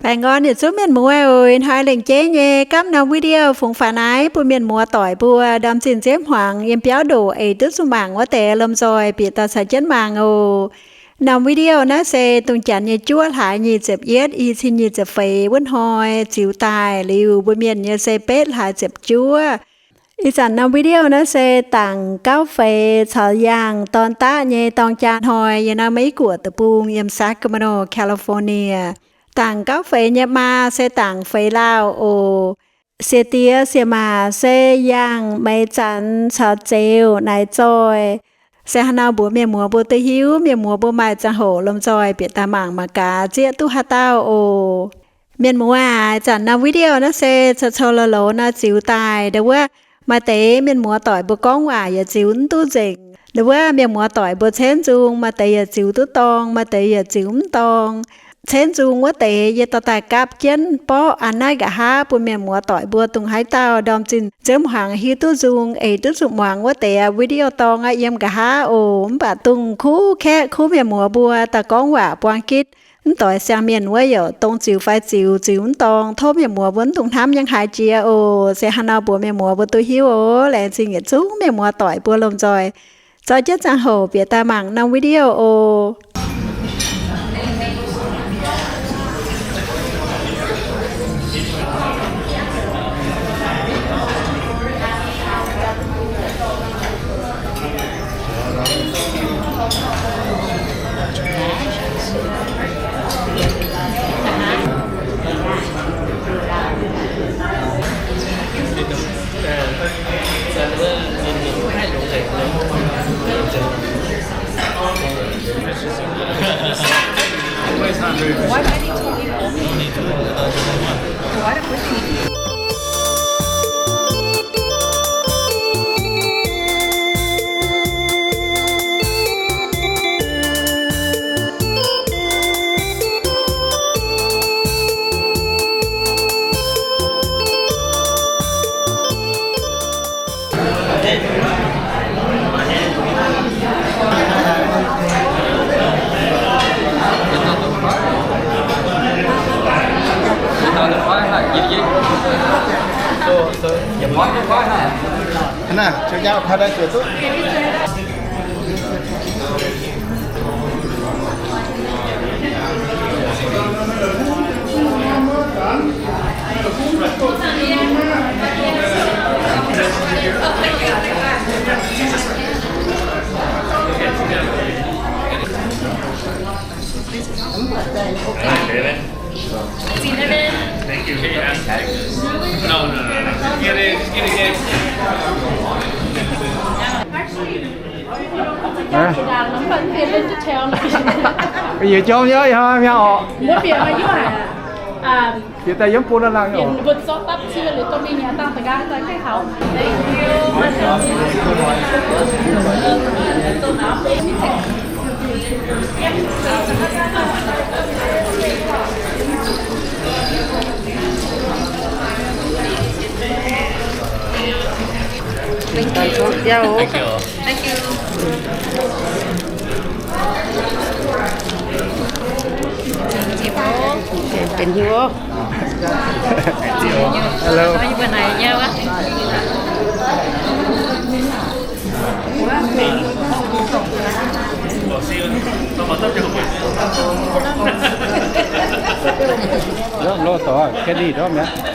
Baengh orn yietc zungv mienh muoz oc. Ih hnoi lengc jeiv nyei gapv norm video fungx faaux naaiv bun mienh muoz doic mbuo ndorm zinh nziouv hmuangx yiem biauv ndoqc eix duqv zuqc mangc wuov deix lomh nzoih bieqc daaih caux jienv mangc oc. Norm video naaiv se dongh janx nyei juov hlaax nyic ziepc yietv, i cin nyic ziepc feix wuov hnoi ziux daaih liuz, mbuo mienh nyei se betv hlaax ziepc juov. Ih zanc norm video naaiv se dangc gauv feix caux yangh dorn daqv nyei dorng jaa hnoi yiem naaiv Meiv Guoqv deic-bung yiem Sacramento, California. Dangc gauv feix nyei maa se dangc feix lauh oc. Siex diex siex maac se yangh meix zanx caux zeux naaic zoih. Se haaix nor mbuox mienh muoz mbuo duqv hiuv, mienh muoz mbuo maaih ziangh hoc lomh nzoih bieqc daaih mangc mangc gaax zieqv duqv haaix dauh oc. Mienh muoz aac, ih zanc norm video naaiv se cou-cou loz-loz nor ziux daaih. Ndau wuov maaih deix mienh muoz doic mbuo gorngv waac yaac ziux mv duqv nzengc. Ndau wuov mienh muoz doic mbuo cenv nzung, maaih deix yaac ziux duqv dorng, maaih deix yaac ziux mv dorng. Cenv nzung wuov deix yie dorh daaih gapv jienv borqv an naaiv nqa'haav bun mienh muoz doic mbuo dongh haaix dauh ndorm zinh nziouv hmuangx hiuv duqv nzung eix duqv zuqc muangx wuov deix video dorng aqv yiem nqa'haav oc. Mv baac dongh kuv kaeqv kuv mienh muoz mbuo daaih gorngv waac buang gitv mv doix siang-mienh wuov youc dongh ziux fai ziux, ziux mv dorng, tov mienh muoz mbuo mv dungx hnamv nyei haaix jiex oc. Se haaix nor mbuox mienh muoz mbuo duqv hiuv oc. Laengz zingh yietc zungv mienh muoz doic mbuo lomh nzoih zorqv jienv ziangh hoc bieqc daaih mangc norm video oc. Thank you. No, no, no, no. Get it, get it, get it. Yie jomv nyei, yie hnamv nyei oc. Bieqc daaih yiem bun la'laangh oc. Thank you. Benx hiuv. Hello. Lo tov, Candy tov mi'aqv.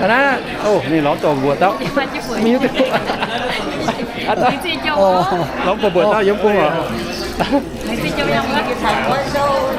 Aa, ninh lorz doqc mbuoqc dauh. Lorz doqc mbuoqc dauh yiem bung oc.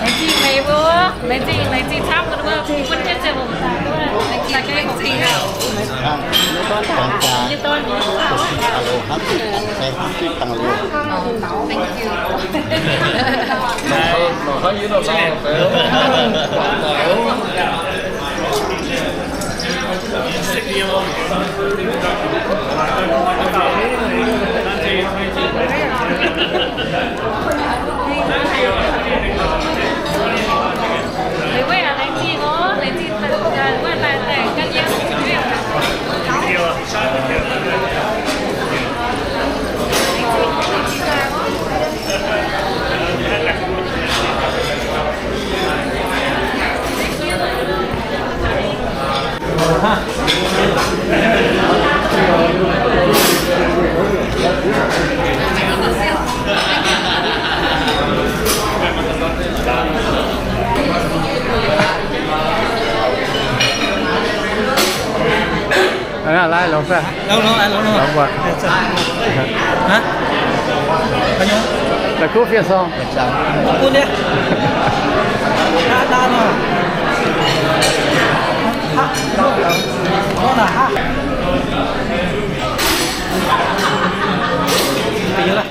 Laengz zingh meih mbuo, laengz zingh, laengz zingh camv mbuo, mbuo jienv ziangh hoc daaih, laengz zingh, laengz zingh. Aa, yie dorn, yie dorn. Thank you. Ai, longx fai? Longx, longx, ai, longx, longx. Longx buatc. Hah? La'kuqv fiev song.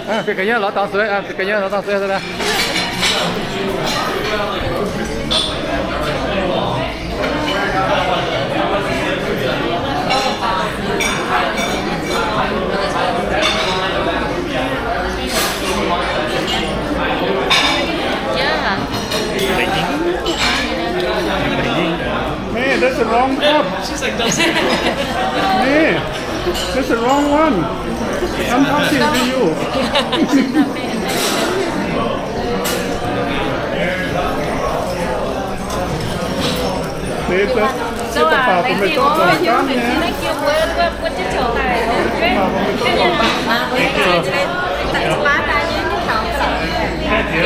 Aa, fiev ga'nyiec lorz dorngx sueix, aa, fiev ga'nyiec lorz dorngx sueix. Hey, that's the wrong cup. Hey, that's the wrong one. I'm talking to you. Thank you.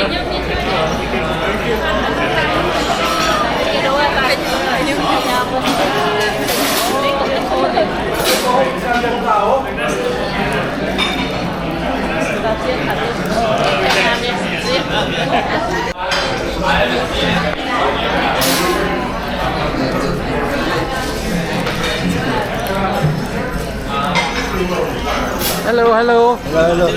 Hello, hello. Hello, hello.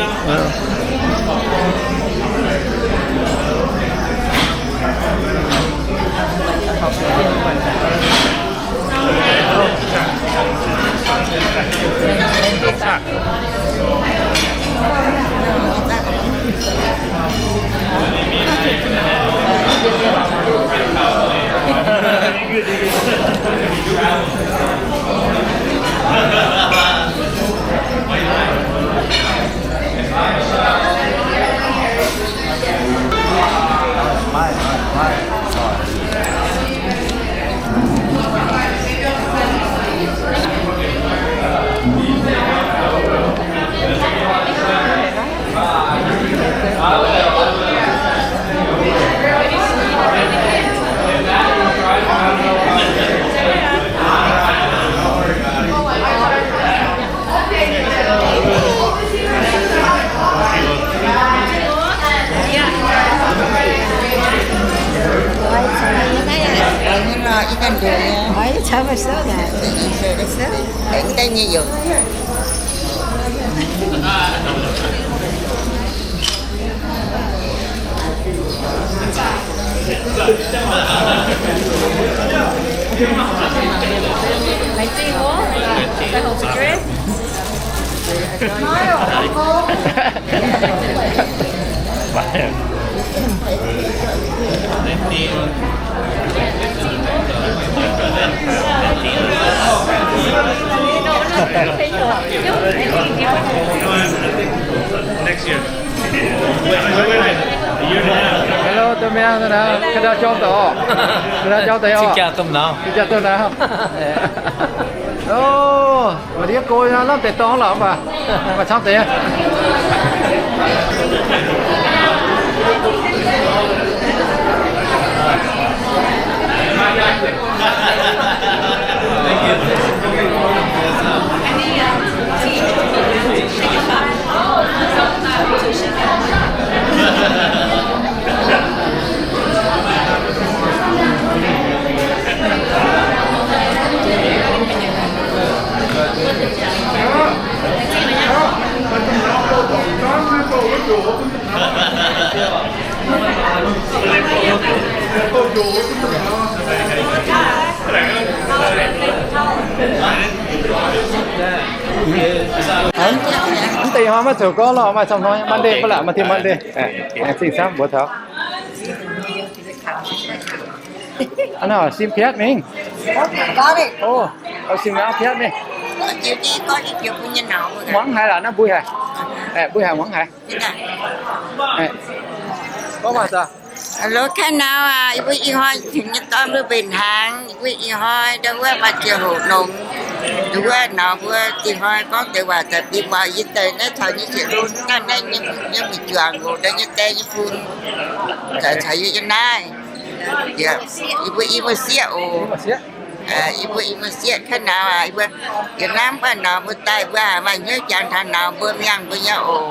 Next year. Hello, domh mienh, ga'ndau jorm deix oc. Ga'ndau jorm deix oc. Jaa domh nauz. Jaa domh nauz. Ov, maaih ndiev go hnangv, lamh deix dorngx lorqc mv baac, maaih camv deix. Mv deix hnoi maiv zoux gorngv lorqc, maaih camv hnoi Monday ba'laqc, maaih tin Monday. Zingh camv mbuox taux. Aa, naaiv sim piatv mingh. Ov, sim piatv mingh. Muangx haic lorqc, naaiv mbui haic. Mbui haic muangx haic. Gorngv waac daaih. Aa, lo, kaaix nau aac, yie mbuo ih hnoi tengx nyei dorn mbuo mbenc hnaangx, yie mbuo ih hnoi ndau wuov maaih ziangh hoc longx. Ndau wuov nor mbuo ih hnoi gorngv deix waac daaih bun muangx yie deix naaiv caux nyei jiex lun naaiv, naaiv nyei mbuo juangc oc, naaiv nyei die nyei fun. Caux yie yiem naaiv. Yie mbuo, yie mbuo sieqv oc. Yie mbuo, yie mbuo sieqv kaav nor, yie mbuo yietc lamh baav nor mbuo daaih mbuo maaih hnyouv jangx taux nor mbuo mangc mbuo nyei oc.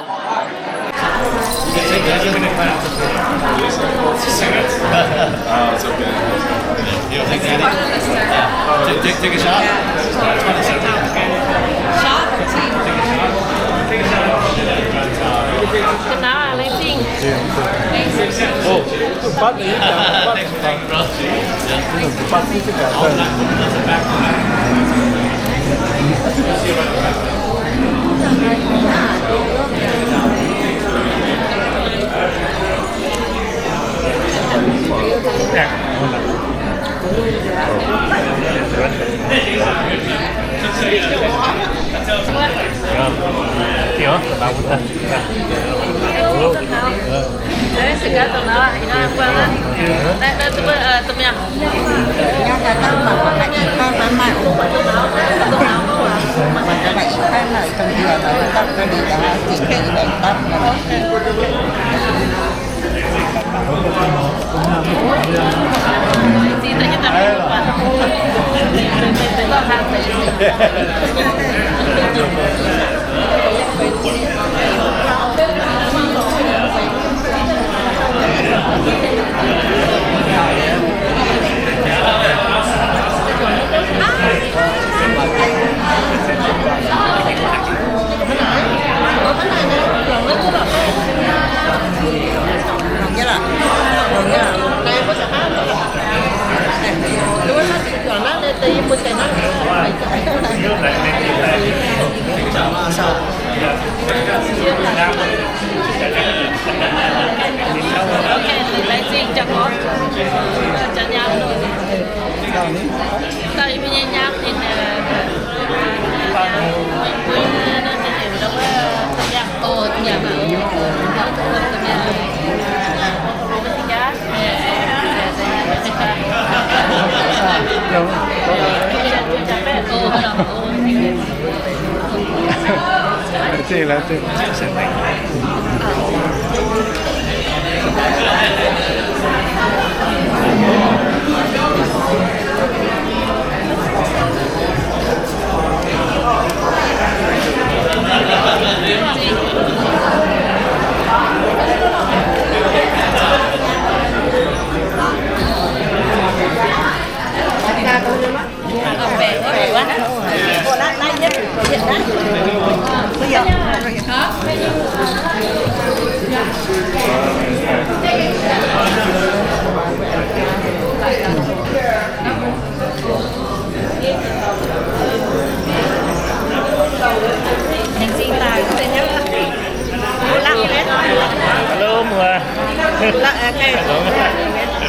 Hello, muoz.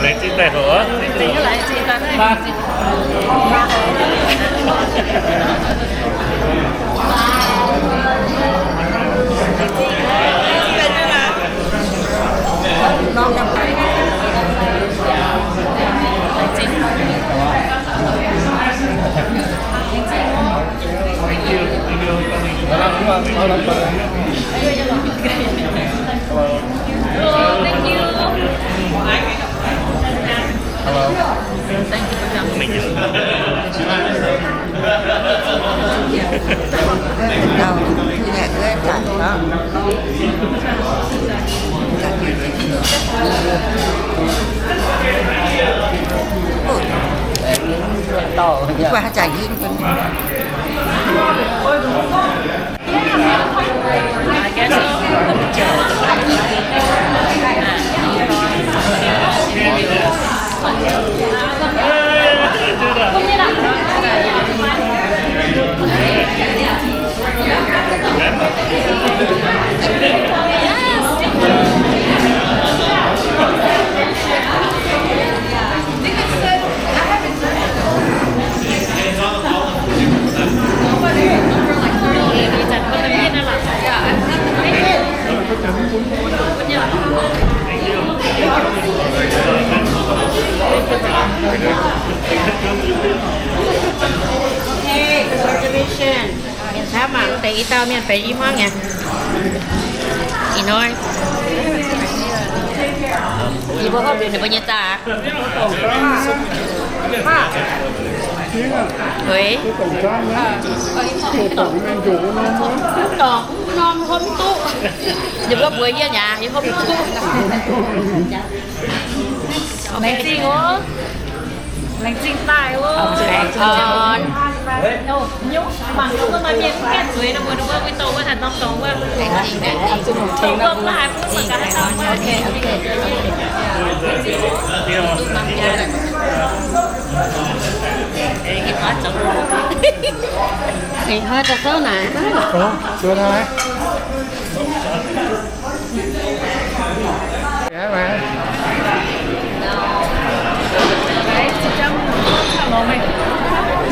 Laengz zingh daaih hoc. Hey, reservation. Mienh camv mangc deix i dauh mienh benx i hmuangv nyei. Ih hnoi yie mbuo hopv liuz ninh mbuo nyei zaah. Dorngc norm hopv duqv. Yie mbuo mbuox yie nyei, yie hopv duqv. Laengz zingh oc. Laengz zingh daaih oc. Mangc gaax mbuo maaih mienh mv gaengh zueiz nor, mbuo mbuo dorh wuov haaix norm dorngx wuov. Laengz zingh, laengz zingh. Dongh wuov mbuo haiz mbuo mangc gaax haaix dauh wuov. Ih hnoi daaih souv naaic.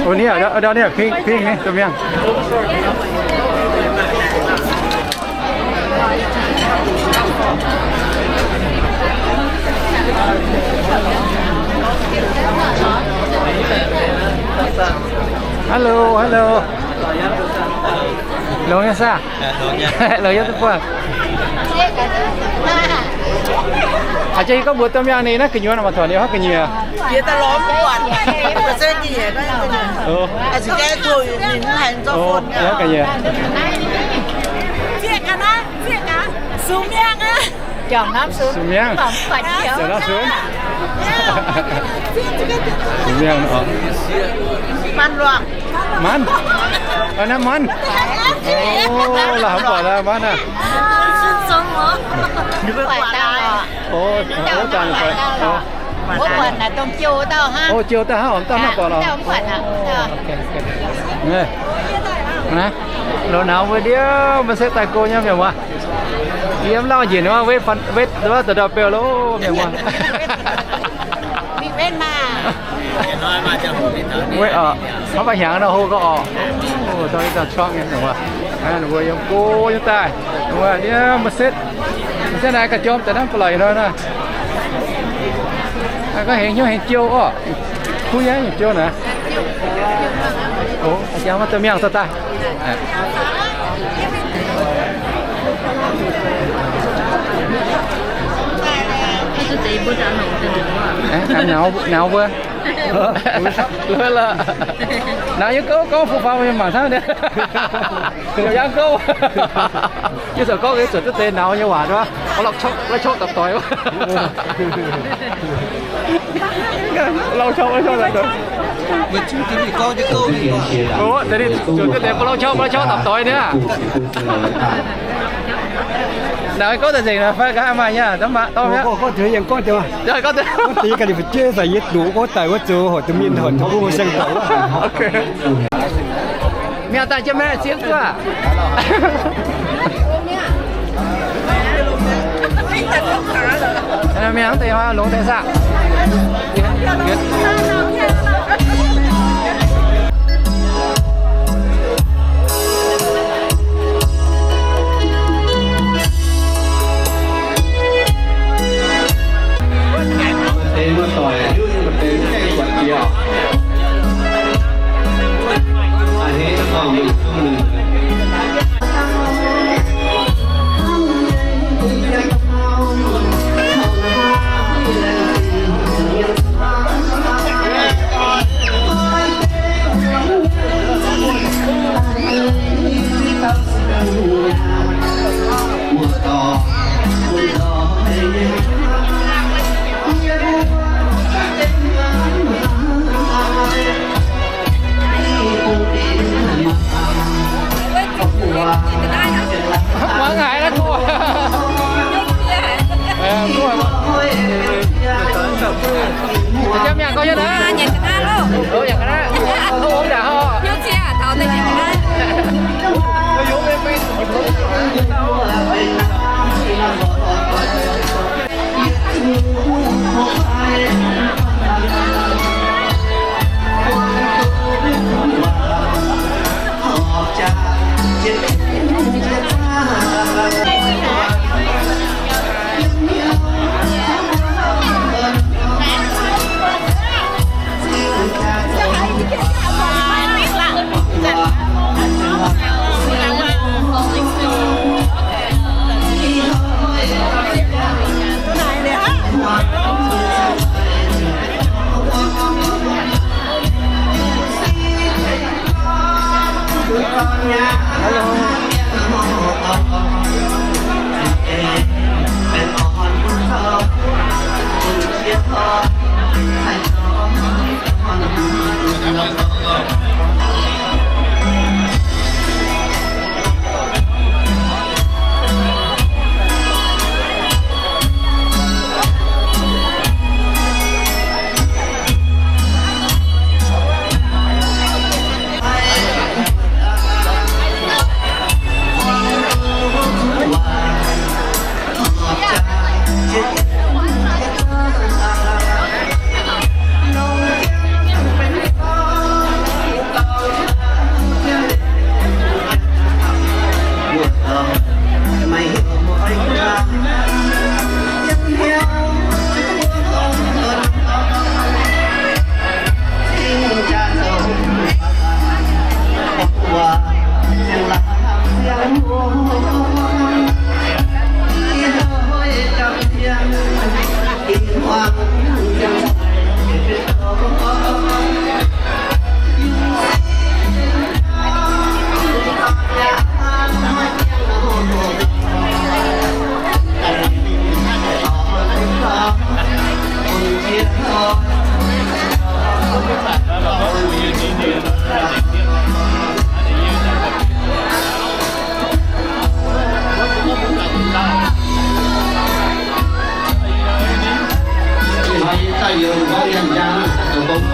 Ov, ni ov, ni ov, pingv, pingv ni, domh mienh. Hello, hello. Longx nyei saah? Longx nyei duqv buangh. Aa, jiex gorngv mbuox domh mienh ninh naaiv gu'nyuoz maaih taux ninh haaix gu'nyuoz. Sux miangh. Sux miangh. Sux miangh oc. Manv. Aa, naaiv manv. Ov, la'hamv buatc la'maanh aav. Ov, ov, jangx buatc. Ov, jiou dauh hnangv, dauh mv buatc lorqc. Loz-hnoi mbuo ndiev maiv setv daaih go nyei mienh muoz. Yiem lauh njiec wuov, wetv, wetv, wetv da'ndorm beu loh mienh muoz. Hnangv baac hnyangx nor hlo gau orqc. Dongh ih zanc cuangv nyei mienh muoz. Ninh mbuo yiem go nyei daaih. Ninh mbuo ndiev maiv setv. Maiv setv naaiv ga'jorm daaih hnangv ba'laqc nor naaiv. Gorngv hengx hnyouv hengx jiou orqc. Kuv yaac hengx jiou naaic. Ov, jangx maiv duqv miangh dorh daaih. Nauz, nauz mbuo. Nauz yiem gouv gorngv fu faaux mienh mangc hnangv nyei. Yiem gouv. Yie zoux gorngv zuotc duqv deix nauz nyei waac duqv. Lauh cov, lauh cov dapc doix. Lauh cov, lauh cov dapc doix. Zuotc duqv deix, lauh cov, lauh cov dapc doix nyei. Nauz gorngv daaih nzengc naaic fai nqa'haav maaih nyei, mv baac dorh mi'aqv. Gorngv deix yie ganh fu'jueiv faix yie duqv gorngv daaih wuov zoux horpc duqv mienh horpc duqv mbuo saeng-dauh wuov. Mi'aqv, daaih jienv maiv sieqv duqv aac. Mienh mv deix hnoi longx deix saah.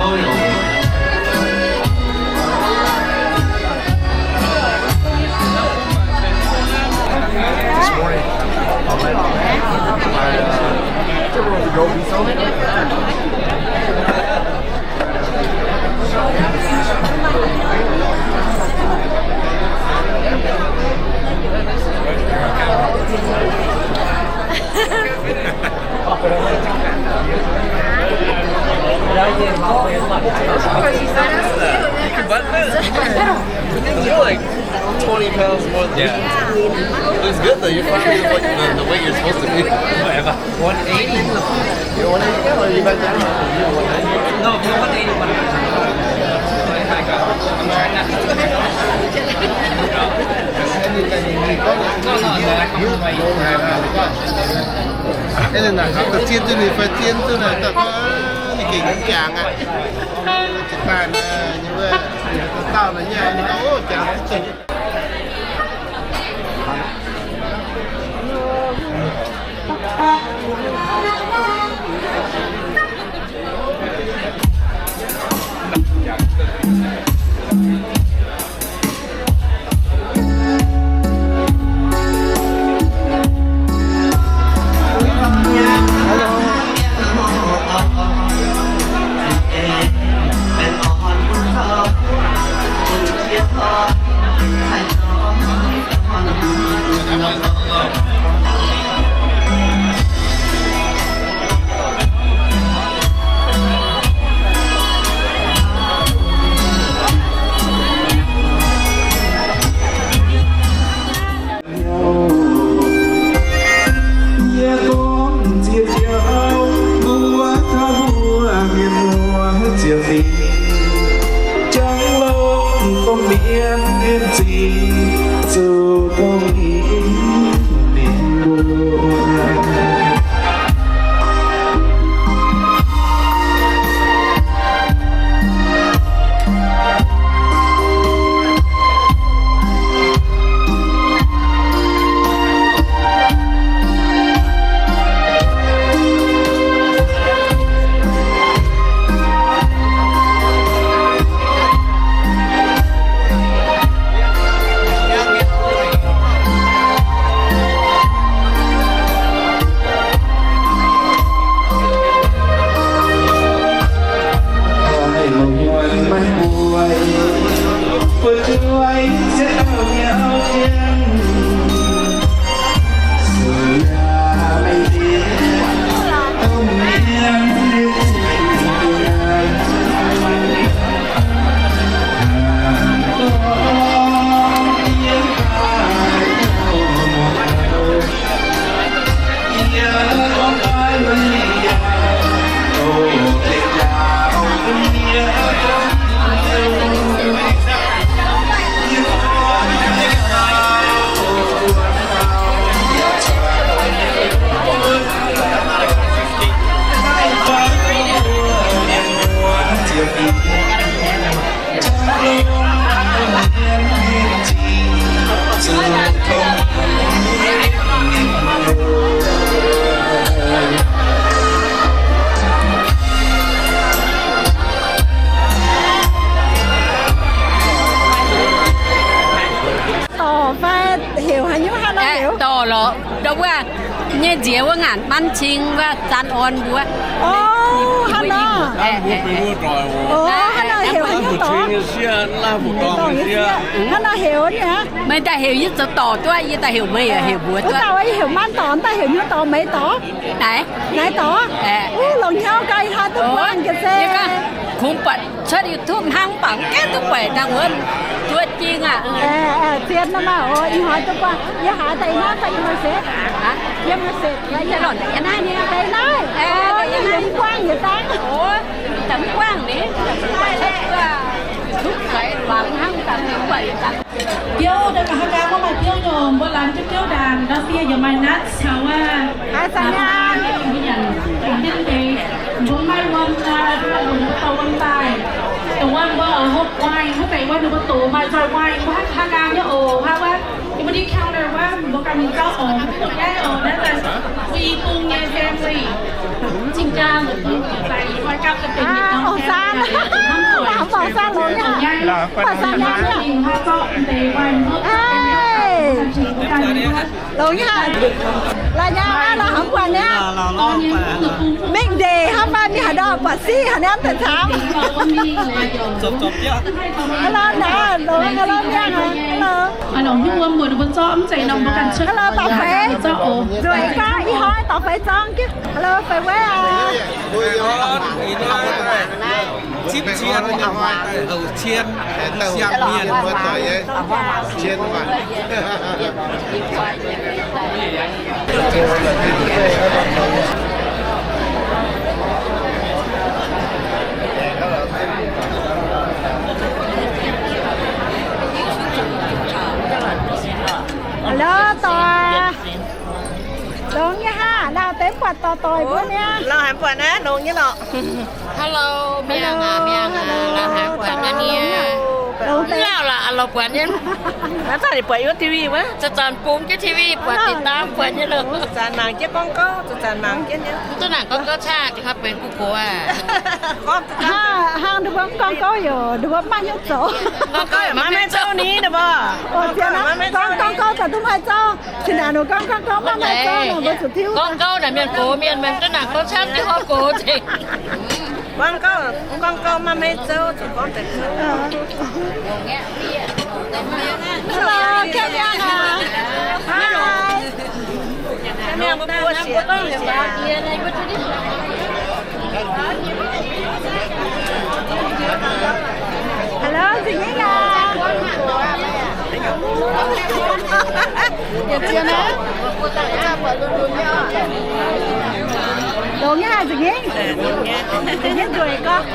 This morning, I, uh, You're like twenty pounds more than me. Yeah. Looks good though. You're finally like the, the weight you're supposed to be. Whatever. One eighty? You're one eighty now, or you back down? No, one eighty, one ninety. I'm trying not to. No, no, no, I come from my own. Ê, ninh naaic, da'zien duqv ninh fai zien duqv naaic, da'ganh ninh gengh jangx aqv. Jiex daaih naaic, nyei wuov, dauh dauh naaic nyei, ninh gorngv, ov, jangx duqv zengc. Yie gorngv nziex jauv mbuo taux mbuo mienh muoz ziepc fingx, jangx longx dongh mienh mienh zingh, zuqc dongh mienh mienh mbuo. Dorc fai heuc haaix nyungc hnangv nor heuc? Dorc lorqc, ndau wuov nyei nziex wuov ngaanc manv cing wuov Zaan Orn mbuo. Ov, hnangv nor. Ov, hnangv nor heuc haaix nyungc dorc? Hnangv nor heuc ni aqv. Meih daaih heuc yie zoux dorc duqv, yie daaih heuc meih heuc mbuo duqv. Wuov dauh yie heuc manv dorc, daaih heuc nyungc dorc, meih dorc? Naaiv, naaiv dorc. Wuov longc hnyouv gau, ih hnoi duqv buangh ga'sie. Kungx buatc cuotv YouTube hnangv, mv baac mv gaengh duqv buatc dangh wuov. Zuov jing aqv. Zien nor maah, ih hnoi duqv buangh. Yie haiz daaih ih hnoi fai yie maaih setv? Yie maaih setv, yie lorz daaih yie naaiv nyei. Daaih naaiv, yie mv buangh yietc dangh. Daaih mv buangh ni, YouTube fai luangx hnangv, daaih mv buangh yietc dangh. Biouv, daaih mangc haaix dangh mbuo maaih biouv nyei, mbuo laanh jienv biouv ndaangc, ndau sie yaac maaih nuts caux wuov avocado, mbuo yaac jienv deix. Mbuo maaih wuom, wuom, mbuo dorh wuom daaih. Dongh wuom mbuo hope wine, mbuo deix wuom ninh mbuo doqc maaih nzoih wine, mbuo haaix gaengh nyei oc, hnangv wuov, mbuo nyei counter wuov, mbuo ganh mingh zauv oc, mbuo duqv ndongc jaiv oc, naaiv daaih mbuo i bung nyei family. Aa, ong-saan, ong-saan longx nyei haic. Ong-saan nyei haic. Ei, longx nyei haic. La'nyauv aqv, la'haaix buatc niaa? Mingh ndeic hnangv fai mingh haaix ndau buatc siqv haaix niaa deix camv? Hello, naaiv longx, hello, miangh aqv, hello. Hello, daux feix. Nzueic gorngv ih hnoi daux feix zorngv jienv. Hello, feix weiv aqv. Cipv cien, houc cien, siang mienh. Hello, doic. Longx nyei haic, lauh deix buatc doic doic mbuo niaa. Lauh haic buatc naaiv, longx nyei lorqc. Hello, miangh aac, miangh aac, lauh haic buatc naaiv niaa. Mv lauh lorqc, lauh buatc nyei. Naaiv zanc ninh buatc yiem T V wuov. Zanc-zanc bungx jienv T V buatc, ติดตาม buatc nyei lorqc. Zanc mangc jienv gorngv gouv, zanc mangc jienv nyei. Mv duqv nangc gorngv gouv caqv, ninh haih benx guv gox aqv. Hnangv nduov mbuo mv gorngv gouv yoc, nduov mbuo mv maaih hnyouv zoux. Gorngv gouv maiv maaih zouv ni, nduov mbuo. Gorngv, gorngv gouv za'gengh maiv maaih zouv. Cin naaic nor gorngv, gorngv gouv maiv maaih zouv nor mbuo zuqc tiuv. Gorngv gouv naaic mienh gox mienh, maiv duqv nangc gorngv camv, diuh hnoi gox nzengc. Gorngv gouv, gorngv gouv maiv maaih zouv, zuqc gorngv deix zouv. Hello, Kevin. Hi. Hello, Zingh Nyingh aac. Longx nyei haic Zingh Nyingh? Zingh Nyingh nzueic gorngv.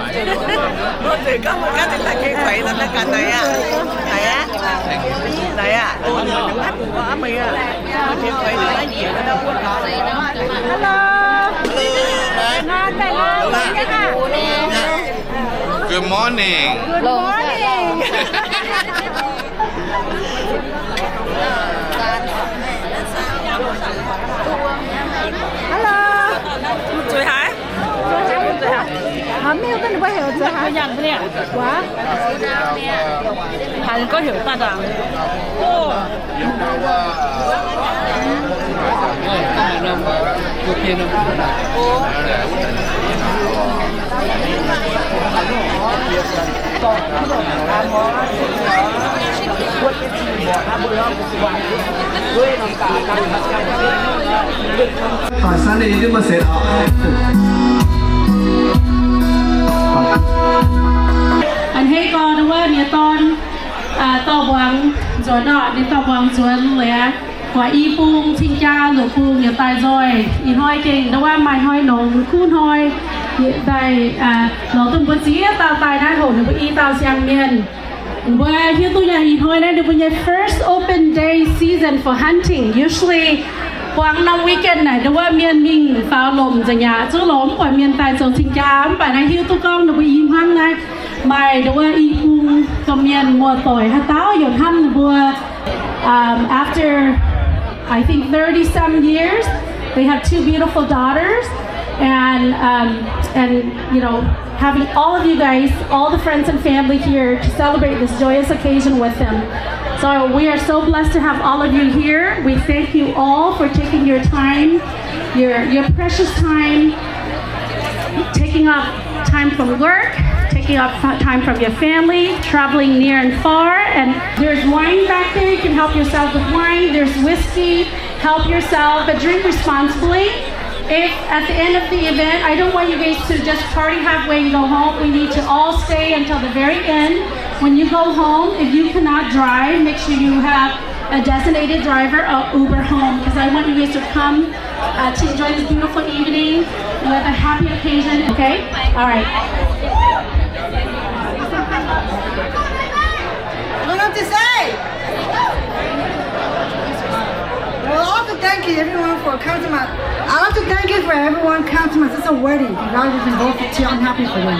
Hello. Good morning. Good morning. Hello. Zueiz haaix? Aa, mv hiuv duqv ninh mbuo heuc zueiz haaix. Waac. Haaix gorngv heuc daaih dangh. A'hneiv gorx wuov nyei dorn, dorh mbuangz nzuonx orqc, ninh dorh mbuangz nzuonx leiz, guaax i bung cing-jaa longc bung yietc daaih nzoih. Ih hnoi gengh ndau wuov maaih hnoi nongx kuv hnoi, daaih lorz duqv mbuo ziex dauh daaih naaiv hoc ninh mbuo i dauh siang mienh. Mbuo hiuv duqv nyei ih hnoi naaiv ninh mbuo nyei first open day season for hunting. Usually, buangh norm weekend naaic ndau wuov mienh mingh faaux lomc nzengc aqv, zungv lorz mv buatc mienh daaih zoux cing-jaa. Mv baac naaiv hiuv duqv gorngv ninh mbuo i hnangv naaiv maaih ndau wuov i bung domh mienh muoz-doic haaix dauh yaac hnamv ninh mbuo. Um, after, I think, thirty some years, they have two beautiful daughters, and, um, and, you know, having all of you guys, all the friends and family here to celebrate this joyous occasion with them. So we are so blessed to have all of you here. We thank you all for taking your time, your, your precious time, taking off time from work, taking off time from your family, traveling near and far. And there's wine back there. You can help yourself with wine. There's whiskey. Help yourself, but drink responsibly. If at the end of the event, I don't want you guys to just party halfway and go home. We need to all stay until the very end. When you go home, if you cannot drive, make sure you have a designated driver or Uber home, because I want you guys to come uh, to enjoy this beautiful evening with a happy occasion, okay? All right. I want to say, well, I want to thank you everyone for coming to my, I want to thank you for everyone coming to my sister's wedding. Congratulations, both of you. I'm happy for them.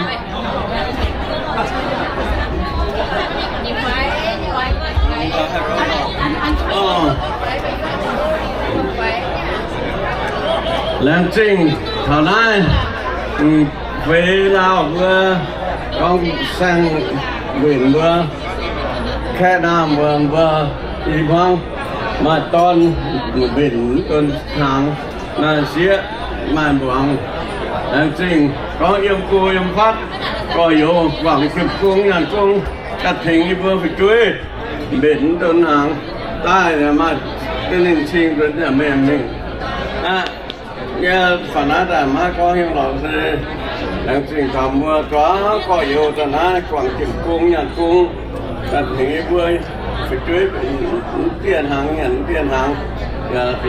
Laengz zingh. Taux naaiv, feix lauh mbuo gorngv saeng mbenc mbuo, kaeqv naamh mbuo, mbuo i hmuangv maaih dorn mbenc mv donx hnaangx, maaih sieqv maaih mbuangz. Laengz zingh gorngv yiem go yiem fatv, gorx-youz guangc jiepc gong nyaanh gong, ganh tengx yie mbuo fu'jueiv mbenc mv donx hnaangx, daaih maaih ninh cing nzuonx yaac mengh mingh aqv. Yie faaux naaiv daaih maiv gorngv hingv lorqc se, laengz zingh taux mbuo zuangx gorx-youz daaih naaiv guangc jiepc gong nyaanh gong, ganh tengx yie mbuo fu'jueiv mv diev hnaangx, nyanc mv diev hnaangx.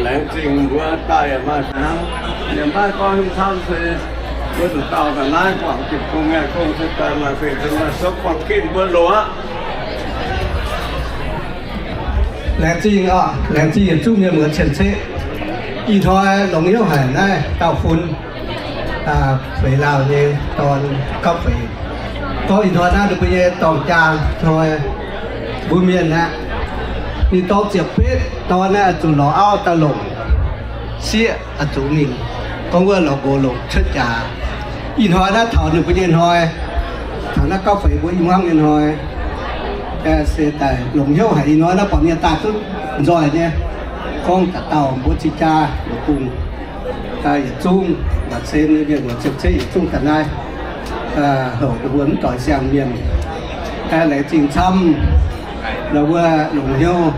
Laengz zingh mbuo daaih yaac maaih hnangv, yaac maiv gorngv hingv camv se mbuo zuqc dauh ga'naaiv guangc jiepc gong nyaanh gong se daaih maaih fei-fei maaih sopv guangc ginv mbuo loz aqv. Laengz zingh oc, laengz zingh yietc zungv mienh muoz cien-ceqv. Ih hnoi longx hnyouv haic naaiv dauh fun, feix lauh nyei dorn gauv feix. Gorngv ih hnoi naaiv ninh mbuo nyei dorng jaa hnoi, mbuo mienh aqv, ninh dorng ziepc betv dorn naaiv oix zuqc lorz auv daaih longc sieqv oix zuqc mingh, gorngv wuov lorz nqox longc cuotv jaax. Ih hnoi naaiv taux ninh mbuo nyei hnoi, taux naaiv gauv feix mbuo i hmuangv nyei hnoi, se daaih longx hnyouv haic. Ih hnoi naaiv buatc mienh daaih duqv nzoih nyei, gorngv dauh dauh mbuo cing jaa longc bung yietc zungv, maaih cien nyei mienh, maaih cien-ceqv yietc zungv daaih naaiv houc ninh mbuo mv doix siang mienh. Laengz zingh camv, ndau wuov longx hnyouv.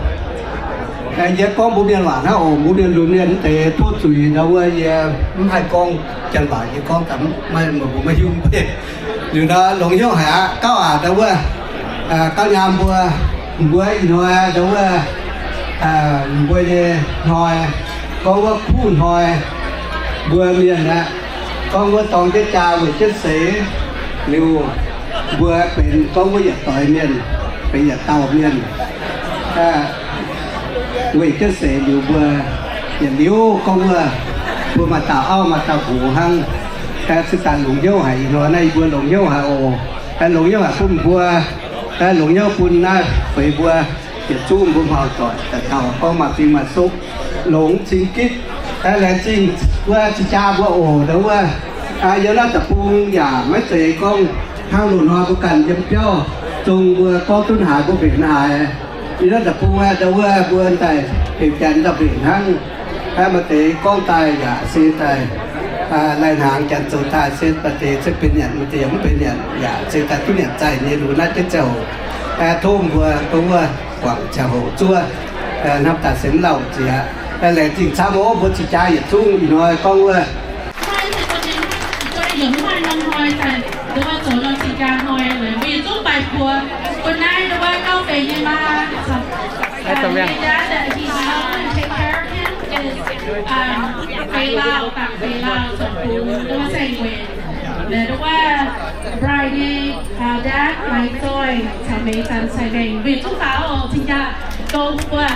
Yie gorngv mbuo mienh waac hnangv oc, mbuo mienh lunx mienh mv deix tov zuiz, ndau wuov yie mv haih gorngv janx-waac, yie gorngv daaih maiv, mbuo maiv hiuv. Liuz nor longx hnyouv haic aqv. Gauv aac, ndau wuov, gauv nyaam mbuo, mbuo ih hnoi ndau wuov, mbuo nyei hnoi, gorngv wuov kuv hnoi, mbuo mienh aqv, gorngv wuov dorng jienv jaa weic jienv seix, liuz mbuo benx gorngv wuov yietc doix mienh, benx yietc dauh mienh, weic jienv seix liuz mbuo yietc liuz gorngv wuov mbuo maaih dauh auv maaih dauh nqox hnangv. Se daaih longx hnyouv haic, ih hnoi naaiv yie mbuo longx hnyouv haic oc. Longx hnyouv haic bun mbuo, longx hnyouv bun naaiv feix mbuo yietc zungv mbuo maux doic daaih taux gorngv maaih zingh maaih sopv, longx cing gitv. Laengz zingh wuov cing jaa mbuo oc. Ndau wuov yiem naaiv deic-bung yaac maiv zeiz gorngv hnangv loz-hnoi mbuo ganh yiem biauv zong mbuo gorngv duqv haaix mbuo mbenc haaix. Yiem naaiv deic-bung ndau wuov mbuo daaih heuc janx daaih mbenc hnangv. Maaih deix gorngv daaih yaac se daaih lai-hnaangx janx zoux daaih se maaih deix se benx nyanc, maaih deix yaac mv benx nyanc, yaac se daaih duqv nyanc zaih nyei lungh naaiv jienv ziangh hoc. Tov mbuo gorngv wuov guangc ziangh hoc zuov, hnamv daaih se mv lauh ziex. Laengz zingh camv oc, mbuo cing jaa yietc zungv ih hnoi gorngv wuov 有另外一个会在德国走到自家会，我也做摆谱，本来的话告别你妈， take care of him is 肥佬，绑肥佬，做工，都在外。 Leh dongh wuov bride nyei daav maaih zoih caux meix zanc cai-mengh mbuo yietc zungv faaux oc, cing jaa gouv mbuo.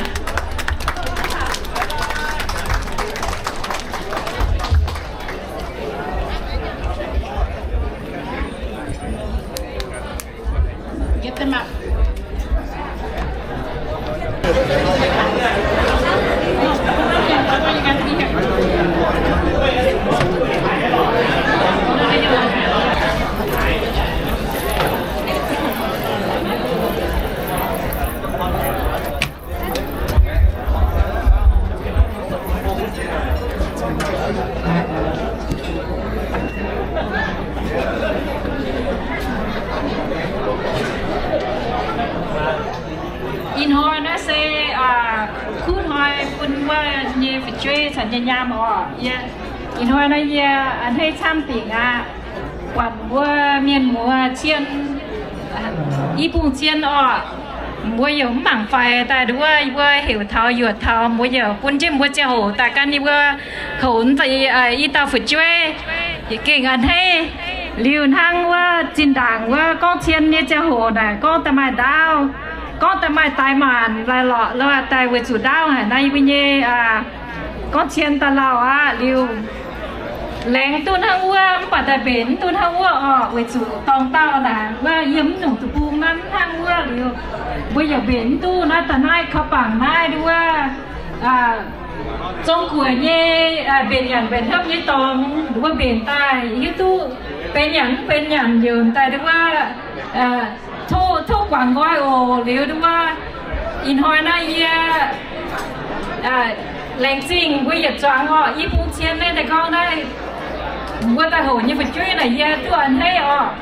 Ih hnoi naaiv se kuv hnoi bun wuov nyei fu'jueiv caux nyei nyaam oc. Ih hnoi naaiv yie a'hneiv camv dingc aqv. Buatc mbuo mienh muoz cien i bung cien orqc, mbuo yaac mv mangc faix daaih nduov, yie mbuo heuc taux yuoqc taux mbuo yaac bun jienv mbuo ziangh hoc daaih gan yie mbuo houx i dauh fu'jueiv. Gengh a'hneiv liuz hnangv wuov zinh ndaangc wuov gorngv cien nyei ziangh hoc naaic gorngv daaih maaih ndaauv, gorngv daaih maaih daix maanc laaix lorqc lo daaih weic zuqc ndaauv haic naaiv yie mbuo nyei gorngv cien daaih lauh aqv liuz. Laengz duqv hnangv wuov mv baac daaih mbenc mv duqv hnangv wuov orqc, weic zuqc dorngx dauh naaic wuov yiem mv nyungc deic-bung naaiv mv hnangv wuov liuz, mbuo yaac mbenc mv duqv naaiv daaih naaiv kaux bangc naaiv wuov Zong-guoqv nyei mbenc nyanc mbenc hopv nyei dorngx, wuov mbenc daaih hiuv duqv benx nyanc mv benx nyanc, njoux daaih wuov, tov, tov guangc nqoi oc. Liuz wuov, ih hnoi naaiv yie laengz zingh mbuo yietc zuangx orqc, i bung cien naaiv daaih gorngv naaiv, mbuo daaih hoqc nyei fu'jueiv naaic yie duqv a'hneiv orqc.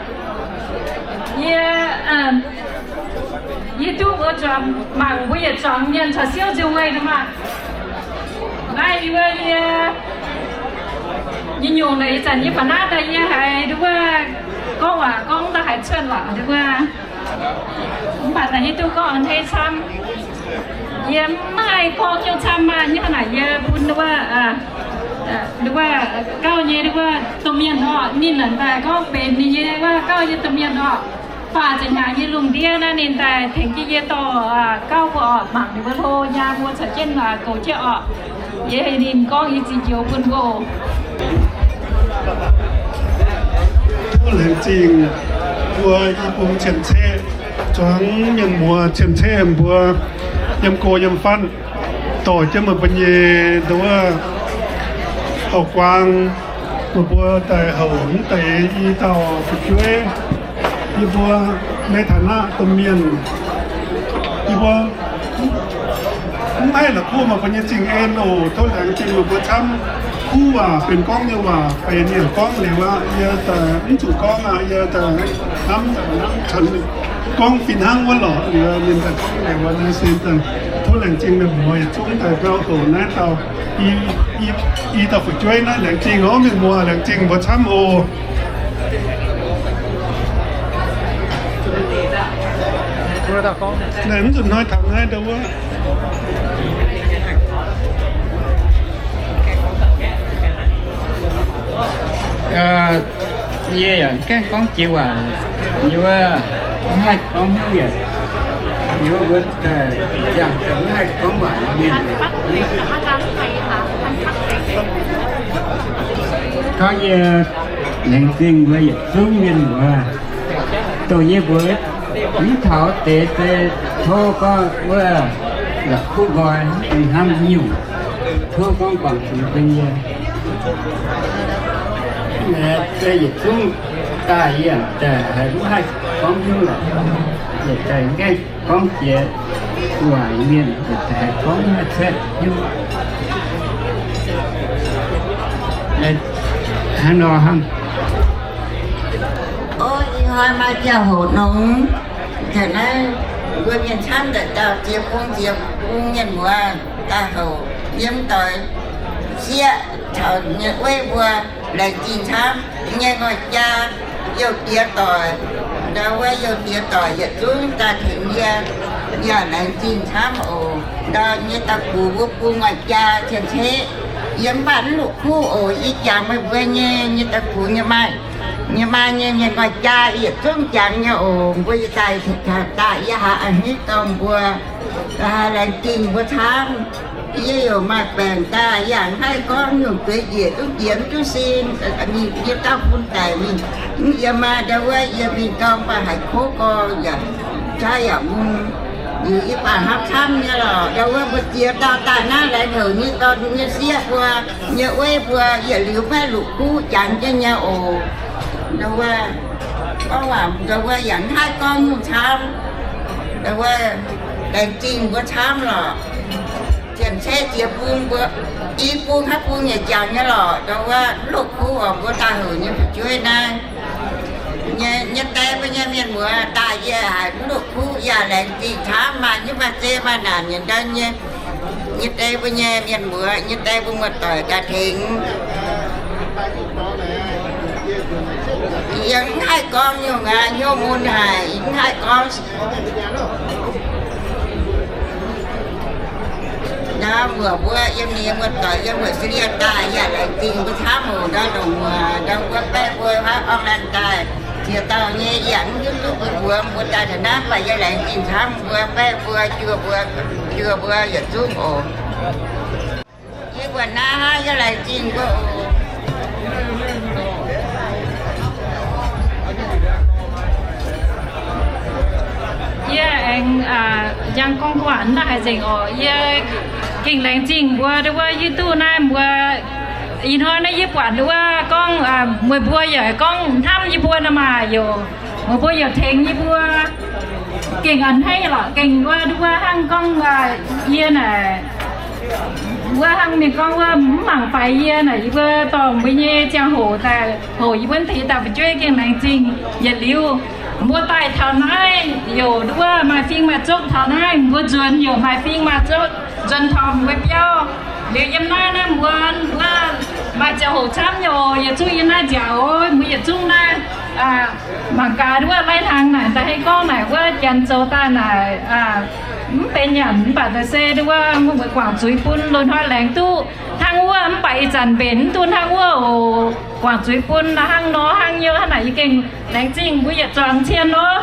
Yie, yie duqv mbuo zuangx mangc mbuo yietc zuangx mienh caux siouv nziouv weih nor maah. Naaiv yie, yie nyungc naaic ih zanc yie ba'naav daaih yie haiz nduov wuov gorngv waac gorngv daaih haiz cuotv waac nduov wuov. Mv baac naaic yie duqv gorngv a'hneiv camv. Yie mv haih gorngv nyungc camv maah, hnangv naaic yie bun nduov wuov, nduov wuov gauh nyei nduov wuov domh mienh orqc, ninh naaic daaih gorngv benx ninh nyei wuov gauh nyei domh mienh orqc. Faah ziepc hnyangx nyei lungh ndiev naaiv ninh daaih tengx jienv yie dorh gauh mbuo orqc, mangc ninh mbuo hlo nyaam mbuo caux jienv goux jienv orqc. Yie heuc ninh gorngv i ziex joux bun mbuo oc. Laengz zingh mbuo i bung cien-ceqv zuangx mienh muoz cien-ceqv mbuo yiem go yiem fatv dorh jienv meih mbuo nyei nduov wuov hauv-guaang, meih mbuo daaih houc mv deix i dauh fu'jueiv, yie mbuo maiv taux naaiv domh mienh, yie mbuo mv haih la'kuqv meih mbuo nyei zingh en oc. Tov laengz zingh meih mbuo camv. Kuv waac benx gorngv nyei waac benx yaac gorngv liuz aqv. Yie daaih mv zuqc gorngv aqv. Yie daaih hnamv, hnamv caux gorngv fih hnangv wuov lorqc liuz ninh daaih gorngv liuz naaiv se daaih tov laengz zingh mienh muoz yietc zungv daaih biaux doqc naaiv dauh, i dauh fu'jueiv naaiv. Laengz zingh oc mienh muoz, laengz zingh mbuo camv oc. Naaiv mv zuqc hnoi taux naaiv ndau wuov. Yie yaac gaengh gorngv jiex waac, yie wuov mv haih gorngv hnyouv yaac, yie wuov mbuo yaac mv haih gorngv waac mienh. Gorngv yie laengz zingh mbuo yietc zungv mienh muoz, dongh yie mbuo mv taux deix se tov gorngv wuov la'kuqv nqoi hnamv nyungc, tov gorngv guangc zuiz bun yie. Yietc zungv daaih yie daaih haiz mv haih gorngv hnyouv lorqc, yietc daaih gaengh gorngv jiex waac mienh, yietc daaih haiz gorngv mv haih cuotv hnyouv. Hnangv nor hnangv. O, ih hnoi maaih ziangh hoc nongx, naaiv mbuo mienh camv daaih dauh ziex bung ziex bung mienh muoz daaih houc yiem doic sieqv caux mienh weiv mbuo laengz zingh camv nyei. Nqoi jaa youh diex doic, ndau wuov youh diex doic yietc zungv daaih tengx yie, yaac laengz zingh camv oc. Ndau nyei da'gux mbuo bung nqoi jaa cien-ceqv, yie mv baac mv la'kuqv oc. Yie jangx meih mbuo nyei, nyei da'gux nyei maaih, nyei maaih nyei mienh nqoi jaa yietc zungv jangx nyei oc. Mbuo yie daaih, daaih yie haiz a'hneiv dorh mbuo, haiz laengz zingh mbuo camv. Yie yaac maaih baengc daaih yaac mv haih gorngv nyungc deix njiec duqv njiec mv duqv sin. Yie dauh bun daic mingh, yie maaih ndau wuov yie mingh dorng baac haiz kouv gorx yaac jaaix yaac mun. Liuz yie baac hnamv camv nyei lorqc. Ndau wuov mbuo ziex dauh daaih naaiv laengz houc nyei dorn nyei sieqv mbuo, nyei weiv mbuo yietc liuz maiv la'kuqv jangx jienv nyei oc. Ndau wuov, gorngv waac ndau wuov yaac mv haih gorngv nyungc camv. Ndau wuov laengz zingh mbuo camv lorqc. Cien-ceqv ziex bung mbuo, i bung haaix bung yaac jangx nyei lorqc. Ndau wuov mv la'kuqv oc, mbuo daaih houc nyei fu'jueiv naaiv. Nyei, nyei die mbuo nyei mienh muoz daaih yie haiz mv la'kuqv yaac laengz zingh camv. Maaih nyei maaih zei maaih naanc nyanc ndau nyei, nyei die mbuo nyei mienh muoz, nyei die mbuo muoz-doic daaih tengx. Yie mv haih gorngv nyungc aqv, hnyouv mun haic, mv haih gorngv. Ndau muoc mbuo yiem ninh muoz-doic yiem Australia daaih yaac laengz zingh mbuo camv oc. Ndau ndongc muoc ndau mbuo baeqv mbuo hnangv online daaih, ziex dauh nyei yaac mv hiuv duqv mbuo mbuox mbuo daaih taux naaiv, mv baac yie laengz zingh camv mbuo baeqv mbuo, juoh mbuo, juoh mbuo yietc zungv oc. Yie buatc naaiv hnangv yie laengz zingh mbuo oc. Yie aengx njang gorngv waac naaiv haic nzengc oc. Yie Gengh laengz zingh mbuo nduov wuov hiuv duqv naaiv mbuo ih hnoi naaiv yie buatc nduov wuov gorngv, meih mbuo yaac gorngv hnamv yie mbuo nor maah yoc. Meih mbuo yaac tengx yie mbuo gengh a'hneiv lorqc, gengh wuov nduov wuov hnangv gorngv yie naaic, wuov hnangv mienh gorngv wuov mv mangc faix yie naaic, yie mbuo dorh mbuo nyei ziangh hoc daaih, hoc yie mbuo deix daaih fu'jueiv gengh laengz zingh yietc liuz. Mbuo daaih taux naaiv youc nduov maaih fing maaih zopv taux naaiv, mbuo nzuonx youc maaih fing maaih zopv, nzuonx taux mbuo biauv. Liuz yiem naaiv naaiv mbuo wuov maaih ziangh hoc camv nyei oc. Yietc zungv yiem naaiv nziaauc oc. Mbuo yietc zungv naaiv mangc gaax nduov wuov lai-hnaangx naaic daaih hei gorngv naaic wuov janx zoux daaih naaic mv benx nyanc mv baac daaih se nduov wuov mbuo guangc zuiz bun loz-hnoi laengz duqv hnangv wuov, mv baac ih zanc mbenc mv duqv hnangv wuov oc. Guangc zuiz bun naaic hnangv nor hnangv nyouz hnangv naaic yie gengh laengz zingh mbuo yietc zuangx cien nor.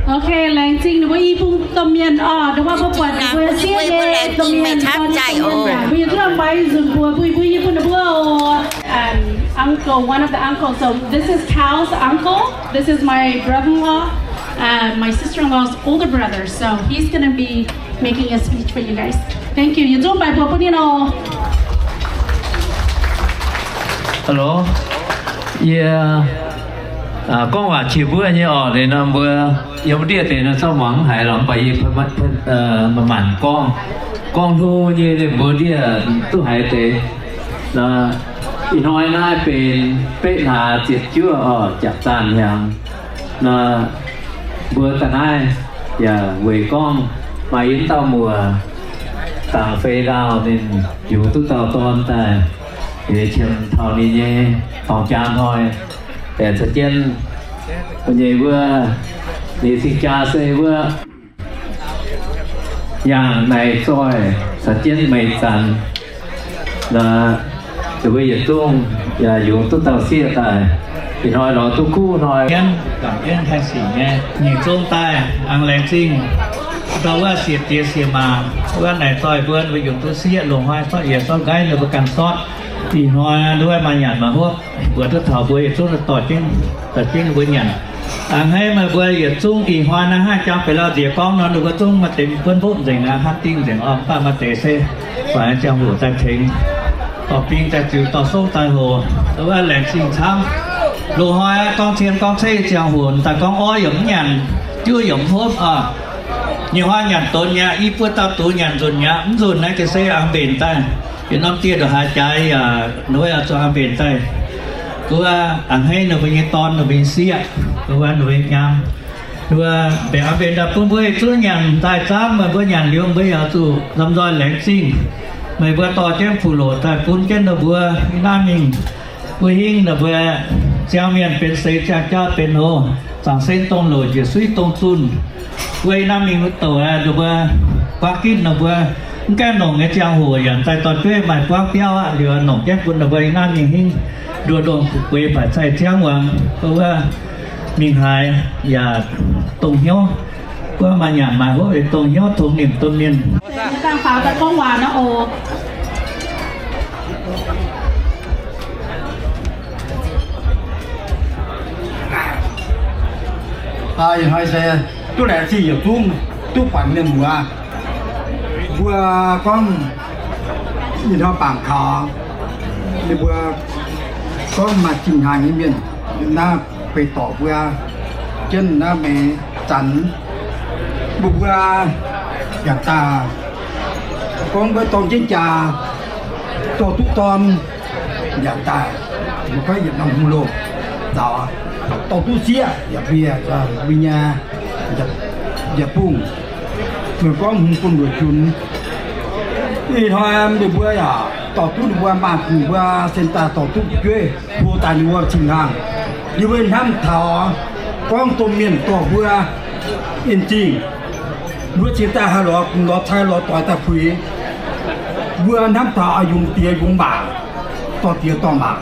Ok, laengz zingh ninh mbuo i bung domh mienh oc. Ninh mbuo mbuo buatc ninh mbuo sieqv nyei domh mienh, mbuo yietc zungv mbaix nzunc buoz bun i bung yie bun ninh mbuo oc. Um, uncle, one of the uncles. So this is Cal's uncle. This is my brother-in-law, uh, my sister-in-law's older brother. So he's gonna be making a speech for you guys. Thank you. Yietc zungv mbaix buoz bun ninh oc. Hello. Yie gorngv waac qiex mbuov nyei oc. Liuz nor mbuo yiem ndiev deix nor zorqv muangx haiz lorqc, mv baac yie manc-manc gorngv, gorngv hlo nyei, mbuo ndiev duqv haiz deix. Ih hnoi naaiv benx betv hlaax ziepc juov oc, jaax zaanh hnyangx. Nor mbuo da'naaiv yaac weic gorngv maaih yie dauh muoc dangc fei lauh, ninh yungz duqv dauh dorn daaih, qiemx taux ninh nyei dorng jaa hnoi, aengx caux jienv nyei wuov, ninh cing-jaa se wuov yangh naaic zoih caux jienv meih zanc. Nor, mbuo yietc zungv yaac yungz duqv dauh sieqv daaih. Ih hnoi lorz duqv kuv hnoi. Yen, gangc jienv haih sic nyei. Nyic zungv daaih, aengx laengz zingh ndau wuov sieqv diex sieqv maac, wuov naaic zoih mbuo, mbuo yungz duqv sieqv, loz-hnoi zorqv yietc zorqv nqaiv ninh mbuo ganh sortv. Ih hnoi nduov maaih nyanc maaih hopv, mbuox duqv taux mbuo yietc zungv dorh jienv, dorh jienv mbuo nyanc. A'hneiv meih mbuo yietc zungv ih hnoi naaiv hnangv jangx beic lauh nziex gorngv nor, ninh mbuo zungv maaih dengx buonv mbopv nzengc aqv, hnangv dingh nzengc orqc, mv baac maaih deix se faix ziangh hoc daaih tengx, dorh bing daaih ziux, dorh souv daaih hoc, wuov laengz zingh camv. Loz-hnoi gorngv cien gorngv ceiv ziangh hoc daaih gorngv orv yaac mv nyanc, juov yaac mv hopv oc. Nyei hnoi nyanc donx mi'aqv, i buo dauh dux nyanc nzunc mi'aqv, mv nzunc naaiv ga'sie a'mbenc daaih. Yietc norm dieh ndongc haaix jaaix yaac nduov zuqc a'mbenc daaih. Wuov a'hneiv ninh mbuo nyei dorn, ninh mbuo nyei sieqv, wuov ninh mbuo nyei nyaam, wuov mbenc a'mbenc daaih bun mbuo yietc zungv nyanc daaih camv. Meih mbuo nyanc liuz mbuo yaac zuqc lomh nzoih laengz zingh. Meih mbuo dorh jienv fuqv loc daaih bun jienv ninh mbuo i naaiv mingh, mbuo hingv ninh mbuo ziangh mienh benx seix, ziangh jauv benx hlo, zaangc sen dongh loc, njiec suiv dongh zunh. Mbuo i naaiv mingh wuov douc ninh mbuo buangv gitv ninh mbuo mv gaengh longc nyei ziangh hoc yaac daaih dorh jueiv maaih buangv biauv aqv. Liuz longc jienv bun ninh mbuo i naaiv mingh hingv nduoh ndongh gueix faix caih ziangv muangx, wuov mingh haaix yaac dongh hnyouv. Guov maaih nyanc maaih hopv dongh hnyouv tongx nimc domh mienh. Dangh faaux daaih gorngv waac nor oc. Ih hnoi se duqv laengz zingh yietc zungv duqv buatc mienh muoz. Mbuo gorngv ih hnoi bangc kaux, ninh mbuo gorngv maaih zinh hnaangx nyei mienh naaiv beix dorc mbuo jienv naaiv meix zanc, mbuo mbuo yaac daaih gorngv mbuo dorng jienv jaax, dorh duqv dorn yaac daaih, mbuo gorngv yietc norm hungh loh zaux, dorh duqv sieqv yaac mbuo yaac mbuo nyei yietc bungh, meih gorngv hungh bun luoqc junx. Ih hnoi ninh mbuo yaac dorh duqv ninh mbuo maanh bungx mbuo sen daaih dorh duqv fu'jueiv hlo daaih ninh mbuo cing hnaangx. Yie mbuo hnamv taux gorngv domh mienh dorh mbuo en zingh, mbuo cingx daaih haih lorz gux lorz cai lorz doix daaih puix. Mbuo hnamv taux yungz diex yungz maac, dorh diex dorh maac,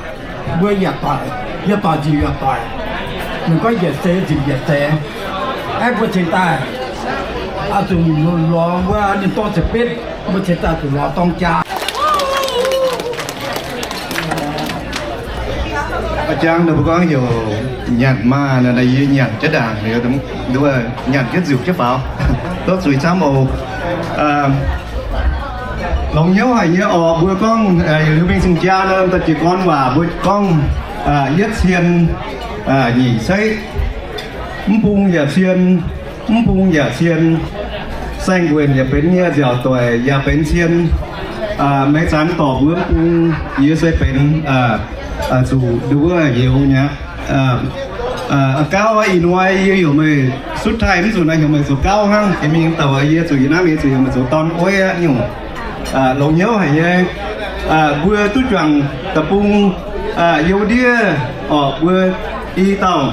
mbuo yietc doic, yietc doic nzipc yietc doic, ninh gorngv yietc seix nzipc yietc seix. Mbuo cingx daaih zuqc lorz mbuo ninh dorng ziepc betv, mbuo cingx daaih zuqc lorz dorng jaa. Jangv ninh mbuo gorngv heuc nyanc maah, naaiv yie nyanc jienv ndaangc, nyanc jienv nziuc jienv faaux, duqv zuiz camv oc. Longx hnyouv haic nyei orqc, mbuo gorngv liuz mingh cing-jaa nor, da'jiez gorn waac mbuo gorngv yietv cien nyic ceqv, mv bung yaac cien, mv bung yaac cien, saeng-wuonc yaac benx nyei, nziaauc doic yaac benx cien. Meix zanc dorc mbuo mv bung, yie se benx zuqc nduov youz mi'aqv. Gauv ih hnoi yie heuc meih sutv taaih mv zuqc naaiv, heuc meih zoux gauv hnangv. Jiex mingh douc yie zuqc yie naaiv mingh zuqc heuc meih zoux dorn-oiv aqv nyungc. Longx hnyouv haic nyei. Mbuo duqv juangc deic-bung youz ndiev orqc, mbuo i dauh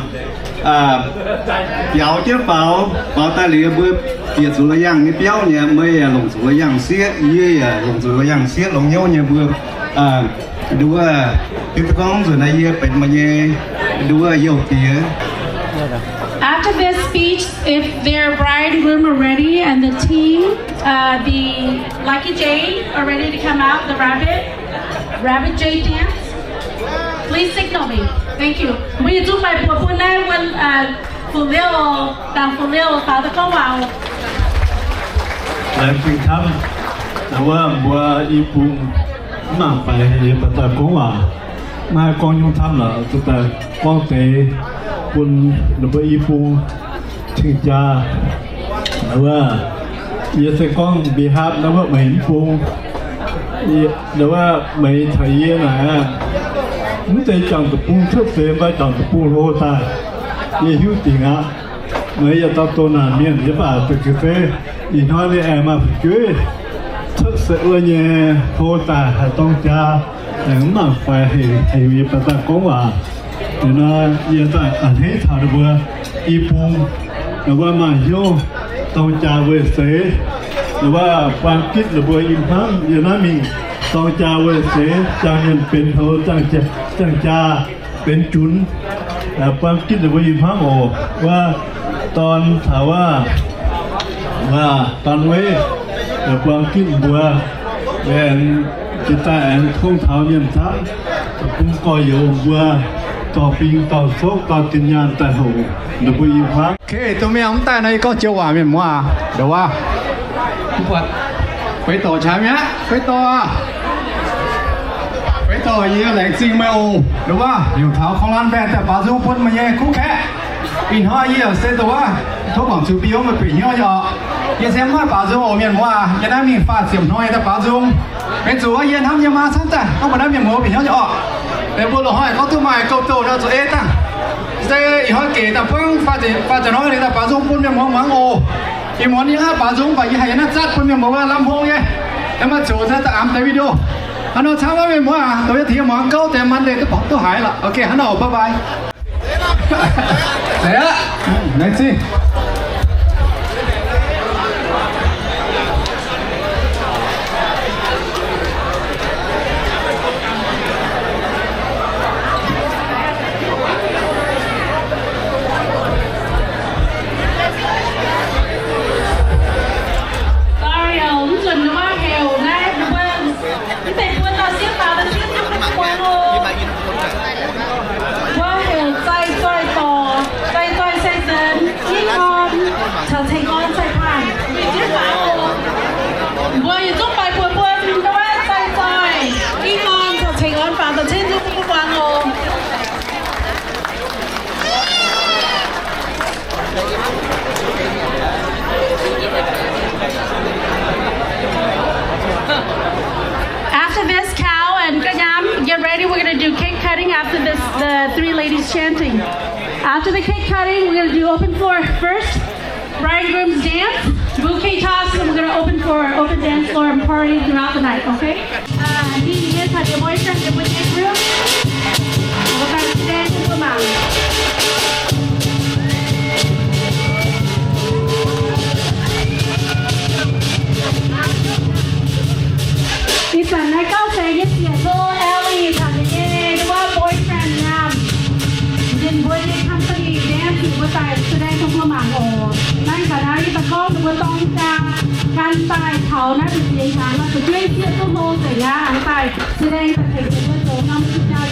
biaux jienv faaux, faaux daaih liuz mbuo bieqc zuqc la'yangh nyei biauv nyei, meih yaac longc zuqc la'yangh sieqv, yie yaac longc zuqc la'yangh sieqv, longx hnyouv nyei mbuo. Nduov, yie gorngv nzunc naaiv yie benx meih nyei nduov youh diex. After this speech, if their bride and groom are ready and the team, uh, the Lucky Jade are ready to come out, the rabbit, rabbit jade dance, please signal me. Thank you. Mbuo yietc zungv maaih buoz bun naaiv wuov, uh, fu'liouh, dangc fu'liouh faaux daaih gorngv waac. Laengz zingh camv, wuov mbuo i bung mv mangc faix haic nyei baac daaih gorngv waac. Maiv gorngv nyungc camv lorqc, zuqc daaih gorngv deix bun ninh mbuo i bung cing-jaa. Wuov, yie se gorngv behalf naaiv wuov meix mv bung, wuov meix caux yie naaic, mv zeiz juangc deic-bung cuotv seix, mv baac juangc deic-bung hlo daaih. Yie hiuv dingc aqv. Meih yaac dauh doh naanc mienh nyei baac deix ga'fei. Ih hnoi ninh aengx maaih fu'jueiv cuotv seix wuov nyei hlo daaih haih dorng jaa, aengx mv mangc faix haic, haiz yie baac daaih gorngv waac. Liuz nor yie daaih a'hneiv taux ninh mbuo i bung, ninh mbuo maaih hnyouv dorng jaa weic seix, ninh mbuo buang gitv ninh mbuo i hmuangv yiem naaiv mingh dorng jaa weic seix, jangx mienh benx hlo, jangx jaa benx junx, buang gitv ninh mbuo i hmuangv oc. Wuov dorn caux wuov, wuov dorn-weiv buang gitv mbuo, aengx jiex daaih aengx tong taux mienh camv, bun gorx-youz mbuo dorh bing dorh cov dorh zinh nyaanh daaih hoc ninh mbuo i hmuangv. Okay, dongh mienh mv daaih nor, yie gorngv joux waac mienh muoz aac, nduov wuov. Feix dorc qaqv mi'aqv, feix dorc. Feix dorc, yie laengz zingh meih oc. Nduov wuov, heuc taux korn-lan mbaeqc daaih baaux nzung bun meih nyei kuv kaeqv. Ih hnoi yie se nduov wuov, tov mangc zuqc biux meih bieqc hnyouv nyei orqc. Yie se mv haih baaux nzung oc mienh muoz aac, yie naaiv mingh faah ziepc hnoi daaih baaux nzung. Mv zuqc wuov yie hnamv yie maa camv daaih, gorngv mbuox naaiv mienh muoz bieqc hnyouv nyei orqc. Meih mbuo loz-hnoi gorngv duqv maaih gouv douh nor zuqc ei dangh. Se ih hnoi gec daaih buangv faah ziepc hnoi daaih baaux nzung bun mienh muoz muangx oc. Ih muonz yie mv haih baaux nzung, mv baac yie haih yiem naaiv zatv bun mienh muoz wuov lamh hong nyei. Yiem maaih zoux daaih amx deix video. Hnangv nor camv wuov mienh muoz aac, dongh yie tengx yie muangx gouv deix Monday duqv haiz lorqc. Okay, hnangv nor, bye bye. Laengz zingh. Sorry oc, mv nzunc wuov heuc naaiv mbuo mv deix buo dauh sieqv faaux daaih sieqv duqv buo loh. Mbuo heuc Zaih Zoih dorc, Zaih Zoih se nzuonx Ih Norm caux Ceng Orn sai-paan. Mbuo yietc zungv maaih buo buo wuov Zaih Zoih, Ih Norm caux Ceng Orn faaux daaih sieqv duqv buo loh. After this, Cal and Ganyam, get ready. We're gonna do cake cutting after this, the three ladies chanting. After the cake cutting, we're gonna do open floor first. Bride and groom's dance, bouquet toss, and we're gonna open for open dance floor and party throughout the night, okay? Uh, meet again, have your boyfriend, your boyfriend group. We're gonna dance and come out. Ih zanc naaiv gauh seix nyei siec hlo, Ellie caux ninh nyei wuov boyfriend nyaanh. Ninh mbuo nyei company dance wuov daaih แสดง bun mbuo mangc oc. gorngv ninh mbuo dorng jaa gan daaih taux naaiv deix ziex hnyangx nor, fu'jueiv sieqv duqv hlo nzengc aqv. Hnangv daaih se laengh daaih tengx ninh mbuo zoux norm jaa.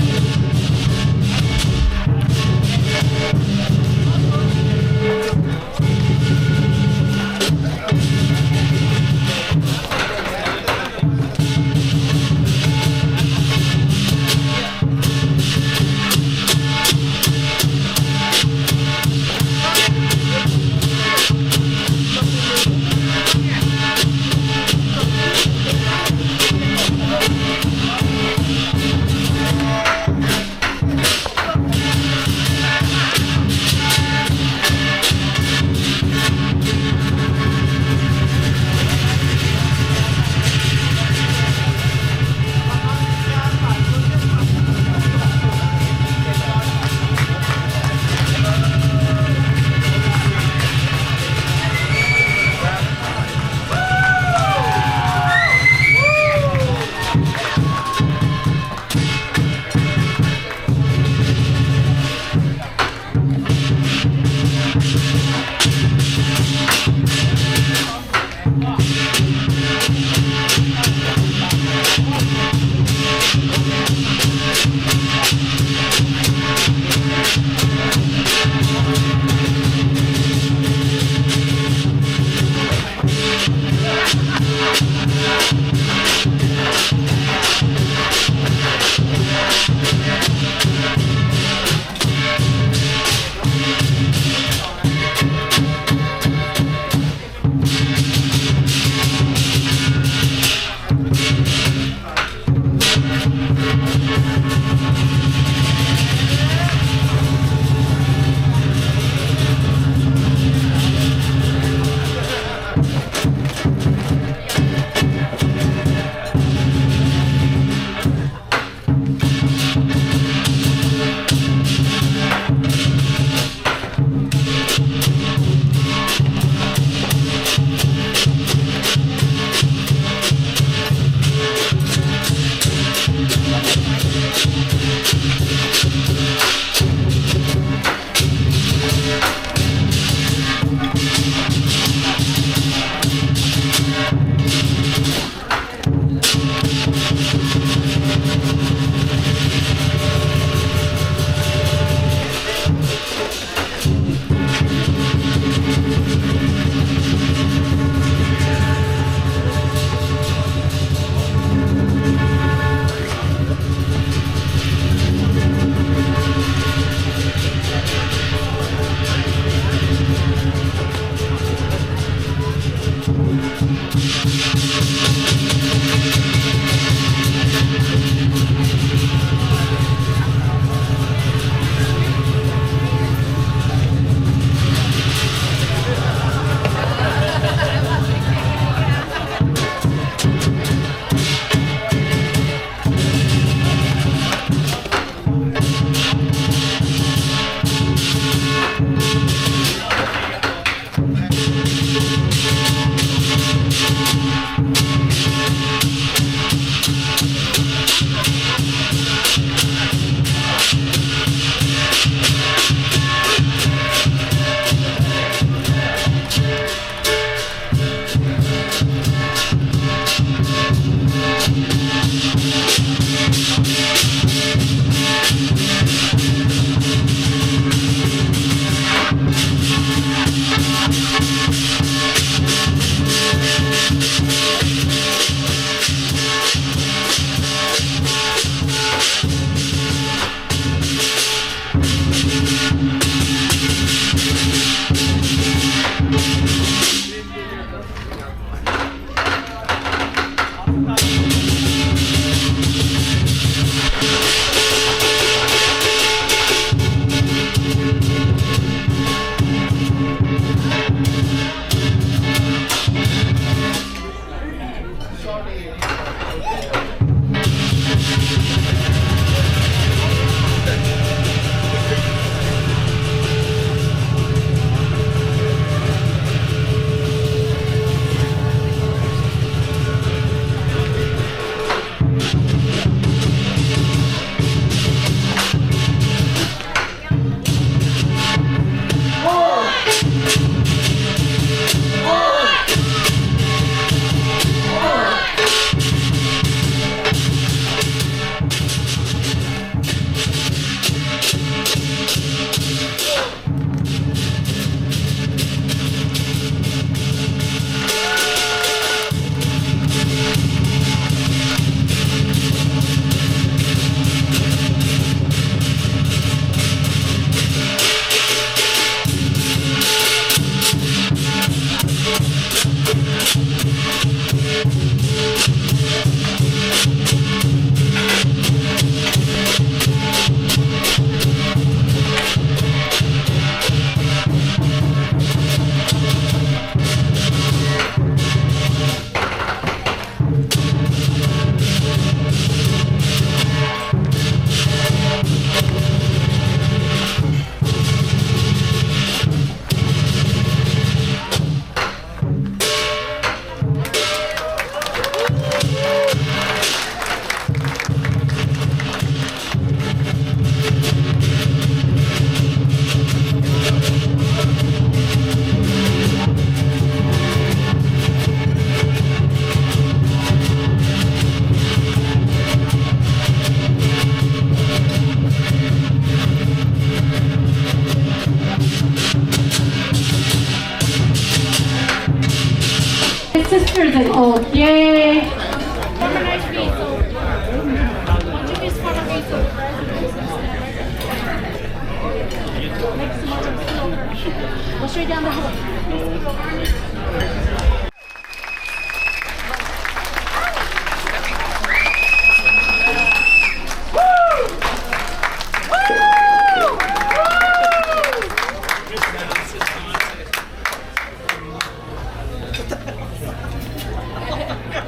Okay.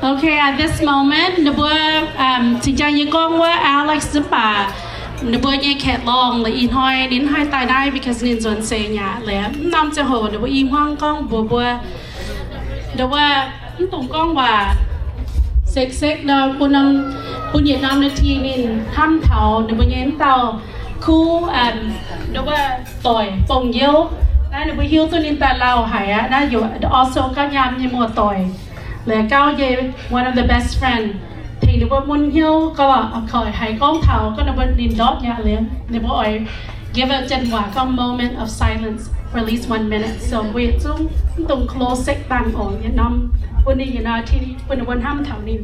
Okay, at this moment, ninh mbuo, um, cingx jang yie gorngv wuov Alex mv baac ninh mbuo nyei cat lorngh la'ih hnoi ninh haih daaih naaiv because ninh nzuonx seix nyaqc liuz. Mv norm ziangh hoc ninh mbuo i hmuangv gorngv mbuox mbuo, ndau wuov mv dungx gorngv waac, sekv-sekv nor, bun norm, bun yietc norm นาที ninh hnamv taux ninh mbuo nyei mv dauh kuv, um, ndau wuov doic Bong Youh. Naaiv ninh mbuo hiuv duqv ninh daaih lauh haic aqv. Naaiv yaac also gauh nyaam nyei muoz-doic. Laaix gauh nyei, one of the best friend. Tengx ninh mbuo mun hnyouv gorngv, oix haiz gorngv taux gorngv ninh mbuo ninh ndortv nyei liuz, ninh mbuo oix give a janx waac gorngv moment of silence for at least one minute. So mbuo yietc zungv mv dungx close sekv dangh oc, yietc norm bun ninh yietc norm นาที bun ninh mbuo hnamv taux ninh.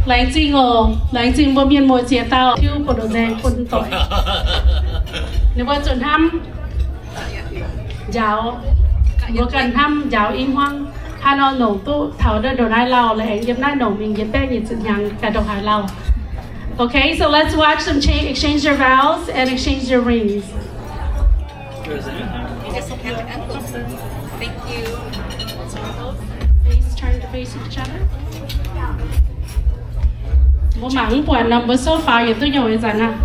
Laengz zingh oc. Laengz zingh mbuo mienh muoz ziex dauh tiuv buoz-ndoqv nzaeng bun doic. Ninh mbuo zuqc hnamv njaaux, mbuo ganh hnamv njaaux i hmuangv. Hnangv nor longc duqv taux ndongc naaiv lauh, laengz yiem naaiv longc mingh yietc baeqv nyic ziepc hnyangx ganh ndongc haaix lauh. Okay, so let's watch them change, exchange their vows and exchange their rings. Thank you. Face, turn to face each other. Mbuo mangc mv buatc nor, mbuo so far yietc duqv nyungc ih zanc aqv.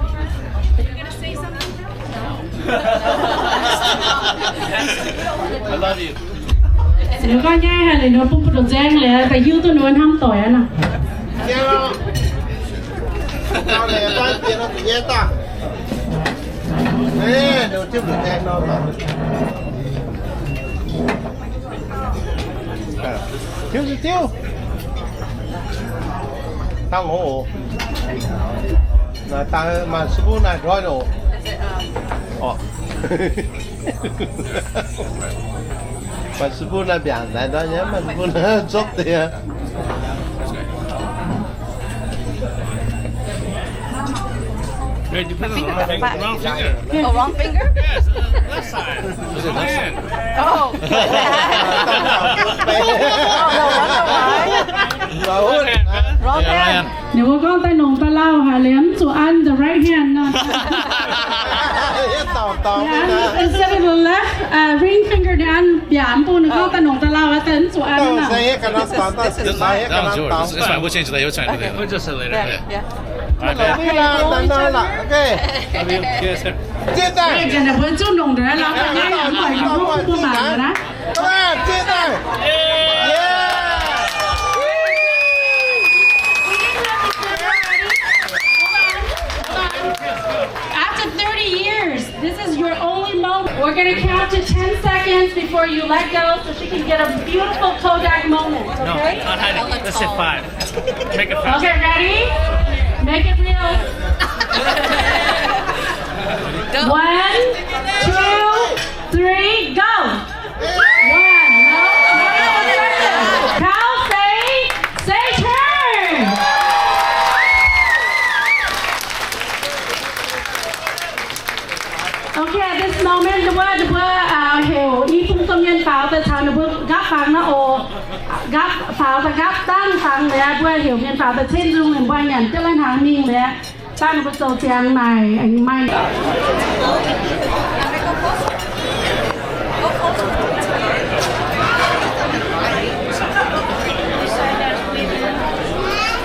Liuz gorngv nyaiv haic liuz, ninh mbuo bun buoz-ndoqv nzaeng liuz, da'hiuv duqv ninh mbuo hnamv doic aqv nor. Tiuv, tiuv, tiuv. Dangh oc. Naaiv dangh maaih su bun naaiv ndroiv oc. Orqc. Maaih su bun naaiv mbiaangc naaiv ndroiv nyei, maaih su bun naaiv zopv deix. Hey, you put it on the wrong finger. Wrong finger. Oh, wrong finger? Yes, uh, left side. Is it left side? Oh. Oh, no wonder why. Wrong hand. Ninh mbuo gorngv daaih nongc daaih lauh haic liuz mv zuqc an the right hand nor. Instead of the left, uh, ring finger, ninh an mbiaauc mv bung ninh gorngv daaih nongc daaih lauh aqv, daaih mv zuqc an nor. This is mine. That one's yours. It's fine. We'll change it later. We'll change it later. We'll just say later. Yeah, yeah. All right, man. Love you. Love you. Yes, sir. Mbuo zungv nongc daaih lauh daaih nyaiv, mv baac mbuo mangc naaiv. After thirty years, this is your only moment. We're gonna count to ten seconds before you let go so she can get a beautiful Kodak moment, okay? No, not hiding. Let's say five. Make it fast. Okay, ready? Make it real. One, two, three, go! One, no, no, no, no. Kau Fei, say turn! Nqaapv faaux daaih nqaapv dangv fangx liuz, mbuo heuc mienh faaux daaih cen nzung, mbuo nyanc jienv lai hnaangx mingh liuz, dangh mbuo zoux ziangx naaic maaih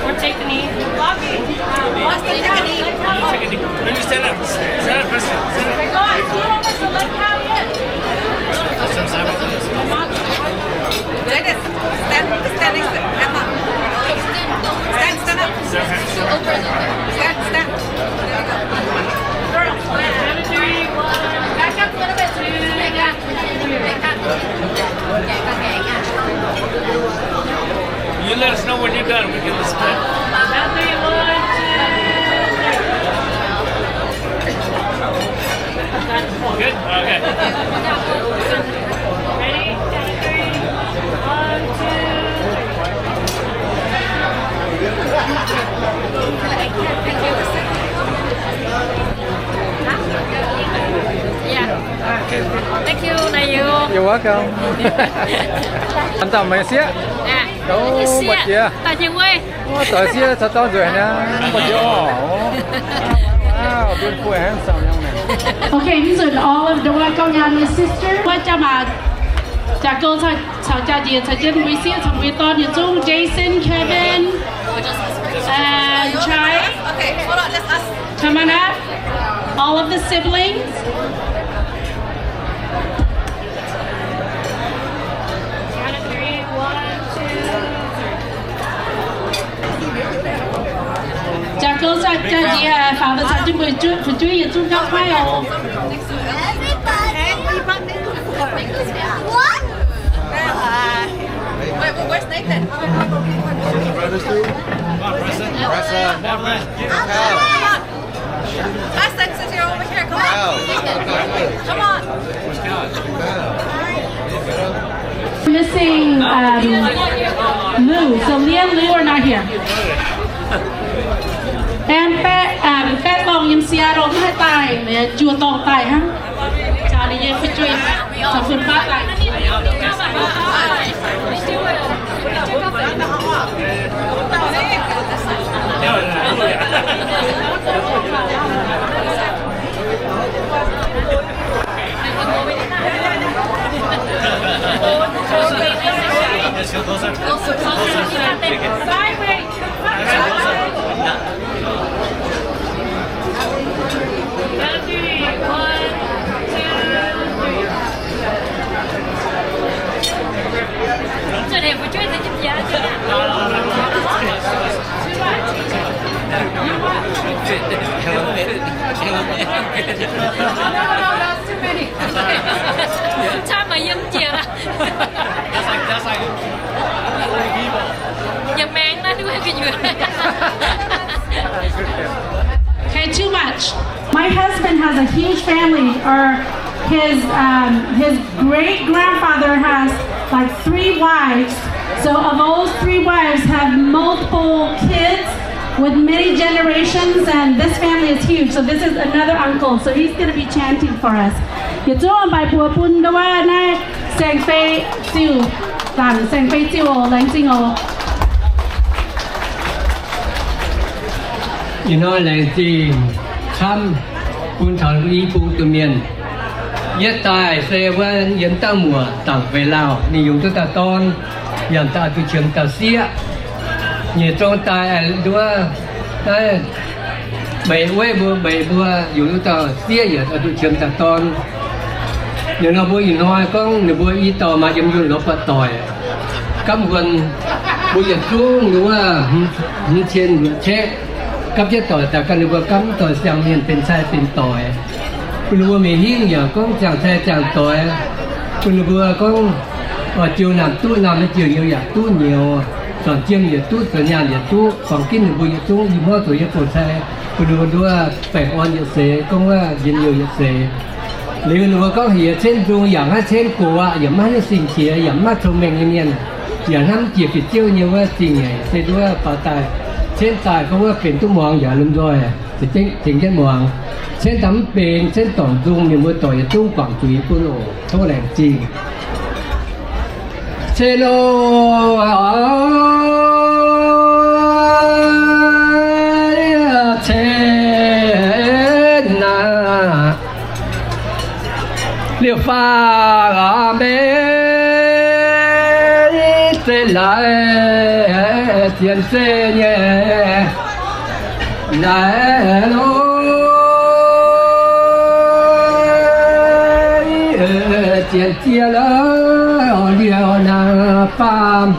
Or take the knee. Maybe stand up. Stand up, Kristen. Stand up. Stand up. Stand up. Stand, stand next to Emma. Stand, stand up. Stand, stand. There you go. Girls, one, two, three, one. Back up a little bit. Two, yeah. You let us know when you're done. We can split. One, two, three. Good? Okay. Ready? Count to three. One, two, three. Yeah. Thank you, Nai Yu. You're welcome. Hnamv dauh meih sieqv. Aa, oh, mbu'ziex. Doix nyei wuov. Doix sieqv caux dauh nzueic haic niaa, mbu'ziex orqc. Wow, beautiful and handsome young man. Okay, these are all of the Dowa Gouv Nyaanh nyei sister. Wuov jaa-maac, jaa-gouv caux, caux jaa-njiec caux jienv mbuo sieqv caux mbuo dorn yietc zungv, Jason, Kevin, and Chai. Come on up. All of the siblings. Jaa-gouv caux jaa-njiec faaux daaih caux jienv mbuo fu'jueiv yietc zungv gauh kuaaiv oc. Everybody. What? Wait, where's Nathan? Come on, Preston. Preston, since you're over here, come on. Come on. Missing, um, Lu. So Leah and Lu are not here. And Baeqv, um, Baeqv Lorngh yiem Seattle maiv haih daaih, njuov dorngh daaih hnangv. Caux ninh nyei fu'jueiv, caux fun-faqv daaih. Camv maaih yiem jiex aqv. Yiem maengx naaiv duqv haaix nyungc. Okay, too much. My husband has a huge family, or his, um, his great grandfather has, like, three wives. So of those three wives have multiple kids with many generations, and this family is huge. So this is another uncle. So he's gonna be chanting for us. Yietc zungv mbaih buoz bun ndau wuov naaiv Saeng-Fei Ziuh, Zaangc Saeng-Fei Ziuh oc, laengz zingh oc. Ih hnoi laengz zingh camv bun taux i bung domh mienh. Yietv daaih se wuov yiem dangh muoc Zaangc Fei Lauh, ninh yungz duqv dauh dorn, yaac daaih duqv qiemx dauh sieqv. Nyiec zong daaih nduov naaiv Meix Weiv mbuo, Meix mbuo yungz duqv dauh sieqv yaac duqv qiemx dauh dorn. Ninh nor mbuo ih hnoi gorngv ninh mbuo i dauh maaih yiem yunh lorz buatc doic. Gapv wuonh mbuo yietc zungv nduov hmz cien luoqc caeqv. Gapv jienv doic daaih ganh ninh mbuo gapv doic siang-mienh benx cai benx doic. Bun ninh mbuo mingh hingv yaac gorngv ziangh cai ziangh doic. Bun ninh mbuo gorngv oix jiu naamh duqv naamh, maiv jiu nyouz yaac duqv nyouz, zornc jiem yaac duqv, zornc nyaanh yaac duqv, buangh ginv ninh mbuo yietc zungv i hmuangv zoux yiem buonv-cai, bun ninh mbuo nduov baengh orn yietc seix, gorngv wuov njien-youh yietc seix. Liuz ninh mbuo gorngv heuc yie cenv nzung yaac maiv cenv gox aqv, yaac maiv hiuv sing-qiex, yaac maiv cong-mengh nyei mienh, yaac hnamv jiex bieqc ziouv nyei wuov zingh nyeic se nduov faaux daaih cenv daaih gorngv wuov benx duqv muangx yaac lomh nzoih za'gengh tengx jienv muangx. Cenv daaih mv benx, cenv dorngc nzung, mienh muoz-doic yietc zungv guangc zuiz bun oc. Tov laengz zingh. Cen loh, cen naaic, liuz faah mbenc zeiv laaix zien zeiv nyei naaic loh, zien ziex lorh liuz naaic faam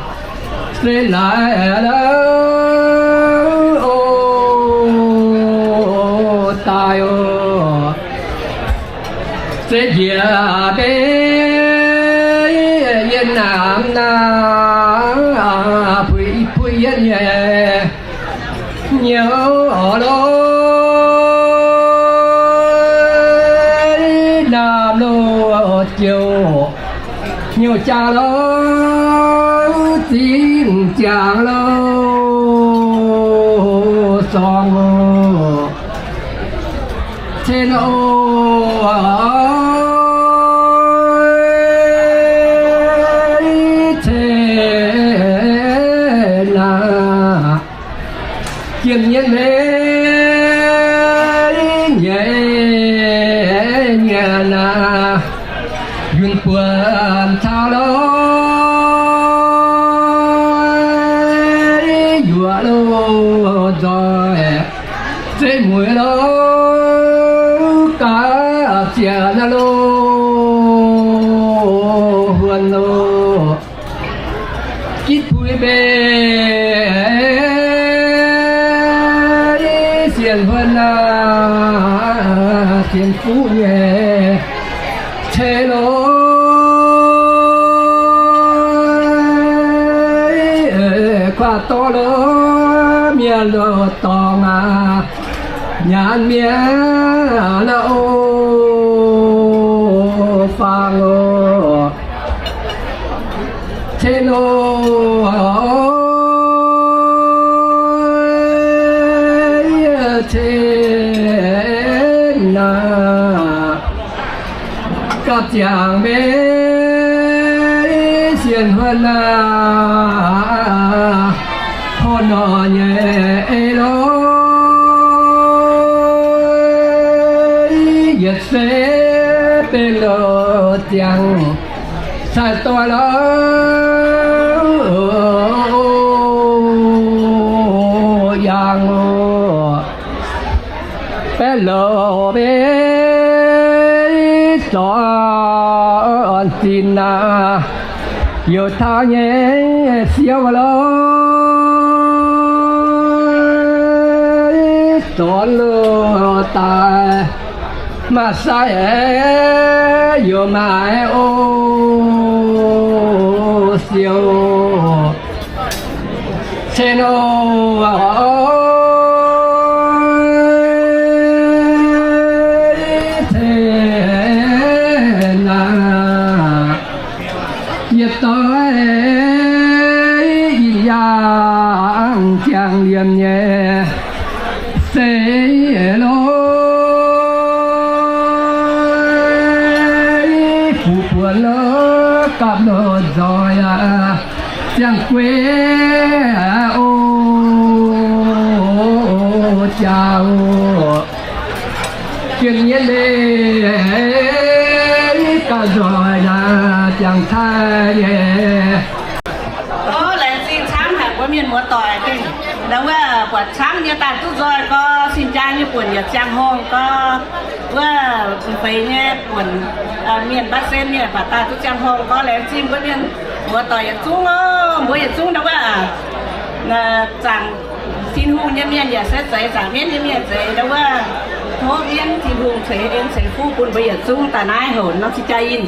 se laaix lorh, o, daaih oc. Se njiec mbenc yiem naamh naaic, puix puix yietv nyei nyouv loh, naamh loh jouh, nyouv jaa loh, zinh ziangx loh, sorng loh, cen oc, cen naaic. Jiem nyei mbenc nyei nyanc naaic, yunc buonc caux loh, yuoqc loh nzoih, zeiv mueiz loh, gaax ziec naaiv loh, huon loh, gitv puix mbenc sienx huon naaic, sienx fuqv nyei ceix loh, kuaaiv dorv loh, mienh loh dorngx aac, nyanc mienh loh, o, faang oc. Ceix loh, ceix naaic, gapv ziangx mbenc sienx huon naaic, horh nor nyei ei loh, yietc se benx loh ziangx, cai doix loh, yangh oc. Baeqv louc mbenc zornc zinh naaic, youc taux nyei siou loh, zornc loh daaih, maaih sai aeqv, youc maaih o, siou. Cen oc, cen naaic, yietc doix ih yangh ziangh liemh nyei se loh, fuqv buonc loh, gapv loh nzoih aac, ziangh gueix o, jaa o, jien nyei leiz gapv nzoih naaic, ziangh taaih nyei. O, laengz zingh camv haic mbuo mienh muoz-doic gengh. Ndau wuov buatc camv nyei daaih duqv nzoih gorx, cing jaa nyei buonc yaac ziangh horngh gorx. Wuov feix nyei buonc, mienh mbatv sen mienh baac daaih duqv ziangh horngh gorx. Laengz zingh mbuo mienh muoz-doic yietc zungv oc. Mbuo yietc zungv ndau wuov zaangc Tin-Hungh nyei mienh yaac se zeiz, zaangc mienv nyei mienh zeiz. Ndau wuov tov mienv Tin-Hungh ceix en ceix fuqv bun mbuo yietc zungv daaih naaiv houc norm cing jaa yinh.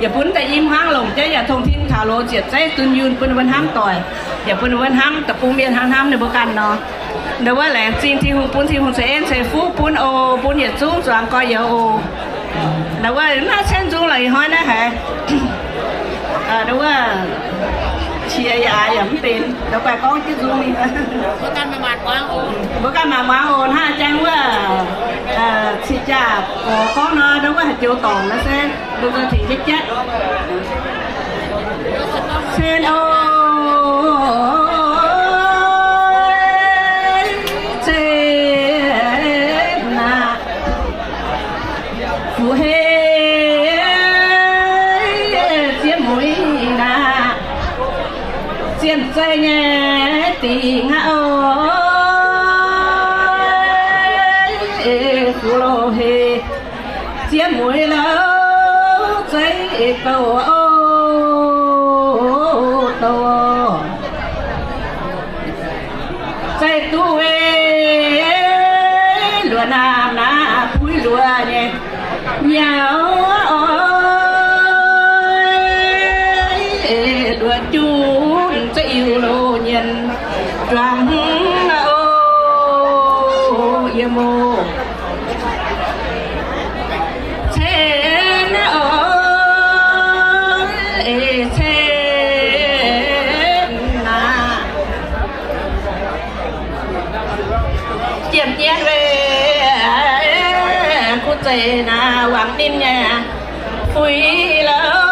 Yaac bun deix i hmuangv longc jienv yaac tong tin taux loz ziepc zeiv dunh yunh bun ninh mbuo hnamv doic, yaac bun ninh mbuo hnamv deic-bung mienh hnangv hnamv ninh mbuo ganh nor. Ndau wuov laengz zingh Tin-Hungh bun Tin-Hungh ceix en ceix fuqv bun oc, bun yietc zungv zuangx gorx-youz oc. Ndau wuov naaiv cen nzung lorqc, ih hnoi naaiv haiz ndau wuov qiex yaac yaac mv benx, ndau wuov gorngv jienv nzung mingh. Mbuo ganh maac muangx oc. Hnangv jang wuov cing jaa gorx gorngv nor, ndau wuov haih joux dorngc nor se mbuo tengx jienv jatv. Cen oc, cen aqv. Fu hei ziex mueiz naaic, zien zeiv nyei dingc aqv oc. Fu loz hei ziex mueiz la'zeiv gouv oc, douh. Zeiv duqv ei luoqc naamh naaic, puix luoqc nyei nyauv oc. Luoqc junv zeiv Iu-Lo nyienh juangc oc, yiem oc. Cen oc, cen aqv. Jiem jienv weic kuv zeiz naaic wangc ninh nyei fuix la'o,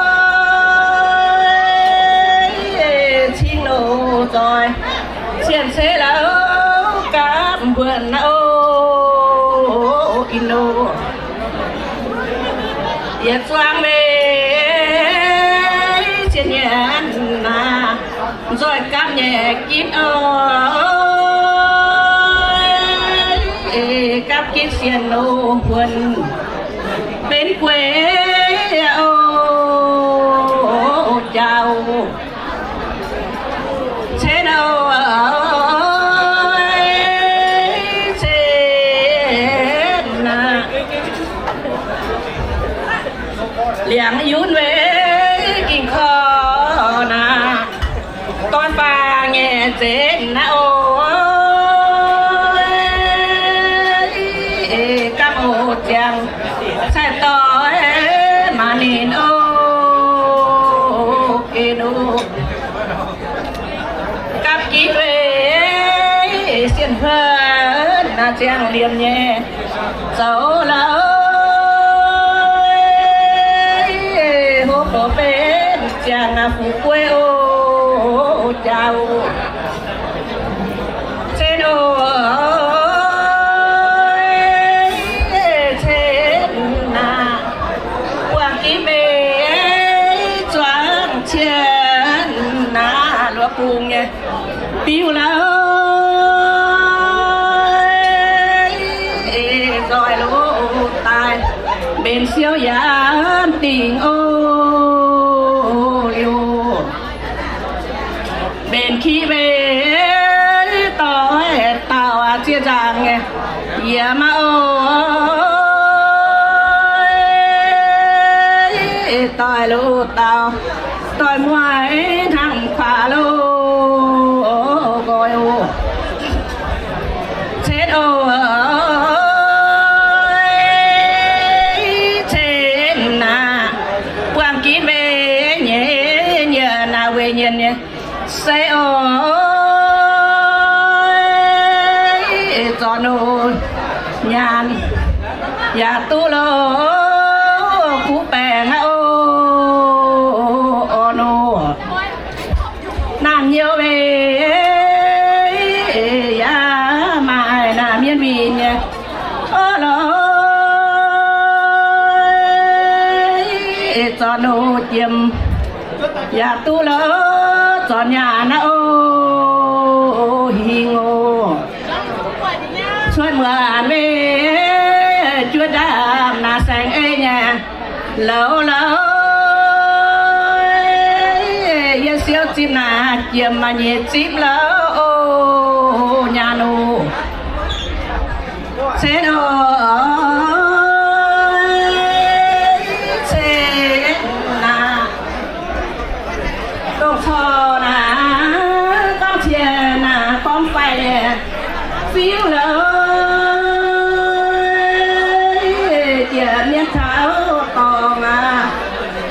cing loz zoih cien-ceqv la'o, gapv mbuonx la'o, in loz. Yietc zuangx weic cien nyanc naaic, nzoih gapv nyei gitv oc, gapv gitv sien loz mbuonx, benx gueix oc, jauv. Cen oc, cen aqv. Liangx yunv weic ging korv naaic, doix faang nyei nzenc naaiv oc. Gamh oc ziangx cai doix maaz ninh oc, gen oc. Gapv gitv weic sienh huonh naaic ziangh liemh nyei zoux la'o, hopv bou benv ziangh naaic fu'jueiv guei oc, jaax oc. Cen oc, cen naaic, buangh gitv meix zuangx cien naaic, luoqc bungx nyei biuv la'o, nzoih loz daaih mbenc siou yaac dingc oc, liuz mbenc ki meix doix dauh ziex nzaangc nyei yie maah oc, doix loz dauh doix mueiz hnangv kuaax loh nqoi oc. Cen oc, cen naaic, buangh gitv meix nyei nyienc naaic, weic nyienc nyei se oc, zornc oc, nyaanh yaac duqv loh, kuv baengc aqv oc, orn oc. Naamh nyouz weic yaac maaih naamh mienh winh nyei, orn lorh, zornc oc, jiem yaac duqv loh, zornc nyaanh aqv oc, hingh oc. Cuotv muonc weic juotv ndaamv naaic saeng ei nyei louz louz, yie siou zipv naaic jiem maaih nyei zipv louz oc, nyaanh oc. Cen oc, cen naaic, dongh corc naaic, gorngv cien naaic, gorngv faix nyei fiuv louz, jiex mienv taux dorngx aqv,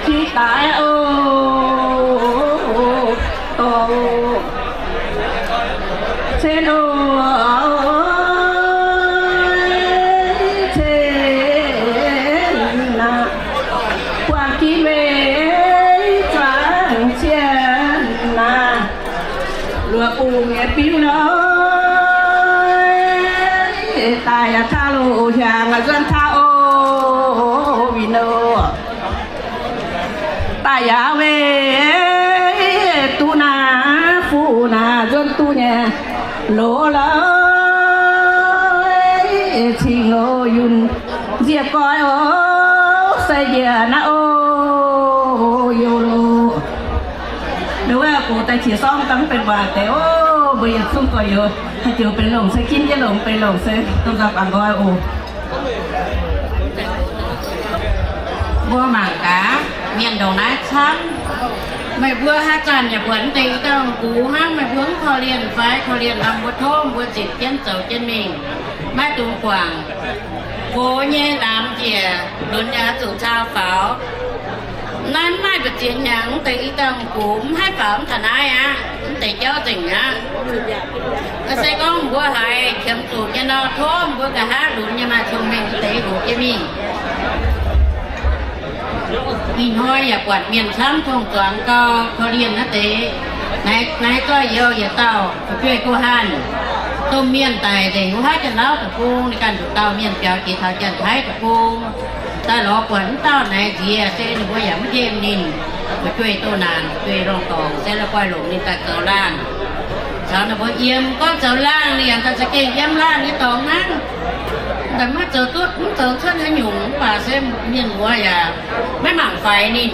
jiex daaih oc, dorngx. Cen oc, Lungh nyei biuv nor, daaih yaac taux loz hiaangx nzuonx taux o, win o. Daaih yaac weic duqv naaiv fuqv naaic nzuonx duqv nyei loz lorqc, cing loz yunh nziec goiv o, se njiec naaiv o, youh loz. Nduov wuov gox daaih qiex sorngv daaih mv benx waac deix o, mbuo yietc zungv gorx-youz haih joux benx longc se ginv jienv longc, benx longc se domh nzauh baac nqoi oc. Mbuo mangc gaax, mienh ndongc naaiv camv. Meih mbuo haaix zanc yaac buatc mv deix i dauh gux hnangv, meih mbuo mv korv-lienh fai? Korv-lienh nor mbuo tov mbuo zitc jienv zoux jienv mingh, maiv dungx guangc. Gox nyei namx njiec, lunx yaac zuqc cau faaux. Naaiv mv maaih mbu'ziex hnyangx, mv deix i dauh gux mv haih faaux mv taux naaiv aqv, mv deix jauv nzengc aqv. Se gorngv mbuo haiz qiemx zuqc nyei nor, tov mbuo nqa'haav lunx nyei maaih cong-mengh mv deix hoqc jienv mingh. Ih hnoi yaac buatc mienh camv tongh zuangx gau, korv-lienh naaiv deix. Naaiv, naaiv zoih youh yietc dauh fu'jueiv go hanh, domh mienh daic nzengc wuov haav Janx-Lauv deic-bung, ninh ganh nduqc dauh mienh biaux jiex taux Janx-Taiv deic-bung. Daaih lorz buatc mv dauh naaiv nziex se ninh mbuo yaac mv nqemh ninh. Fu'jueiv doh naanc, fu'jueiv longx dorngc se la'guaih longc ninh daaih zoux laangh. Caux ninh mbuo yiem, gorngv zoux laangh ninh yaac daaih za'gengh yiem laangh nyei dorngx hnangv. Daaih maiv zoux duqv, mv zoux cuotv haaix nyungc, mv baac se mienh muoz yaac maiv mangc faix ninh.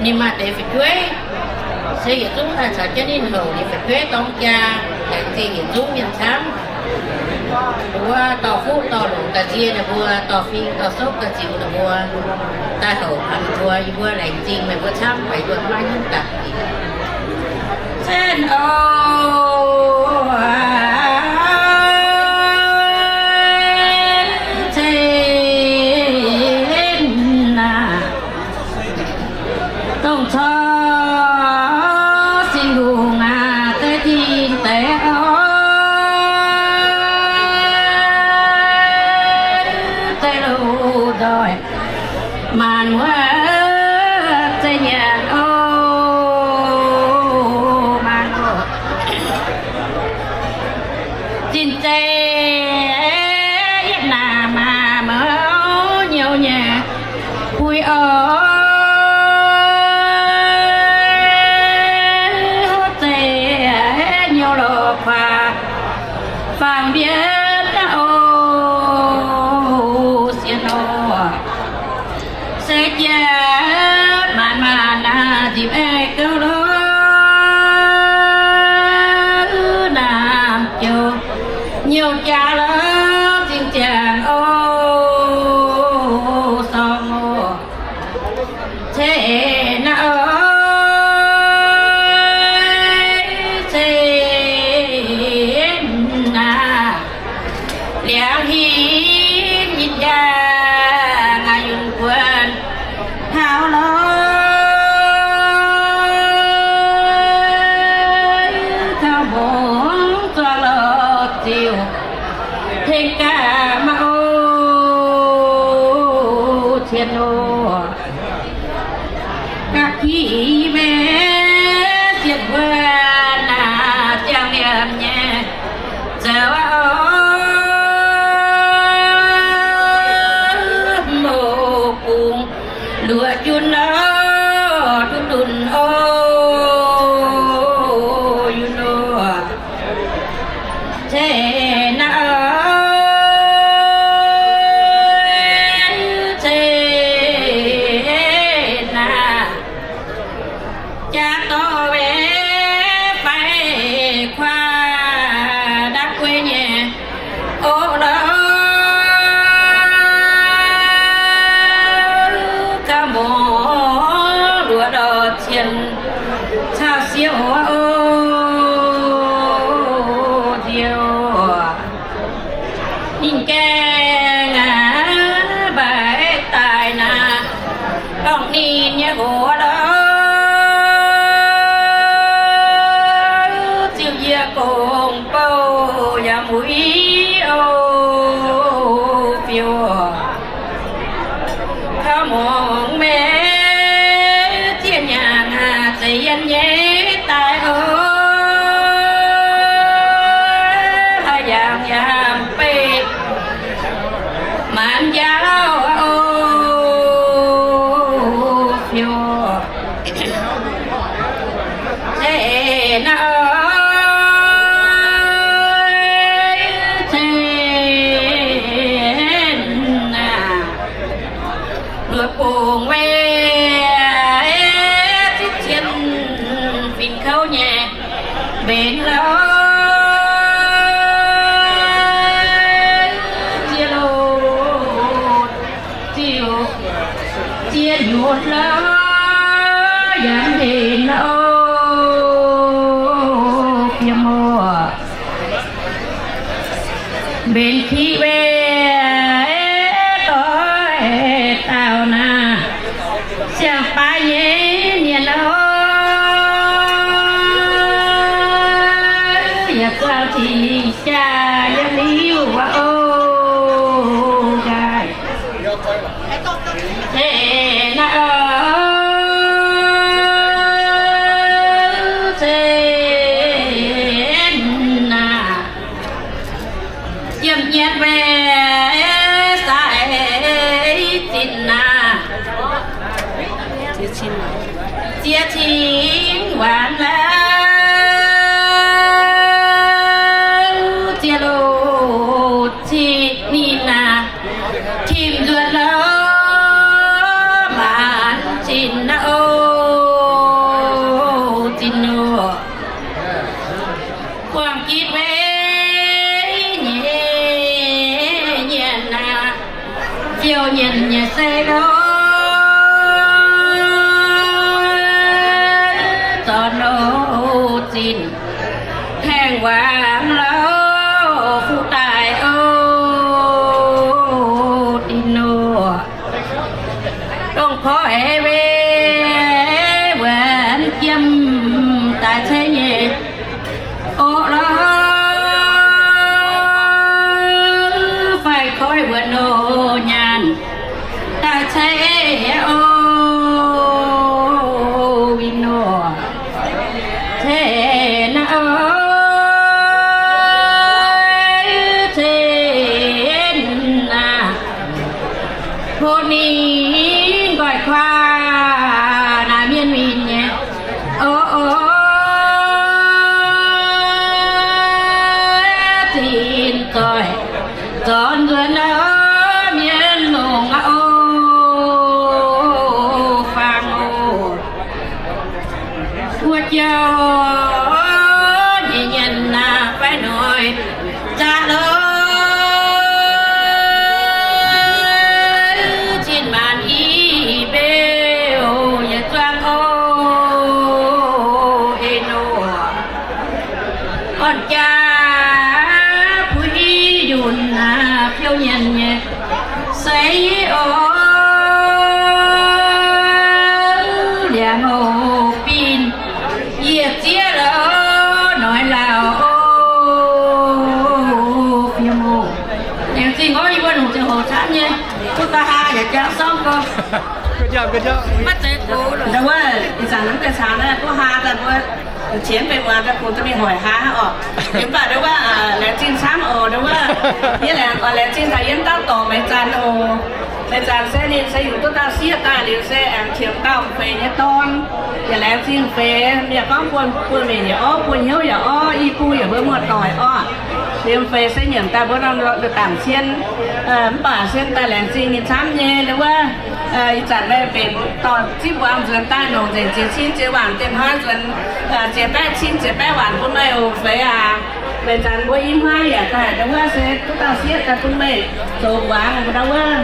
Ninh maaih deix fu'jueiv, se yietc zungv daaih caux jienv ninh houc ninh fu'jueiv dorng jaa, laengz zingh yietc zungv mienh camv. Wuov dorh fuqv dorh longc daaih nzie ninh mbuo, dorh fing dorh sopv daaih ziux ninh mbuo, daaih houc ninh mbuo, yie mbuo laengz zingh meih mbuo camv, meih mbuo maiv hiuv dapc. Cen o, cen aac, dongh corc Singx Lungh aac, deix tin deix o, deix loz-nzoih maanc wuov, deix nyanc o, maanc o. Zinh zeiv yietv naamh maah, mouv nyouz nyei bui o, hov zeiv nyouz lorz kuaax fangx mbienv o, sienx nor. Se jiex maanc maanc naaiv nzipc aengx gouv lorz naamh joux nyouh jaax lorz zingh ziangx o, sorng o. Cen naaiv oix, cen naaiv, liangx hinc nyitc njaangc aac, yunh guonc taux lorz taux mbungx zuangx lorz ziouc tengx gaax maah o, cien o. Ga'qv i meiv sienx mbuo naaic ziangh liemh nyei zoux o, mouz bungx luoqc junv o, duqv ndunh o, yunv o. Cen naaiv oix, cen naaiv, jaax dorh weic faix kuaax ndapv guei nyei oc lorz, gauh mbuox luoqc ndorh cien caux siouc oc, nziouv. Ninh gaengh aqv, mbaix daaih naaic, dorngc ninh nyei hoc lorz, ziouc yie gong bouh yaac muiz o, fiou. Kaux mungz mengh zieqv nyaanh aac, zeiz yienh nyei daaih oc. Cen naaiv, cen naaiv, luoqc bungx weic zipv cien fin kouv nyei mbenc lorqc. Ziex loz, ziex, ziex nyutc lorqc, yaac mbenc lorqc, fiem oc. Mbenc kiv weic doix dauh naaic, siang-baaix nyei mienh oc, yaac zaah tengx jaa yiem liuh wuov oc. Nqaai, cen naaiv, cen naaiv, yiem nyienx weic sai zinh naaiv, ziex cin waanc lorqc, ziex loz cin ninh naaic, tim nzuonx lorqc, maanc zinh naaiv oc, zinh oc. Buangh gitv weic nyei nyienx naaic, fiou nyienx nyei se lorqc, zornc oc zinh, haengh waangc lorqc, fuqv daaih oc, dinh oc. Dongh porv haiz weic wuonx jiem daaih ceix nyei oc lorqc, fai koiv wuonx oc nyaanh daaih ceix oc, win oc, ceix naaiv oc, ceix naaiv. Hlo ninh nqoi kuaav naaiv mienh winh nyei, o, o, zinh zoih zornc nzuonx naaiv mienh longc aqv oc, faang oc. Wuov jouh nyei nyienx naaiv fai noic zaqc lorqc, zinh maanc i beu yietc zuangx oc, eix nor orn jaa puix i njunh naaiv fiou nyienx nyei seix oc, liangx oc, bin yietc zieqv lorqc, noic lauh oc, fiem oc. Laengz zingh gorngv yie mbuo longc ziangh hoc camv nyei, duqv da'haav yaac jangx sorng gorx. Ndau wuov ih zanc mv deix cangx naaiv duqv haa daaih mbuo qiemx benx muangx daaih kungx duqv mingh hoic haa oc. Mv baac ndau wuov laengz zingh camv oc. Ndau wuov yie laengz, laengz zingh taux yie mv dauh dorngc meix zanc oc. Meix zanc se ninh se yungz duqv dauh sieqv daaih liuz se aengx qiemx dauh feix nyei dorn. Yaac laengz zingh feix, mienh gorngv buo, buo mienh yaac orv, buo hnyouv yaac orv, i bung yaac mbuo muoz-doic orv. Liemh feix se nyiemc daaih mbuo norm dangc cien, mv baac se daaih laengz zingh ninh camv nyei. Ndau wuov ih zanc meih mbenc dorh zipv mbuangz nzuonx daaih longc nzengc ziex cin ziex waanc dien hnoi nzuonx, ziex baeqv cin ziex baeqv waanc bun meih oc feix aac. Meix zanc mbuo i hmuangv yaac daaih ndau wuov se duqv dauh sieqv daaih bun meih zoux mbuangz ndau wuov,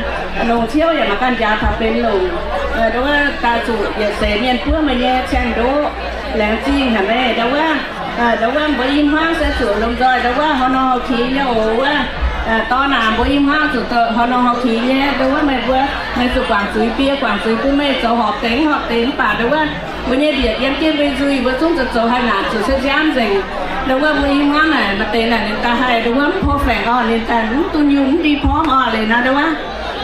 longc ciouv yaac mangc ganh njaaux taux benx longc. Ndau wuov daaih zuqc yietc seix mienh buov meih nyei cien-ndoqv. Laengz zingh haic meih ndau wuov. Ndau wuov mbuo i hmuangv se zuqc lomh nzoih ndau wuov haaix nor haaix kingx nyei oc wuov. Dorn aac, mbuo i hmuangv zuqc haaix nor haaix kingx nyei. Ndau wuov meih mbuo, meih zuqc guangc zuiz bie guangc zuiz bun meih zoux horpc deix horpc deix mv baac ndau wuov mbuo nyei mbietc yiem jienv mbei nzuih mbuo zungv zoux zoux haih naanc zuqc se nziaamv nzengc. Ndau wuov mbuo i hmuangv naaic maaih deix naaic ninh daaih haih ndau wuov mv perfect orqc, ninh daaih mv dunh yunh mv ndie porv orqc liuz nor ndau wuov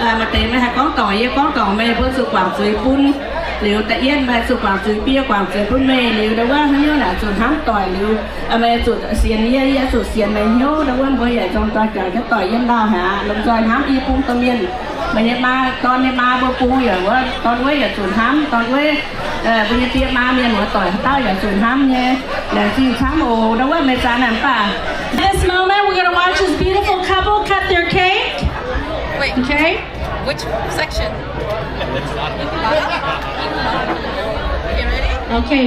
maaih deix meih haih gorngv dorngc yie gorngv dorngc meih, mbuo zuqc guangc zuiz bun. Liuz da'yietv meih zuqc guangc zuiz bie guangc zuiz bun meih liuz ndau wuov haaix nyungc naaic zuqc hnamv doic liuz meih zuqc sienx yie, yie zuqc sienx meih hnyouv ndau wuov mbuo yaac nzorng doic jangx jienv doic yiem lauh haic aqv. Lomh nzoih hnamv i bung domh mienh Meih nyei maa, dorn nyei maa mbuo bung yaac wuov, dorn wuov yaac zuqc hnamv, dorn wuov, mbuo nyei die maa mienh muoz-doic haaix dauh yaac zuqc hnamv nyei. Laengz zingh camv oc. Ndau wuov meih zanc naaic baac. This moment, we're gonna watch this beautiful couple cut their cake. Wait. Okay. Which section? Okay, ready? Okay.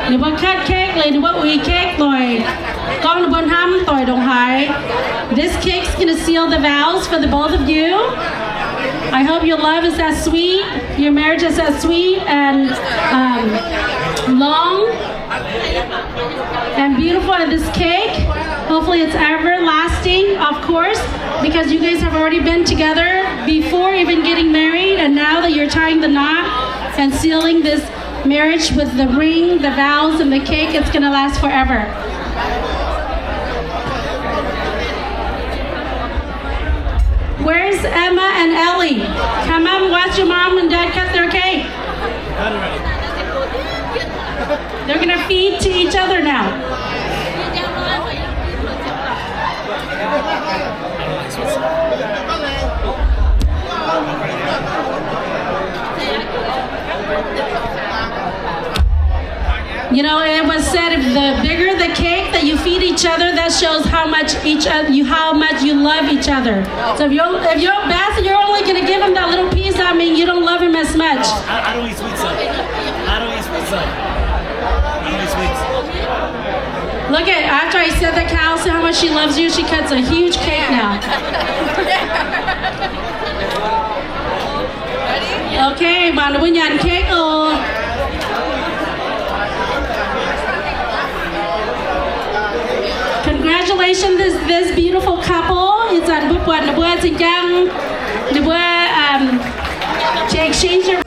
Ninh mbuo cut cake, ninh mbuo uix cake doic. Gorngv ninh mbuo hnamv doic ndongc haaix. This cake's gonna seal the vows for the both of you. I hope your love is as sweet, your marriage is as sweet and, um, long and beautiful as this cake. Hopefully it's everlasting, of course, because you guys have already been together before even getting married, and now that you're tying the knot and sealing this marriage with the ring, the vows, and the cake, it's gonna last forever. Where's Emma and Ellie? Come on, watch your mom and dad cut their cake. They're gonna feed to each other now. You know, it was said, if the bigger the cake that you feed each other, that shows how much each oth-, you, how much you love each other. So if you're, if you're, Bass, you're only gonna give him that little piece, that means you don't love him as much. I, I don't eat sweets, though. I don't eat sweets, though. I don't eat sweets. Look at, after I said that, Cal said how much she loves you, she cuts a huge cake now. Okay, mangc ninh mbuo nyanc cake oc. Congratulations, this, this beautiful couple. Ih zanc mbuo buatc ninh mbuo zinh ndaangc, ninh mbuo, um, to exchange their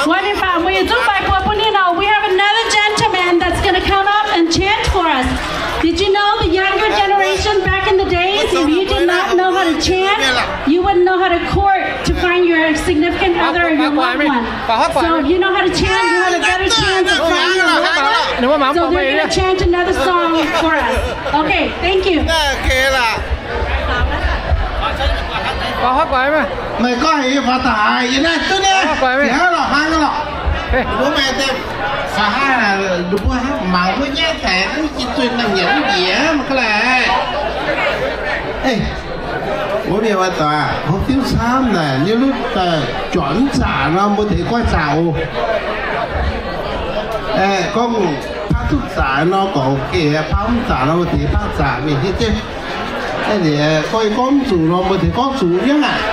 Wuov nyei faaux mbuo yietc zungv baix buoz bun ninh oc. We have another gentleman that's gonna come up and chant for us. Did you know the younger generation back in the days, if you did not know how to chant, you wouldn't know how to court to find your significant other or your loved one. So if you know how to chant, you have a better chance of finding your lover. So they're gonna chant another song for us. Okay, thank you. Meih gorngv heuc yie faaux daaih, yie naaiv duqv nyei, hnangv lorqc, hnangv lorqc. Mbuo meih deix faaux hnangv, mbuo hnangv mangc mbuo nyei deix, mv jiex zunh naaiv nyiemc mv njiec mv ga'laaih. Mbuo mienh muoz-doic, hopv diuv camv naaic, nyei lutv daaih juangc mv zaqc nor, mbuo tengx goiv zaqc oc. Gorngv paav duqv zaqc nor, gorngv geh paav mv zaqc nor, mbuo tengx paav zaqc mingh hietv jienv. Gorngv, gorngv mv zuqc nor, mbuo tengx gorngv zuqc nyei aqv.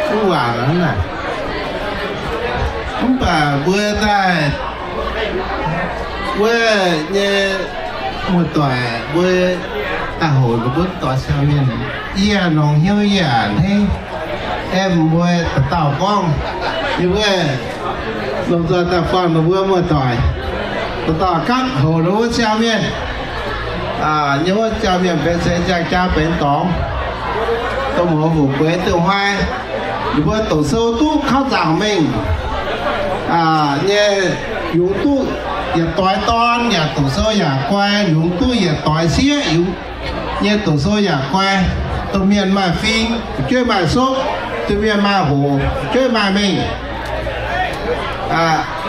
Mv waac hnangv naaic. Mv baac mbuo daaih wuov nyei muoz-doic, mbuo daaih hoc ninh mbuo doix siang mienh, yie nongx hnyouv yie a'hneiv. Aeqv, mbuo dauh dauh gorngv, yie wuov Lomh nzoih daaih buangh ninh mbuo muoz-doic, dauh dauh gapv houc ninh mbuo siang mienh. Nyei wuov siang mienh benx seix ziangh jaa benx dorngx, dongh muoz fuqv gueix duqv huai. Ninh mbuo doqc sou duqv kauv zaangc mengh nyei, yungz duqv yaac doix dorn, yaac doqc sou yaac guai, yungz duqv yaac doix sieqv, yungz nyei doqc sou yaac guai. Domh mienh maaih fing, fu'jueiv maaih sopv, domh mienh maaih hoc, fu'jueiv maaih mengh.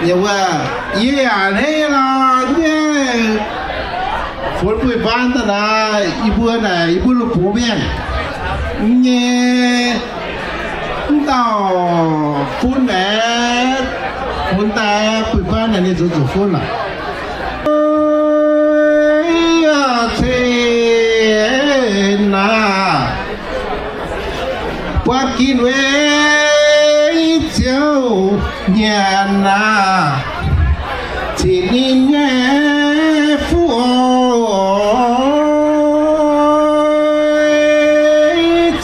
Yie wuov, yie yaac hneiv lorz nyei, funx buiv-baan daaih naaic, yie mbuo naaic, yie mbuo lungh bungx mienh nyei, mv dauh fun aeqv, funx daaih buiv-baan naaic ninh zuqc zuqc fun lorqc. Cien naaic, buangh ginh weic Ziouv nyanc naaic, cingx ninh nyei fuqv oc,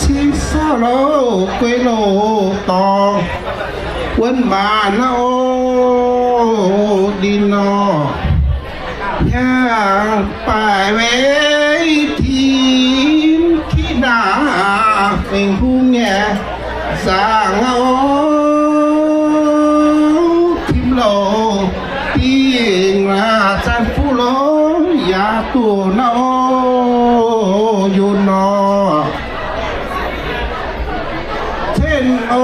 cingx saauv loz guei loz dorngx, wuonv maanc naaiv oc, ndin nor. Hiaangx baaih weic tin kiv naaic, fingx hungh nyei zaangc oc, tim louc dingh aac, zanc fuqv longx yaac duqv naaiv oc, yunc nor. Cien oc,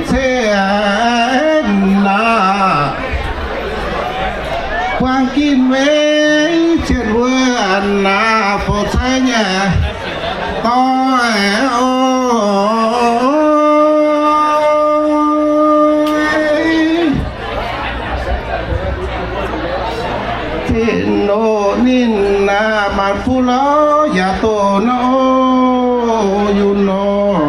cien naaic, buangh ginh weic cien wuov naaic, bouc cai nyei doic oc. Tin oc, ninh naaic maanc fuqv lorz yaac doqc naaiv oc, yunc nor.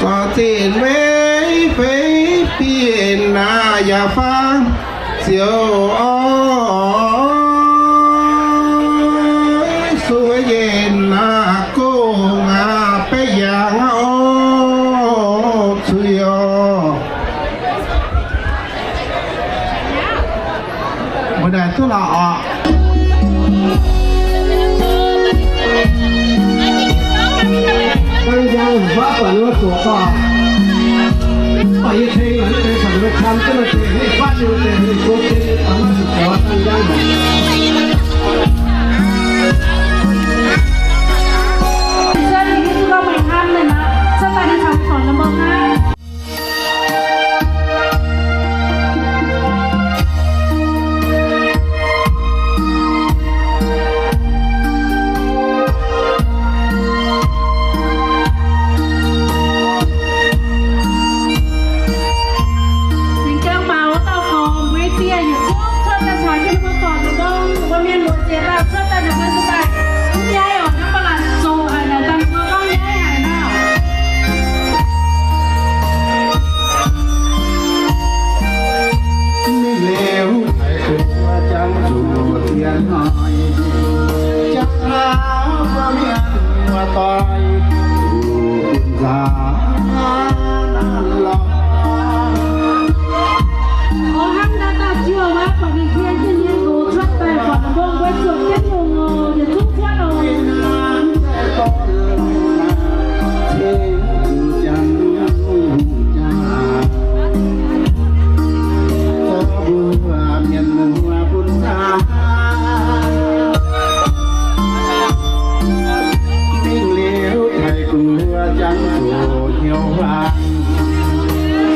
Zorc zinh weic feix bienh naaic yaac fangx ziouc oix sueih yienc naaic gong aac, beiv yangh oc, zuiz oc. Mbuo naaic duqv lorqc oc. Singx Gaeng Mauz wuov dauh gormx mbuo nyei die yietc zungv cuotv daaih caux jienv mbuo gormx lungh ndongh wuov mienh muoz jiex daaih cuotv daaih ninh mbuo se daaih mv nyaiv oc, hnangv ba'laqc zoqc haic naaic, dangh mbuo gorngv nyaiv haic nor. Mingh liuz haiz zuqc jangx zuqc dienx hnoi, jangx taux mbuo mienh muoz-doic zuqc bun nzaaux nanv lorqc. Oix hnangv naaiv dauh juoh wuov, buatc ninh kie jienv nyei nqox cuotv daaih, buatc ninh mbong mbuo zuotc jienv lungh oc, yietc zungv cuotv oc. Mbuo mienh muoz bun saah, mingh liuz taiv guoqv jangx zuqc hnyouv hlang,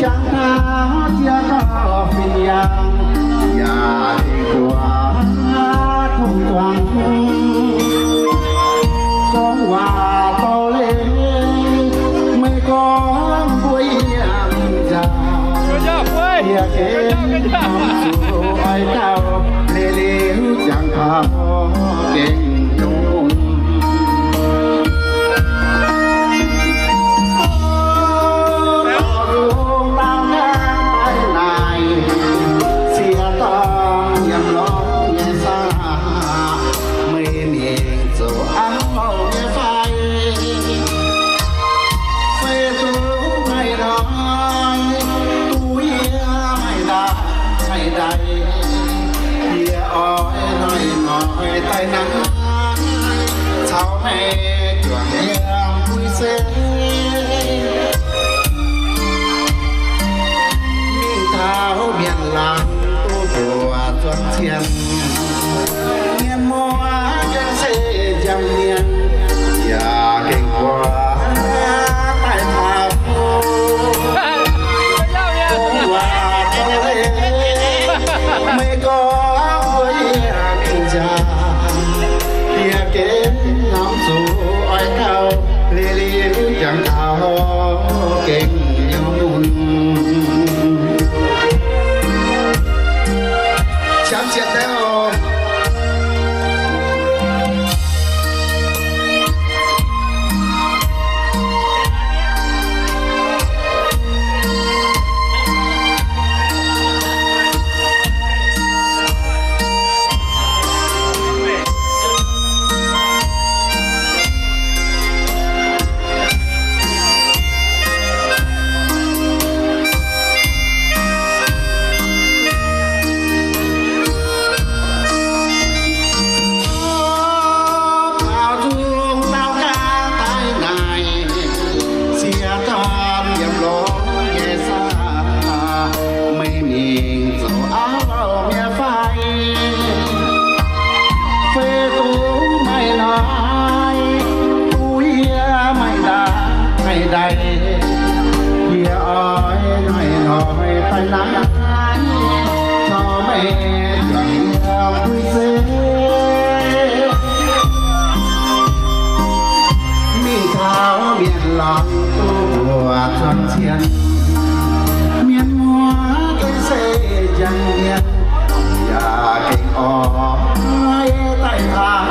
jangx taux ziex dauh fin-yangh yaac dingc duqv tong zuangx. Gorngv waac dorh leiz, meih gorngv mbuo yiem nzauh, yie gengh zuqc oix dauh leiz liuz jangx taux gengh nyungc. Lungh ndau naaiv naaic, sieqv dorngh yiem lorngx nyei saah, Juangc yiem puix se, mingh taux mienh laangz duqv mbuoqc zuangx cien. Mienh muoz gengh se njang mienh, yaac gengh mbuoqc daaih taux Meih gorngv mbuox yie mingh njaaux, yie gengh hnamv zuqc oix gauh liuz liuz jangx taux gengh nyei mun. Qamv ziepc deix oc. Baaux nzung ndau gaax daaih naaic, siex dorn yiem longx nyei saah, meih mingh zoux auv mi'aqv fai? Fei dungx meih noic, bun yie maiv ndaix, maiv ndaix, yie oix noic noic daaih naaiv, caux meih juangc yiem puix se. Mingh taux mienh laangz duqv mbuoqc zuangx cien, mienh muoz gengh se njang mienh, yaac gengh oix daaih taux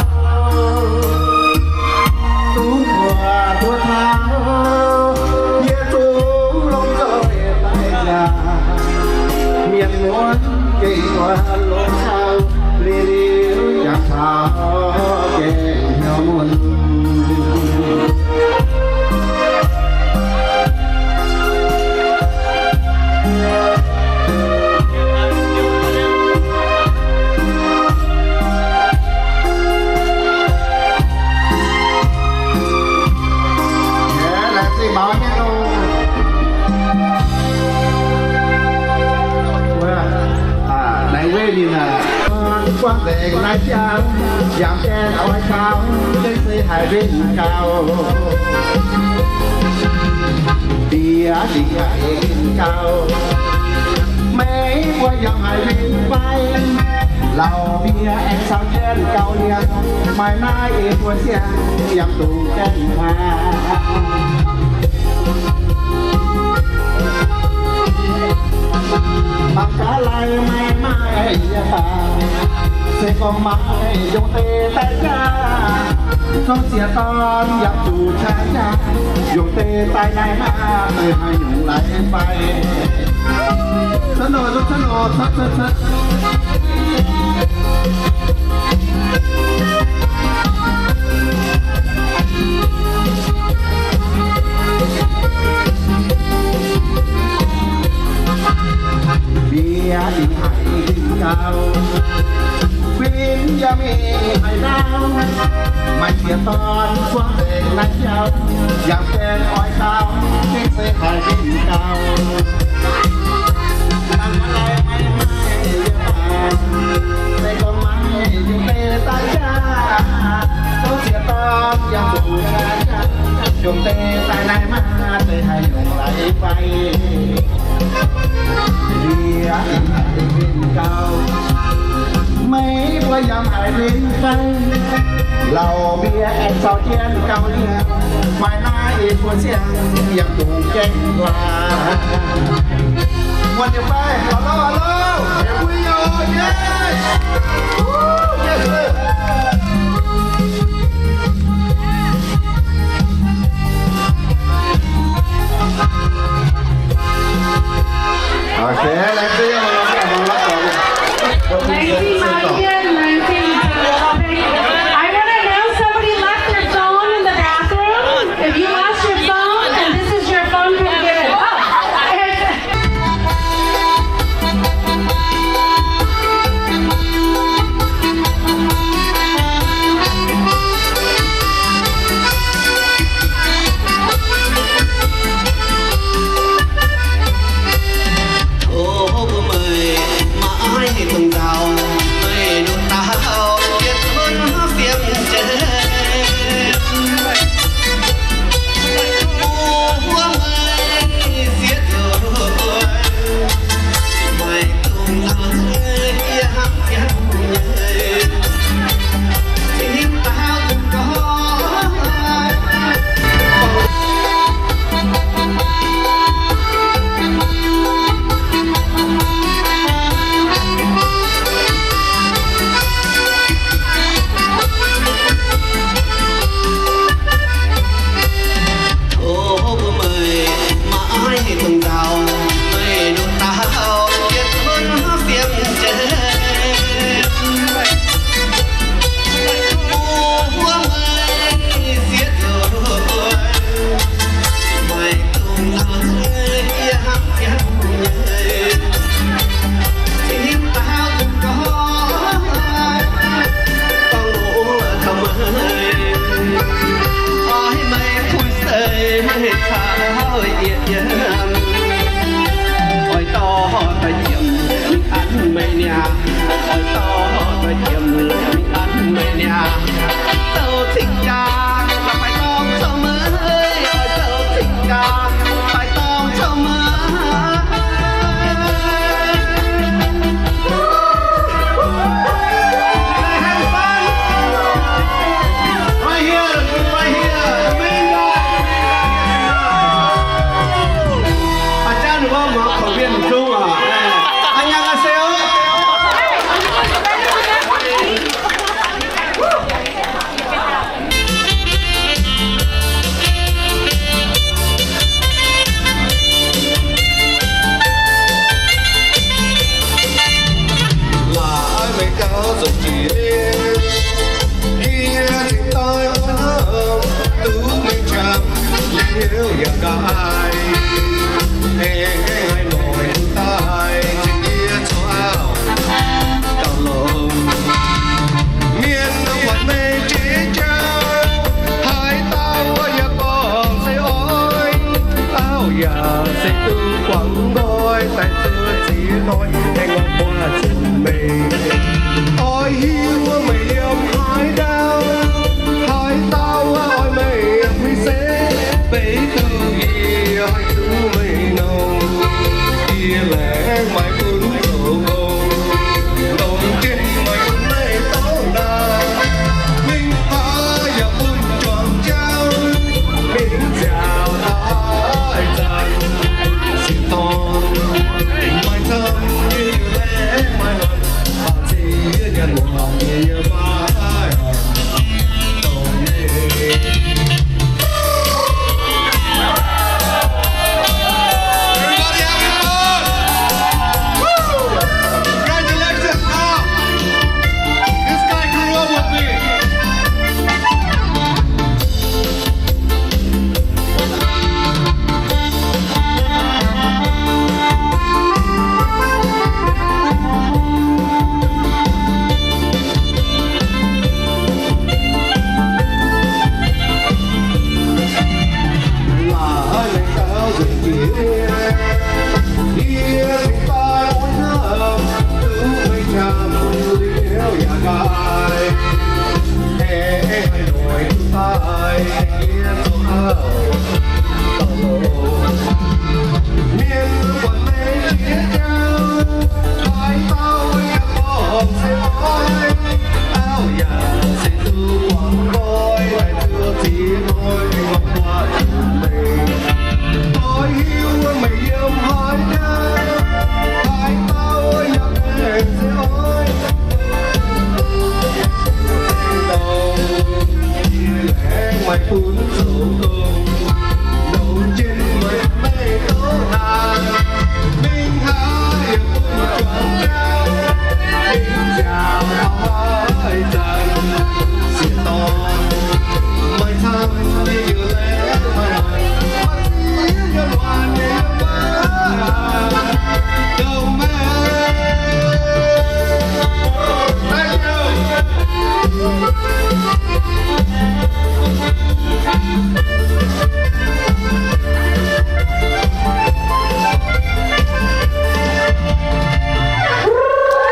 duqv mbuoqc duqv taux, yie zungv longc nzoih daaih njaaux. Mienh muoz gengh oix longc taux, liuz liuz jangx taux gengh hnyouv mun. Laengz zingh maux nyei longx. Naaiv weic ninh aac, buangv nzengc naaiv jauv, yangh gaengh oix gaux, gengh se haiz winh gaux. Ndiev dingc haiz winh gaux. Meih mbuo yaac haiz winh fai? Lauh mienh aengx caux jienv gaux liangx, maaih naaiv ih buo siang yiem dungz gaengh huaax. Mangc gaax lai maaih maaih yie baac, se gorngv maaih yungz deix daaih jaax, zungv siex dorn yaac zuqc qaqv jaax. Yungz deix daaih naaiv maah, meih haaix nyungc lai fai? Cuotv nor, cuotv nor, cuotv, cuotv, cuotv. Mienh mingh haiz winh gaux, winh yaac mingh haiz ndau. Maaih siex dorn buangv nzengc naaiv jauv, yangh gaengh oix gaux, gengh se haiz winh gaux. Mangc gaax lai maaih maaih yie baac, se gorngv maaih yungz deix daaih jaax, zungv siex dorn yaac zuqc qaqv jaax. Yungz deix daaih naaiv maah, se haaix nyungc lai fai? Yie dingc haiz winh gaux, meih mbuo yaac haiz winh fai? Lauh mienh aengx caux jienv gaux liangx, maaih naaiv ih buo siang yiem dungz gaengh huaax. Muonc nyei fai? Hello, hello. Here we are, yes. Woo, yes, sir. Okay, let's see. Laengz zingh mienh, laengz zingh. I want to announce somebody left their phone in the bathroom. If you lost your phone and this is your phone, come get it. Oh, it's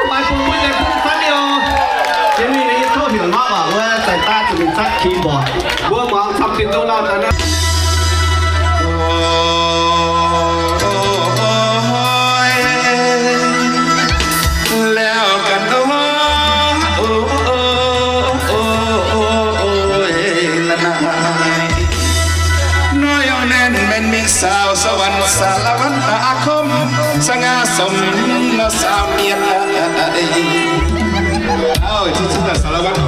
Maaih bun mbuo nyei bun fatv liouh. Jiex mingh nyei yie tov heuc nor baac wuov zaih daaih zuqc mingh zatv keyboard. Mbuo muangx camv dinh dongh lauh daaih naaiv. Laauh ganh oc, o, o, o, o, o, o, e, la'naaiv. Nor yaac naaiv maengx mingh saaux สวรรค์ สารวัตร อาคม สง่าสม นอ สาวเมียน เอ้ย เอ้า ที่ชื่อ สารวัตร พ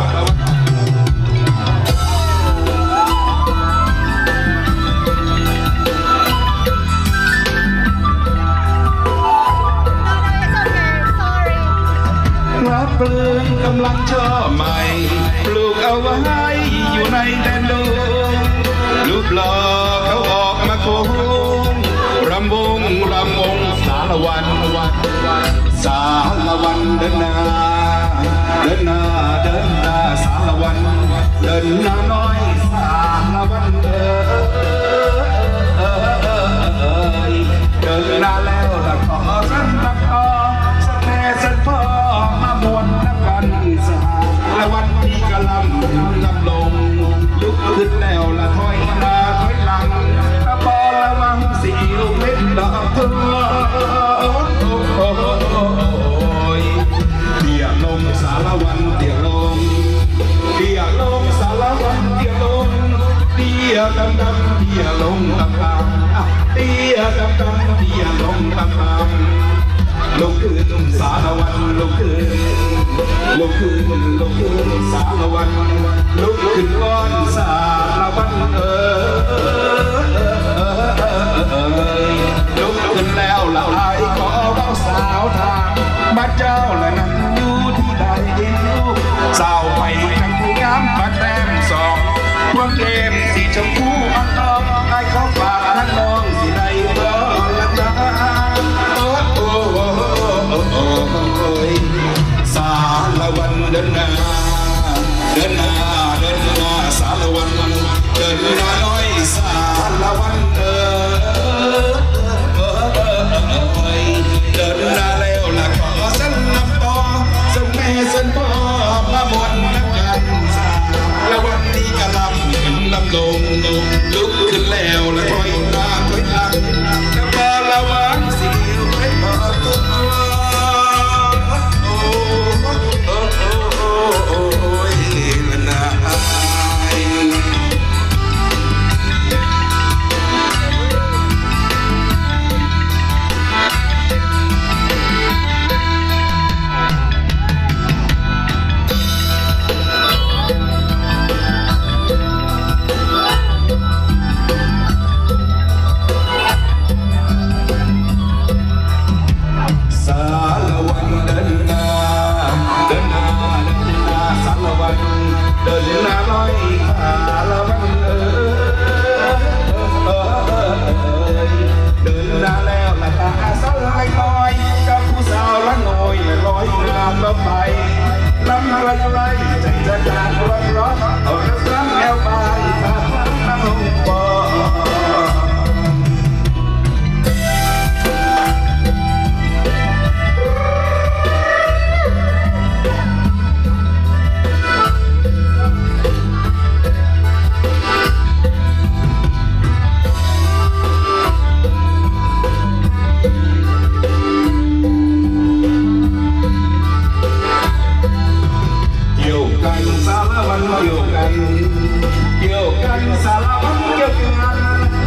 ระเพลิงกำลังช่อใหม่ ปลูกเอาไว้อยู่ในแดนโดง รูปหล่อเขาออกมาโค้ง รำ La'mong สารวัตร สารวัตร เดินหน้า เดินหน้า เดินหน้า สารวัตร เดินหน้าน้อย สารวัตรเอ๋ย เดินหน้าแล้วละขอเชิญนักร้อง เชิญแม่เชิญพ่อ มาม่วนนำกัน สารวัตรนี่กำลังดำรง ลุกขึ้นแล้วละถอยหน้าถอยหลัง บ่ระวังสิเอวเล็กดอกเถื่อ เตี้ยลงสารวัตรเตี้ยลง เตี้ยลงสารวัตรเตี้ยลง เตี้ยต่ำๆ เตี้ยลงต่ำๆ อ่ะ เตี้ยต่ำๆ เตี้ยลงต่ำๆ ลุกขึ้นสารวัตรลุกขึ้น ลุกขึ้น ลุกขึ้น สารวัตร ลุกขึ้นก่อน สารวัตรเอ๋ย ลุกขึ้นแล้วละอ้ายขอเบาสาวถาม บ้านเจ้าละนั้นอยู่ที่ใด เห็นลูกสาวไปจังผู้งามมาแต้มสอง พวงแก้มสีชมพูอ่อนๆ อ้ายขอฝากท่านน้องสิได้บ่ละนะ โอ้โอ้โอ้โอ้โอ้ย สารวัตรเดินหน้า เดินหน้า เดินหน้า สารวัตร เดินหน้าน้อย สารวัตรเอ๋ย เดินหน้าแล้วละขอเชิญนักร้อง เชิญแม่เชิญพ่อ มาม่วนนำกัน สารวัตรนี่กำลังดำรง ลุกขึ้นแล้วละถอยหน้าถอยหลัง แล้วก็ระวังสิเอวไปต่อตัว โอ้ โอ้ โอ้ โอ้ โอ้ย ละนาย สารวัตรเดินหน้า เดินหน้า เดินหน้า สารวัตร เดินหน้าน้อย สารวัตรเอ๋ย เดินหน้าแล้วละตาสาวเล็กน้อย กับผู้สาวละน้อยละลอยหน้าต่อไป ลำไกลๆ ใจจะขาดร้อนๆ เอากระซ้ำแอวบาง พาพามาลงบ่อ เกี่ยวกันสารวัตรเกี่ยวกัน เกี่ยวกันสารวัตรเกี่ยวกัน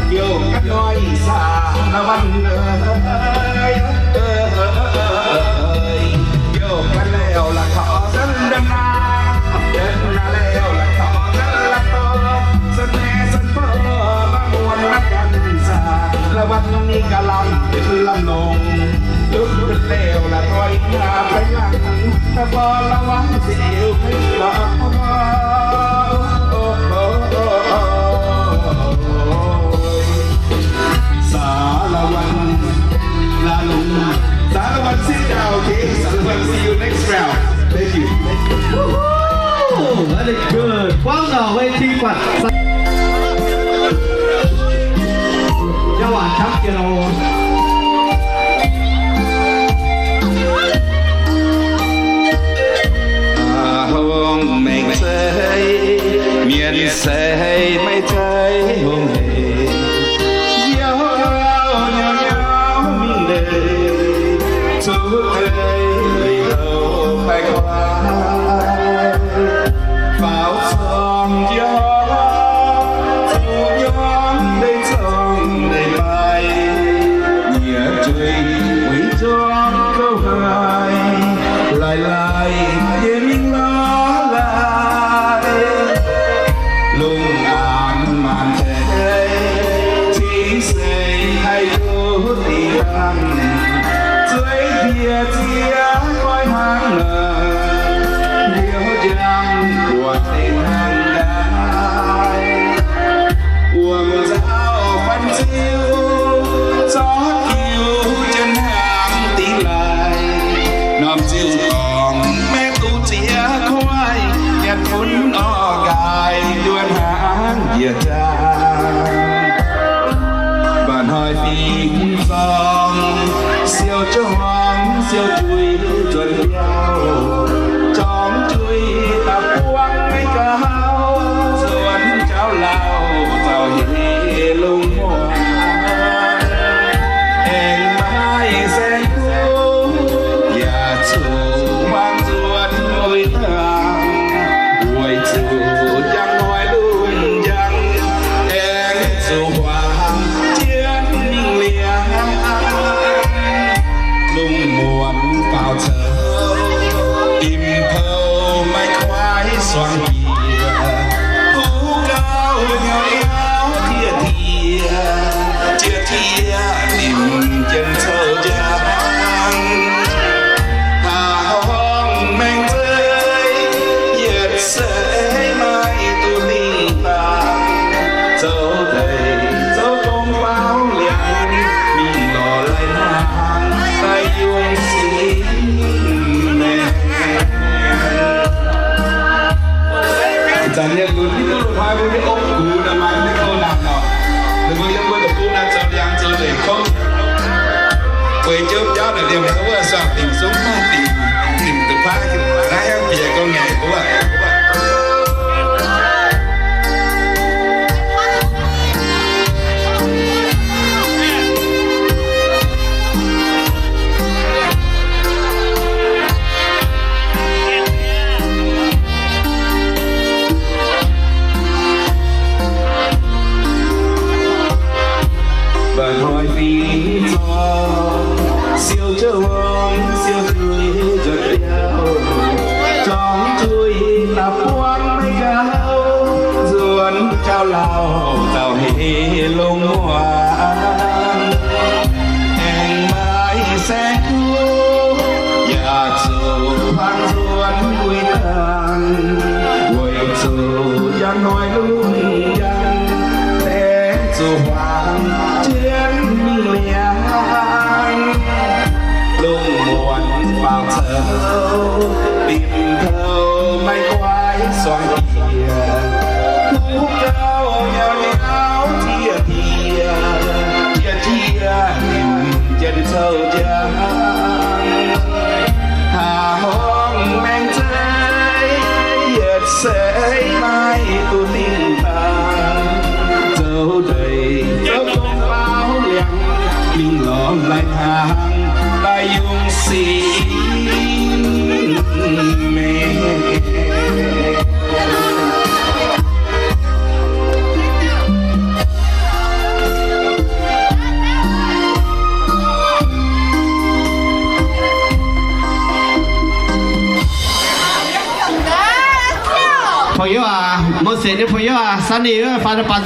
เกี่ยวกันหน่อยสารวัตรเอ๋ย เกี่ยวกันแล้วละขอเชิญเดินหน้า เดินหน้าแล้วละขอเชิญละต่อ เสน่ห์สันเปอมาม่วนละกัน สารวัตรนี่กำลังเป็นลำนง ลุกขึ้นแล้วละถอยหน้าไปหลัง แต่พอระวังสิเอวพลิกหรอก โอ้โห สารวัตร ลาลุง สารวัตร sit down, okay? สารวัตร see you next round. Thank you. Woohoo! Very good. กว้างหน่อย เวทีกว้าง จังหวะชักเจโร Hungh mengh zeiv, mienh seix maiv zeiz hungh hec. Yauv nyauv nyauv mingh leiz, zuqc deix liuz baeqc guaax. Faaux zorng jiex horngh, zuqc nyorngv deix zorng deix maiv. Nyiec jueiv wuic zorng gouv haic, laaix laaix nyei mingh lorz laaix. Lungh aanx maanc deix, cingx seix haih duqv dingc dangh. Zueiz ndie ziex koi hnaangx nor, liouh njang buatc deix hnaangx daaih. Wuom nzauh fanh ziu, zorqv jiu Siou juix nzuonx biauv, zorngx juix daaih buangv maiv gauh, nzuonx jauv lauh zaux heh lungh muonz, aengx maiv saeng-kuv, yaac zuqc huaang nzuonx wuic dangh, weic zuqc njang hnoi lungh njang, aengx zuqc huaang jienv mingh liangx. Lungh muonz faaux coux, dimh pou maiv kuaaiv suangx jiex, kuv gauh nyauv nyauv tiev tiev, jiex tiev nimc jienv coux njang. Taux horngh maengx zeiv, yietc seix maiv duqv dingh dangh, zoux deix zoux gong faaux liangx, mingh lorz lai-hnaangx daaih yungz sin maengx. Ih zanc mienh lunx mv duqv loz-hnoi mbuo nyei ong-gux nor, maaih mv deix gouv naanc nor, ninh mbuo yiem mbuo deic-bung naaiv zoux liangx zoux ndeic kouv. Weic jienv biauv naaic liemh wuov suangx dingc sung maaih dingc, dingc da'faanh naaiv heuc bieqc gong ngaengc wuov. Mba'hnoi fingx Zorngh siou jienv wuom, siou juix nzuonx biauv, zorngx juix daaih buangv maiv gauh, nzuonx jauv lauh zaux heh lungh muonz, aengx maiv saeng-kuv, yaac zuqc huaang nzuonx wuic dangh, weic zuqc njang hnoi lungh njang, aengx zuqc huaang jienv mingh liangx. Lungh muonz faaux coux, dimh pou maiv kuaaiv suangx jiex, kuv gauh nyauv nyauv tiev tiev, jiex jiex nimc jienv coux njang. Taux horngh maengx zeiv, yietc seix maiv duqv dingh dangh, zoux ndeic zoux gong faaux liangx, mingh lorz lai-hnaangx daaih yungz sin maengx. 朋友啊，Moses nyei 朋友啊，Sunny 呃，發個版。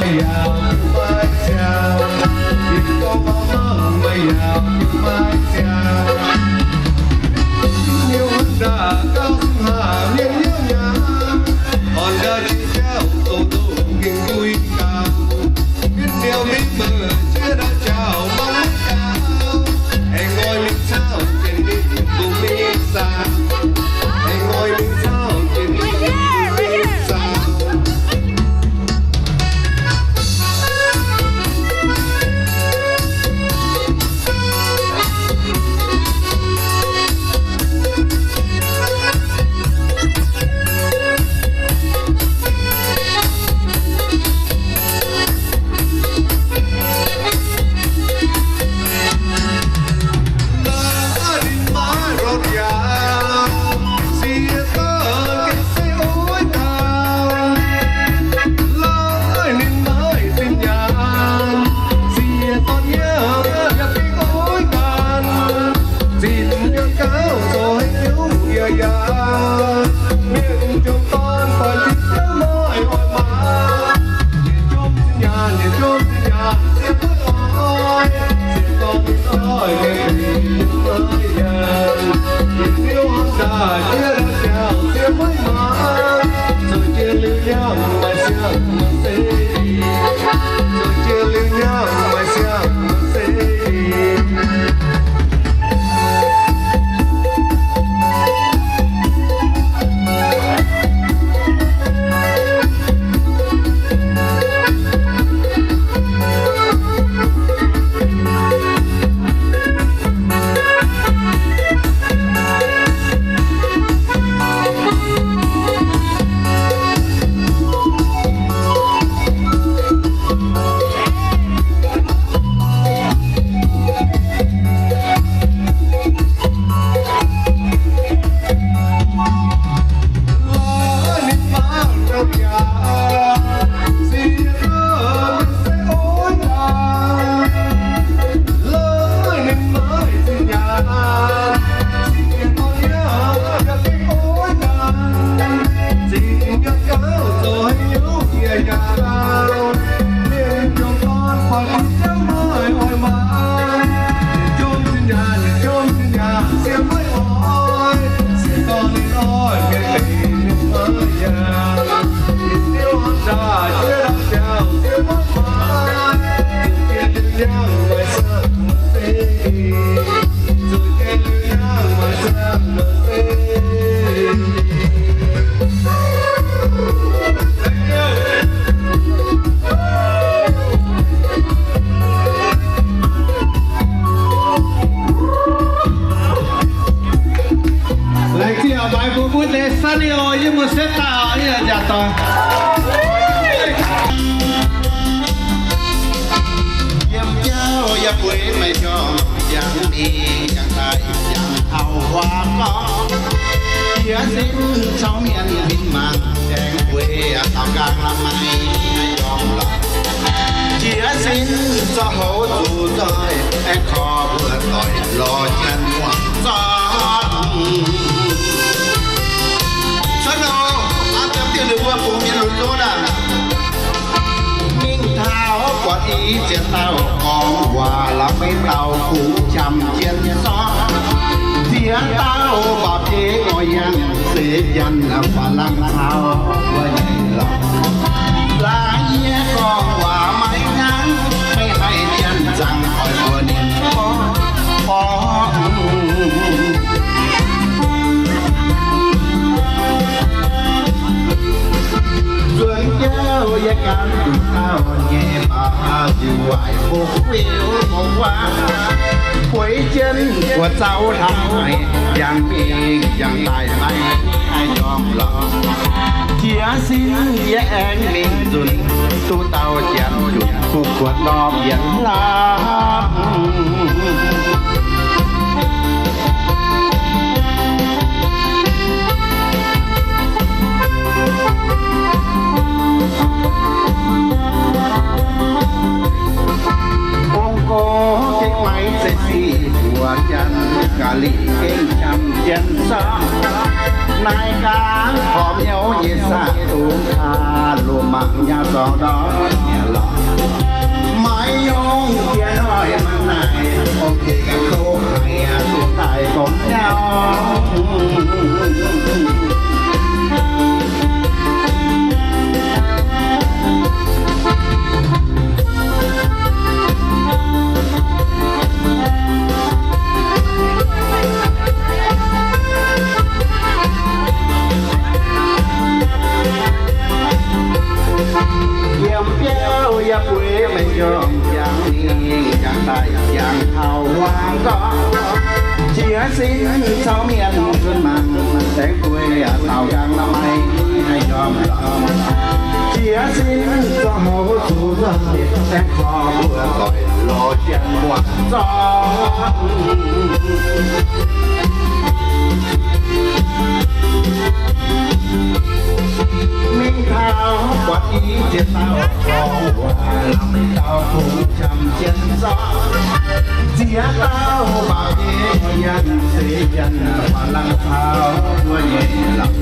Mbuo deix sanh yie oc, yie mbuo setv daaih yie njaaux doic. Yiem biauv yie bueix meih njormh, yangh mingh yangh daaih yangh taux huaav gorngv, jiex sin caux mienh mingh mangc, aengx bueix taux nqaang la'maih njormh lorqc. Jiex sin zorqv houv zuqc nzoih, aengx korv mbuo doic lorz janx muangx zorqv. Cuotv loh, aav deix diuh ninh mbuo bungx mienh lunx lunx aac. Mingh taux buatc i ziex dauh gorngv waac la'meiv dauh kungx qamv jienv zorqv. Ziex dauh baac biei ngorc yangh, seix janx faaux laangh caux wuov nyei lorqc. Laaix yie gorngv waac maiv hnangv, maiv haih janx zaangc oix mbuo ninh borqv borqv. Nzuonx biauv yie gan duqv dauh nyei baac ziux waaic mbopv guiv mbopv guaav. Bueix jienv buoz zaux hlangv haic, yangh mingh yangh daaih maiv njormh lorqc. Jiex sin yie aengx mingh nzunc, duqv dauh janx juqc kuv buatc norm yienx hlaav. Ong-gor gengh maiv zeiz sic buoz janx, ga'lic gengh qamv jienv zorqv. Naaiv gaax horpc hnyouv nyei saah, dungx kaa loz-mangc nyei zorngx ndortv nyei lorqc. Maiv yungz jiex noic mangc naaic, ong-gor gengh kouv haic, duqv daaih gorngv nyauv. Yiem biauv yie bueix maiv njormh, yangh mingh yangh daaih yangh taux huaav gorngv. Jiex sin caux mienh nzuonx mangc, aengx bueix taux nqaang la'maih maiv njormh lorqc. Jiex sin zorqv houv zuqc nzoih, aengx korv mbuo doic lorz janx muangx zorqv. Mingh taux buatc i ziex dauh gorngv waac la'meiv dauh kungx qamv jienv zorqv. Ziex dauh baac biei ngorc yangh, seix janx faaux laangh caux wuov nyei lorqc.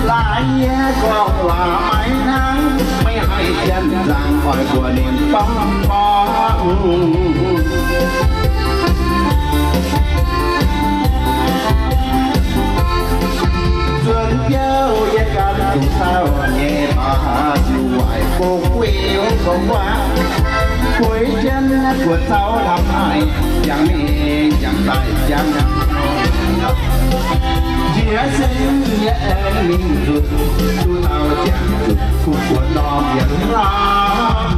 Laaix yie gorngv waac maiv hnangv, maiv haih janx zaangc oix mbuox ninh borqv borqv. Nzuonx biauv yie gan duqv dauh nyei baac ziux waaic mbopv guiv mbopv guaav. Bueix jienv buoz zaux hlangv haic, yangh mingh yangh daaih yangh. Jiex sin yie aengx mingh nzunc, duqv dauh janx juqc kuv buoz norm yienx hlaav.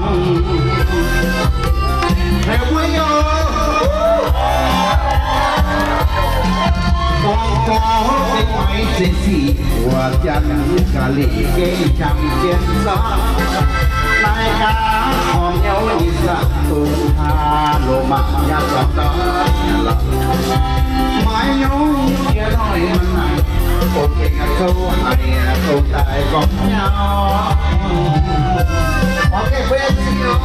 Hei, mbuo yoc. Ong-gor gengh maiv zeiz sic buoz janx, ga'lic gengh qamv jienv zorqv. Naaiv gaax horpc hnyouv nyei saah, dungx kaa loz-mangc nyei zorngx ndortv lorqc. Maiv yungz jiex noic mangc naaic, ong-gor gengh kouv haic, duqv daaih gorngv nyauv. Ok, mbuo yaac ziqc oc.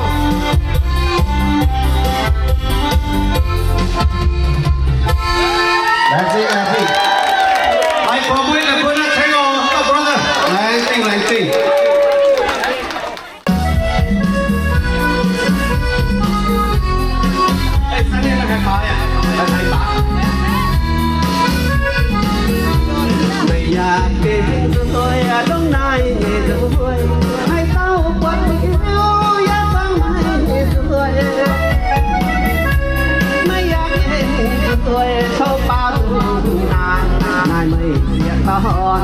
Laengz zingh, laengz zingh. Ih, gorngv mbuo naaiv, mbuo naaiv tengx oc, brother. Laengz zingh, laengz zingh. Meih yaac gengh zuqc nzuih, dongh naaiv nyei nzuih, haaix dauh buatc liuz yaac zungv maiv zuqc nzuih. Meih yaac gengh zuqc nzuih, tov baaux nzuih naaic, naaic meih zieqc dorn,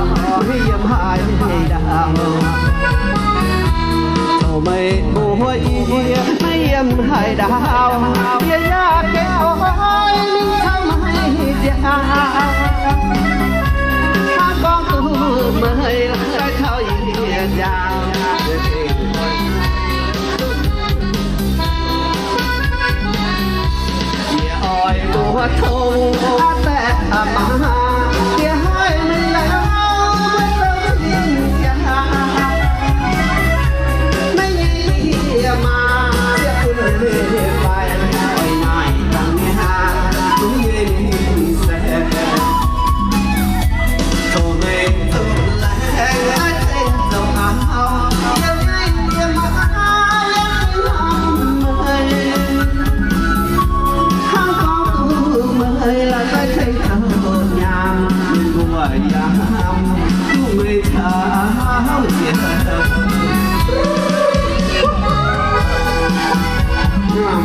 meih yiem haaix ndaauv? Tov meih mbuox yie, meih yiem haaix ndaauv, yie yaac gengh oix mingh caux meih nziaamv.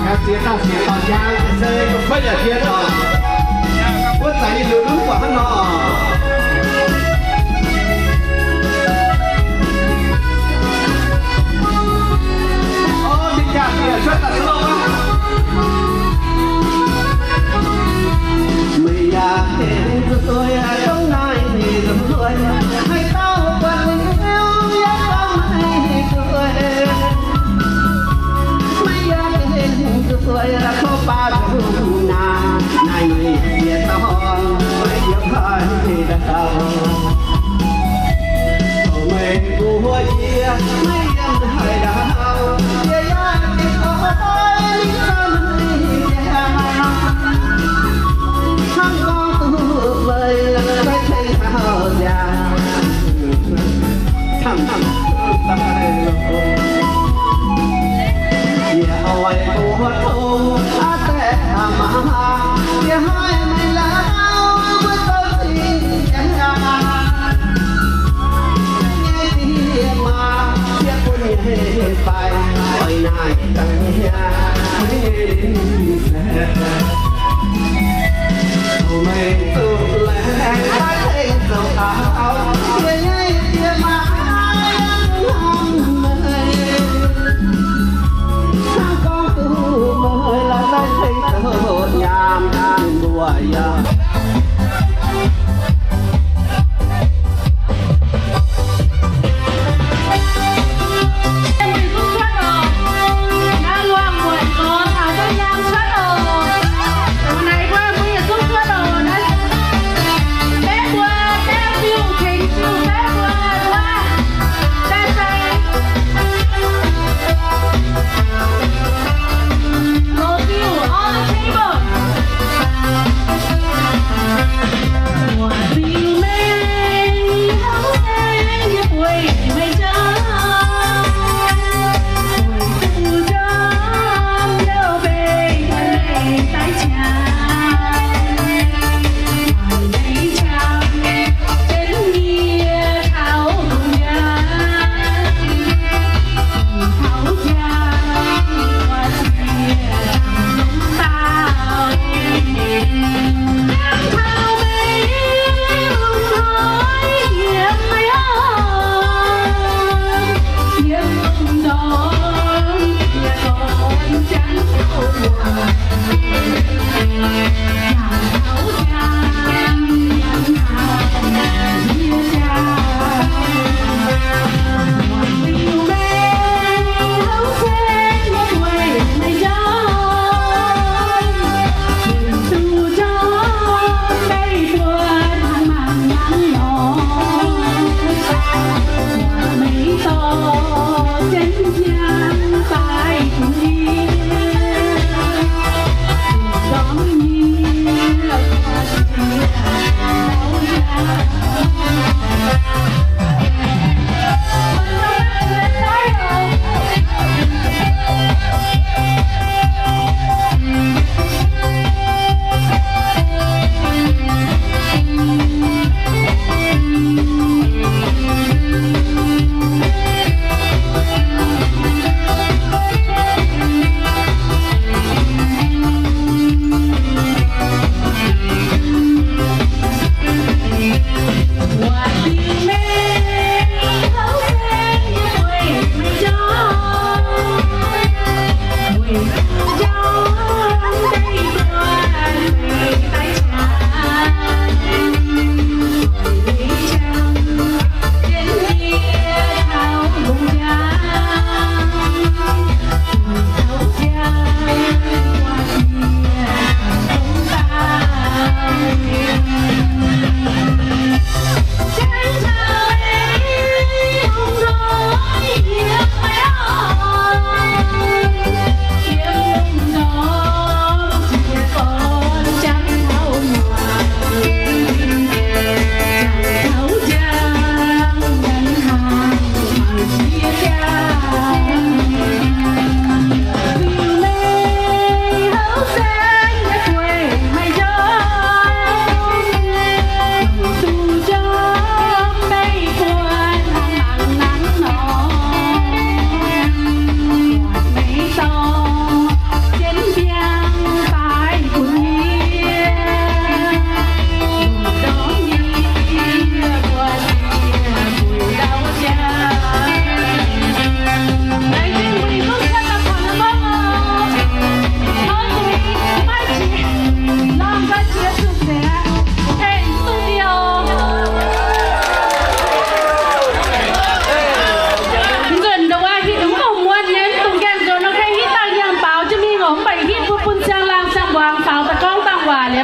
Gaax ziex dauh ziex dauh njang, se kuv yaac ziex dauh. Wuov zanc yie liuz lunx buatc hnangv nor. Orv, ninh jaa-diex cuotv daaih sou aqv. Meih yaac hengx zuqc dueiv, dongh naaiv nyei zuqc dueiv, haaix dauh buatc liuz yaac gorngv meih zuqc dueiv. Meih yaac hengx zuqc dueiv, tov baac zuqc naaic, naaiv nyei ziex dauh, meih yiem haaix dauh. Tov meih mbuox yie, meih yiem haaix dauh, yie yaac mv oix ninh zorqv meih jaa. Hnangv gorngv duqv meih, meih tengx taux jaa. Yie oix mbuox tong aqv, deix maa, yie haih meih lauh mbuo zoux zingh jaa. Nyei diex maa, yie bun nyei fai, oix naaic dangh nyei, nyei ninh se. Meih zuqc laengz, meih tengx zoux taux, yie nyei diex maa, yie hnamv meih. Hnangv gorngv duqv meih, laaix meih tengx zoux nyaam mbuo yaac. Go fill all the table.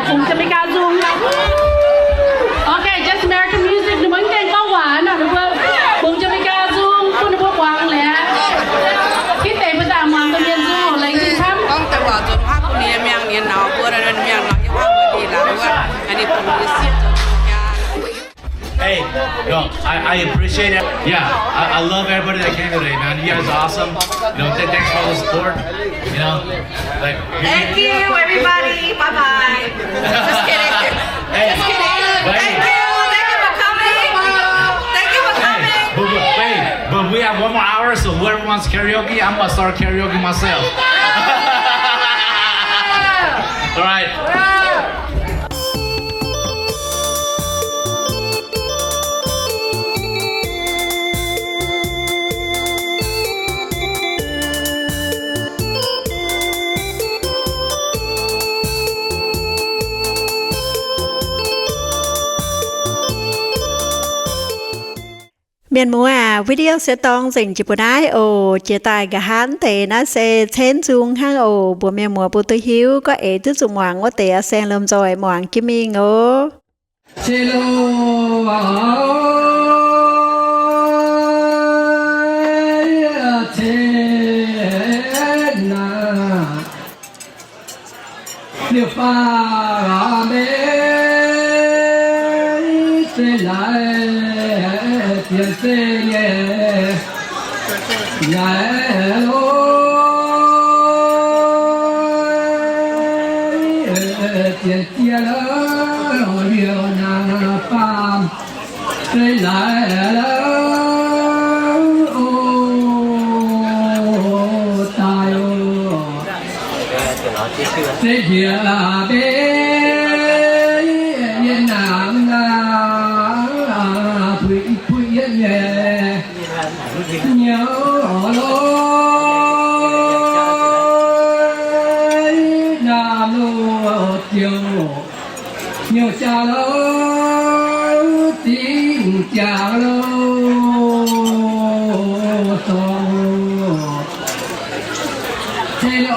Bungx Jamaica nzung. Okay, just American music, ninh mbuo mv gaengh gorngv waac nor, ninh mbuo bungx Jamaica nzung bun ninh mbuo muangx liuz. Hitv deix mbuo daaih muangx da'mienh nzung, laengz zingh camv. Hey, no, I, I appreciate it. Yeah, I, I love everybody that came today, man. You guys are awesome. You know, th- thanks for all the support. You know, like, thank you, everybody. Bye bye. Just kidding. Hey, just kidding. Wait. Thank you. Thank you for coming. Thank you for coming. Hey, but, but, wait, but we have one more hour, so whoever wants karaoke, I'm gonna start karaoke myself. All right. Mienh muoz aac, video se dorng nzengc jiex mbuo naaiv oc. Jiex daaih nqa'haav deix naaiv se cenv nzung hnangv oc. Mbuox mienh muoz mbuo duqv hiuv, gorngv eix duqv zuqc muangx wuov deix aqv, saeng lomh nzoih muangx jienv mingh oc. Liuz faah mei zeiv laaix dienx zeiv nyei laaix lo, dienx jiex lo, liuz naaiv faam zeiv laaix lo, o, daaih o. Zeiv njiec mbe yie naaic naaic, puix puix yie nyei nyouz lo, naaic lo ziouc nyouz jaa lo, zingh jangx lo, dorngx lo. Ceng lo,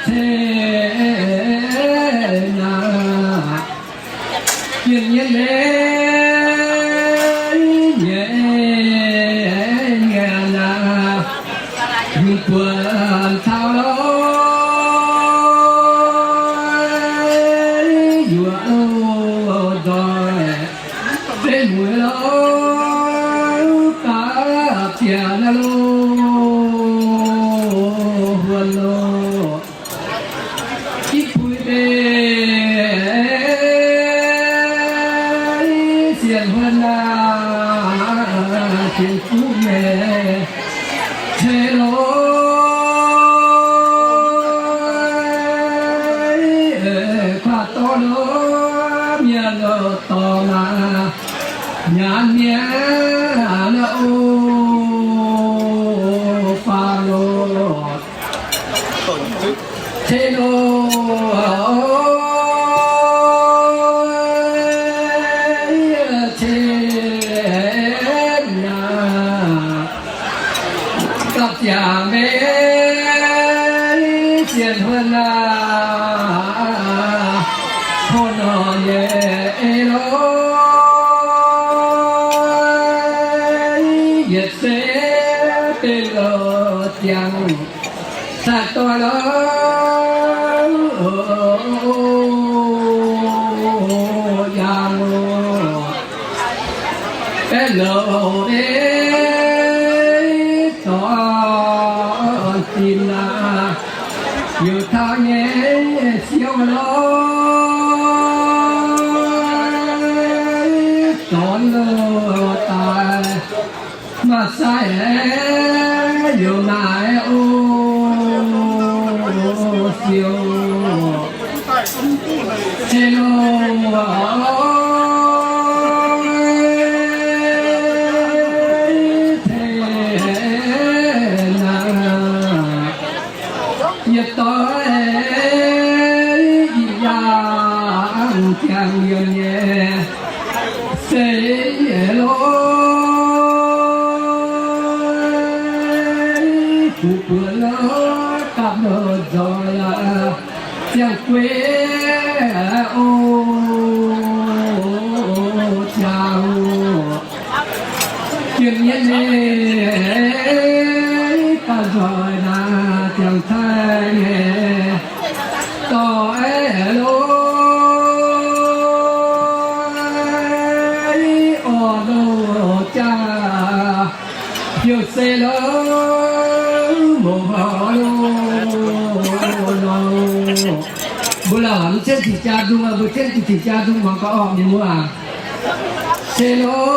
ceng naaic, yiem nyei leiz nyei nyanc naaic, yungz buonc taux lo, yuoqc lo nzoih. Zeiv mueiz lo, gapv ziangx lo, huon lo, ginv puix mbe sienx huon aac, sienx fuqv nyei ceix lo, kuaaiv dorv lo, mienh lo dorngx aac, nyanc mienh lo, o, faam lo, ceix lo, ceix naaic, gapv ziangx mbe sienx huon aac, hov nor nyei ei lo, yietc seix benx lo ziangx cai doix lo, yangh lo, aeqv, loz-eix dorn zinh aac, youc taux nyei siou lo, dorn lo daaih, maaih sai aeqv, youc naaic o, siou, ceix lo, tengx naaic, yietc doix ih yangh ziangh yienh nyei seix lo. Mbuo lorz gapv nor nzoih ziangh gueix o, jaa o, jiex mienv nyei gapv nzoih naaic ziangh taaih nyei dorh aeqv, lorz orn loh jaa. Heuc se lorz mouz hor loh. Mbuo lorz mv cienv ziqc jaa nzung, mbuo cienv ziqc jaa nzung mangc gaax orqc, mienh muoz. Se lorz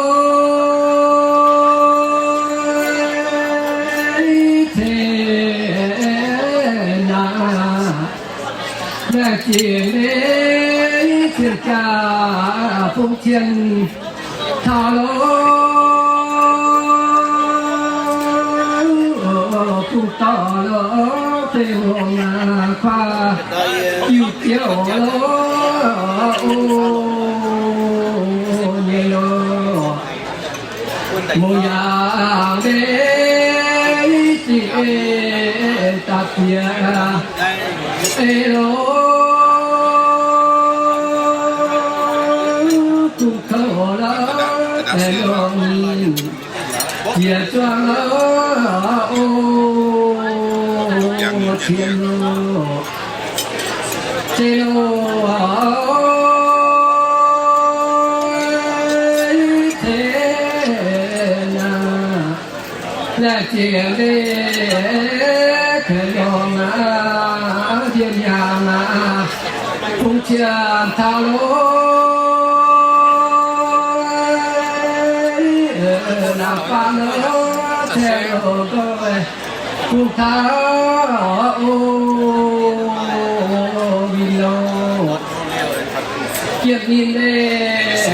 ceix naaic, laengz zingh leiz cien jaa fungx cien taux lorz bungx dorngh lorz deic-bung kuaav jiu ziouv lorz o nyei lorz. Mouc yaangh leiz zingh ei daaih bieqc ei lorz bungx kouv lorz deic-bung jiex zuangx lorz o tien loh. Se loh ceix naaic, laengz zingh leiz ceix lorz aqv, ndie nyaangx aqv, fungx cien taux lorz naaic faam lorz ceix lorz nqoi. Bungx taux o win loh, jiex ninh leiz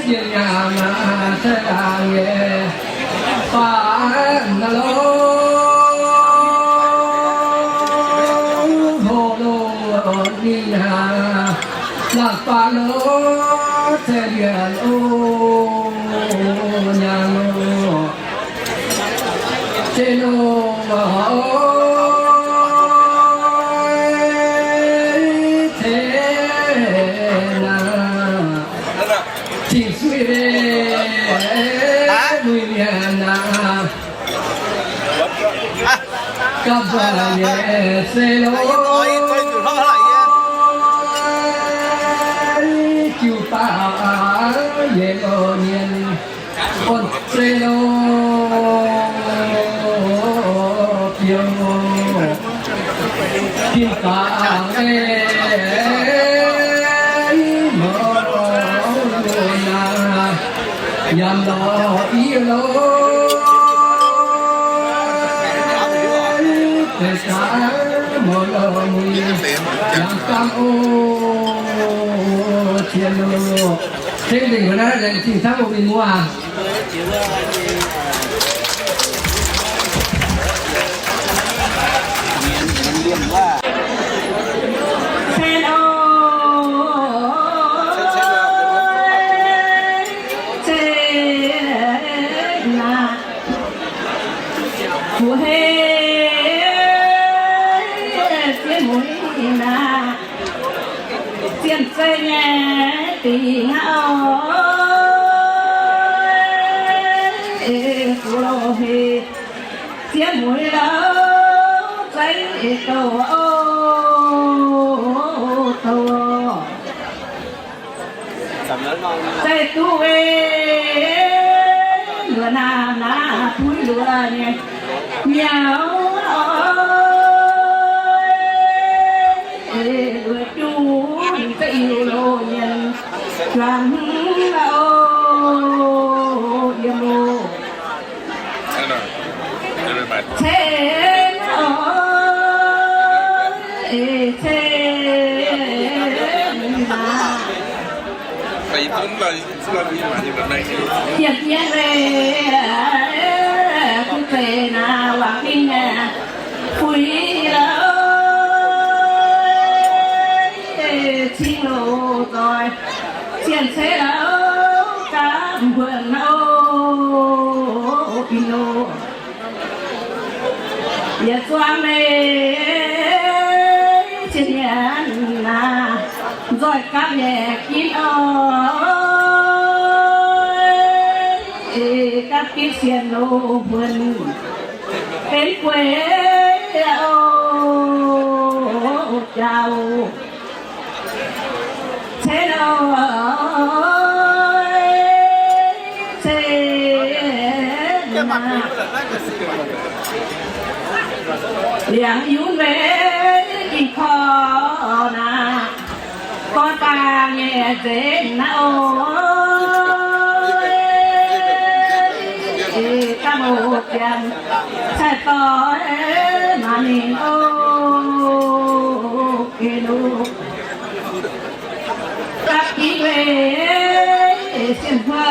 jiex nyaangx aqv, ceix laangz nyei faam lorz hoc loh ninh aqv, laangz faam lorz ceix lienc o nyaangx loh. Se loh ceix naaic, cing suiv leiz muic mienh aac, gapv nzoih nyei se loh jiu baac yietc loh mienh. Orn se loh biouv, tin-baengx ei mouz naaic, yaac lorz i loh, deix daaih mouz loh muic, yaac gamh o, cien loh. Tengx lingc mbuo naaiv laengz zingh camv, mbuo mienh muoz. Zien zeiv nyei dingc hnangv oc, fu loh heh. Zien mueiz lorz zaiv douh oc, douh oc. Zaiv duqv ei luoqc naamh naaiv puiv luoqc nyei miaux oc, luoqc juv za'gengh loz mienh juangc oc, yiem oc. Ceix oc, ceix maah. Yietc mienh leiz, kuv zeiz naaiv wangc dingh aeqv, fuix lorz, cing loz nzoih, cien ceix lorz, gapv mbuonx oc, ih loh. Yietc zuangx meih cien nyanc naaic, nzoih gapv nyei ginv oc. Gapv ginv sienx loz-huon, benx gueix oc jauv. Cen oc, cen naaic. Liangx yunv weic ging korv naaic, gorngv dangh nyei nzengc naaiv oc. Gapv oc ziangx cai doix maaz ninh oc, geh loh. Gapv ginv weic sienh huo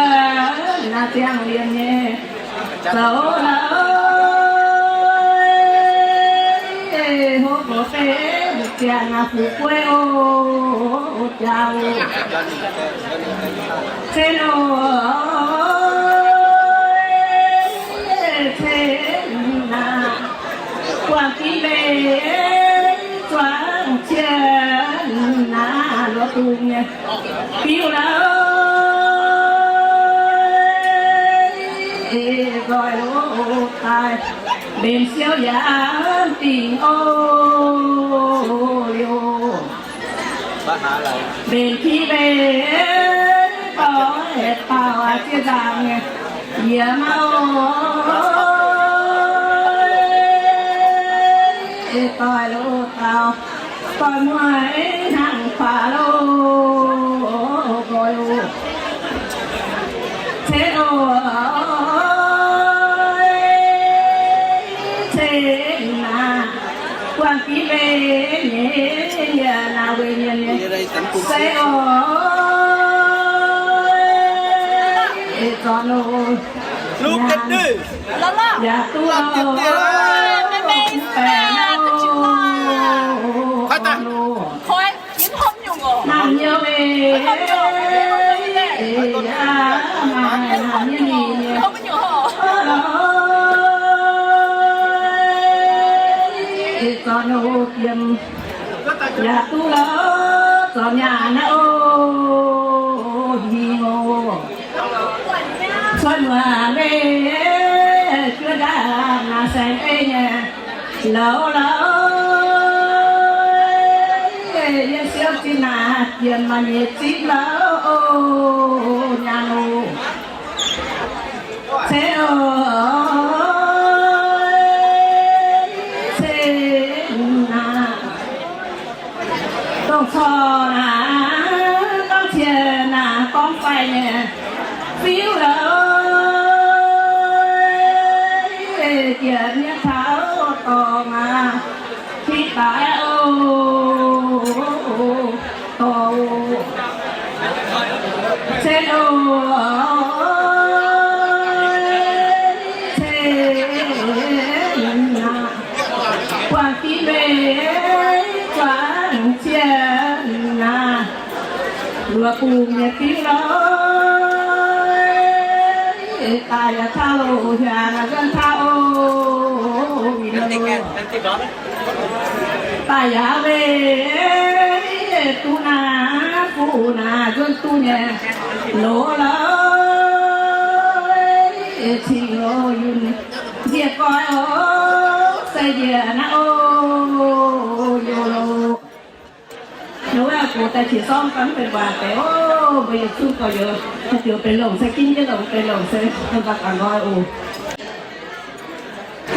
naaic ziangh liemh nyei zoux lorqc. Hopv mbuo fei ziangh naaic fu'jueiv oc jauv. Cen oc, cen naaic. Buangh ginv meix zuangx cien naaic, luoqc dungz nyei biuv lorqc. Nzoih loz daaih mbenc siouv yaac dingc oc. Liuz mbenc ki mbenc doix baaux ziex nzaangc nyei yie mauv. Doix loz dauh, doix mueiz hnangv faaux loz nqoi oc. Cen oc, cen naaic. Buangh ginv meix nyei yie naaic weic mienh nyei se oc. Zorqv loz yaac duqv loz, mv baengc oc. Hnamv nyei, hnamv nyei, hnamv nyei, zorqv loz yiem yaac duqv loz, zorqv nyaanh naaiv oc, hingh oc. Cuotv muonc mbeih juov ndaamv naaic saeng ei nyei louz louz, yie siouv zinh naaic jiex maaih nyei zipv louz oc, nyaanh oc. Cen oc, cen naaic. Dongh corc naaic, dongh cien naaic, gorngv faix nyei fiuv louz, jiex nyei taux dorngx aac, hiv baaix oc, dorngx oc. Cen oc, cen naaic. Buangh ginv meix zuangx cien naaic, luoqc bungx nyei fiuv louz, daaih yaac taux loz hiaangx nzuonx taux oc. Daaih yaac weic duqv naaiv fuqv naaic nzuonx duqv nyei loz louz, cingx loz yunh njiec goix oc, se njiec naaiv oc, youz loz. Nor wuov gox daaih qiex zorngv ganh mv benx waac deix oc, mbuo yietc zungv gorx-youz, haaix joux benx longc se ginv jienv longc, benx longc se mv baac ganh nqoi oc.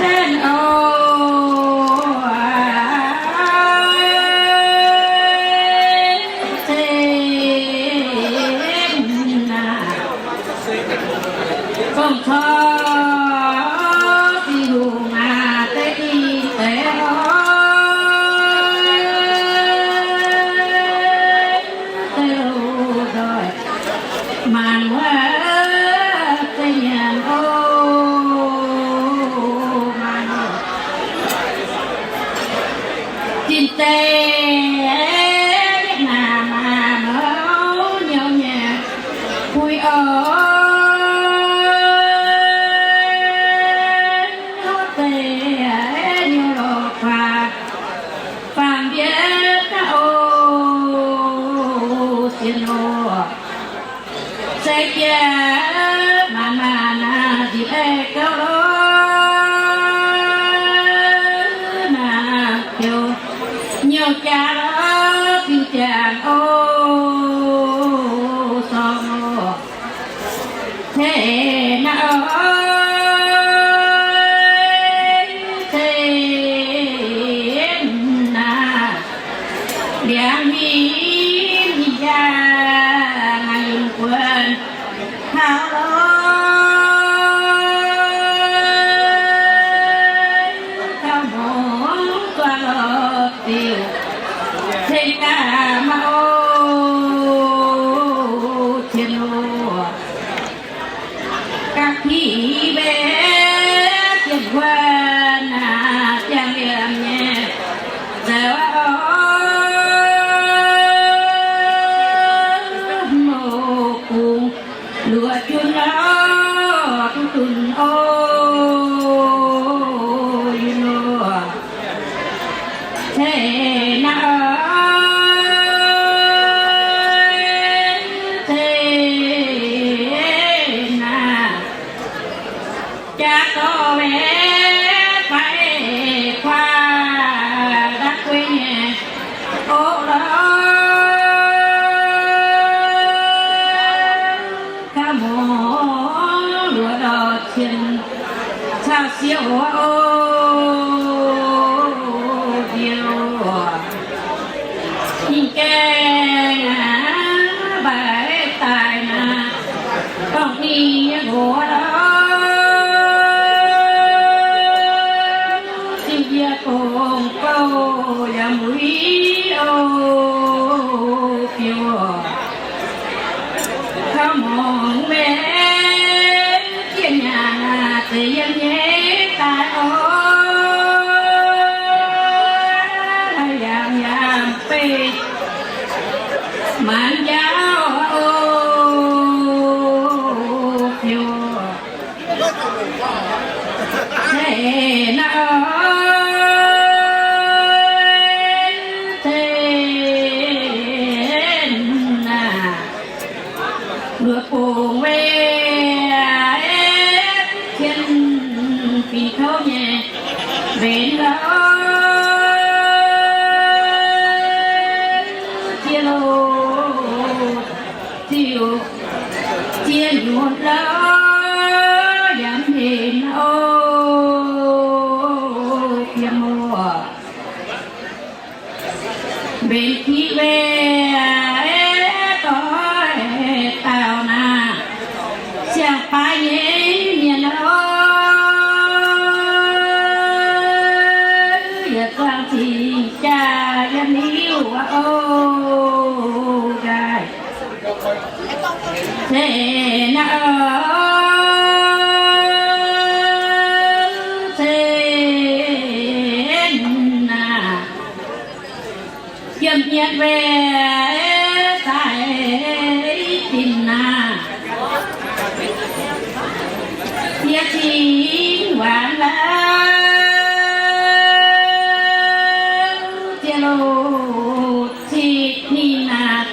Hen oc, cen naaic, dongh corc Tin-Hungh aac, deix dingh deix oc, deix loz-nzoih maanc wuov deix nyanc oc, maanc oc. Zinh deix naaic maaih mouz nyouz nyei puix oc, deix nyouz jaa lorz zinh ziangx oc, sorng oc. Ceix naaiv oc, ceix naaiv, liangx hinc jaa yungh buonc taux lorz, taux mungz zuov lorz ziouc ceng gaax maah oc, cien oc. Ga'qiex mbenc jienv wuov naaic ziangh liemh nyei zoux oc, mouz bungx luoqc junv lorz duqv dunx oc, yie loh. Ceix naaiv oc, ceix naaiv, jaa dorh mbenc faix kuaav da'gueiv nyei oc lorz, kaux mungz luoqc lorz cien caux siouc oc, diuh ninh gaengh aqv, mbaix daaih naaic, dorngc ninh nyei nqox lorz, zinh yie dongh gouv yaac muiz oc, biouv oc. Kaux mungz mbenc jienv nyaanh aac, zeix yiem nyei daaih oc, yangh yangh beih maanc njaaux oc, biouv. Ceix naaiv oc, ceix naaiv, luoqc bungx mbenc cien fingx kouv nyei mbenc lorz, ziex loh ziouc ziex nyutc lorz yaac mv henv oc, fiem oc. Mbenc qiex mbenc doix dauh naaic, siang-baaix nyei mienh oc, yietc zuangx cing jaa yiem liuh oc, nqaai ceix naaiv oc, ceix naaiv, yiem hmien mbenc daaih zinh naaic, yie cingx waanc lorz, ziex loh citv ninh naaic,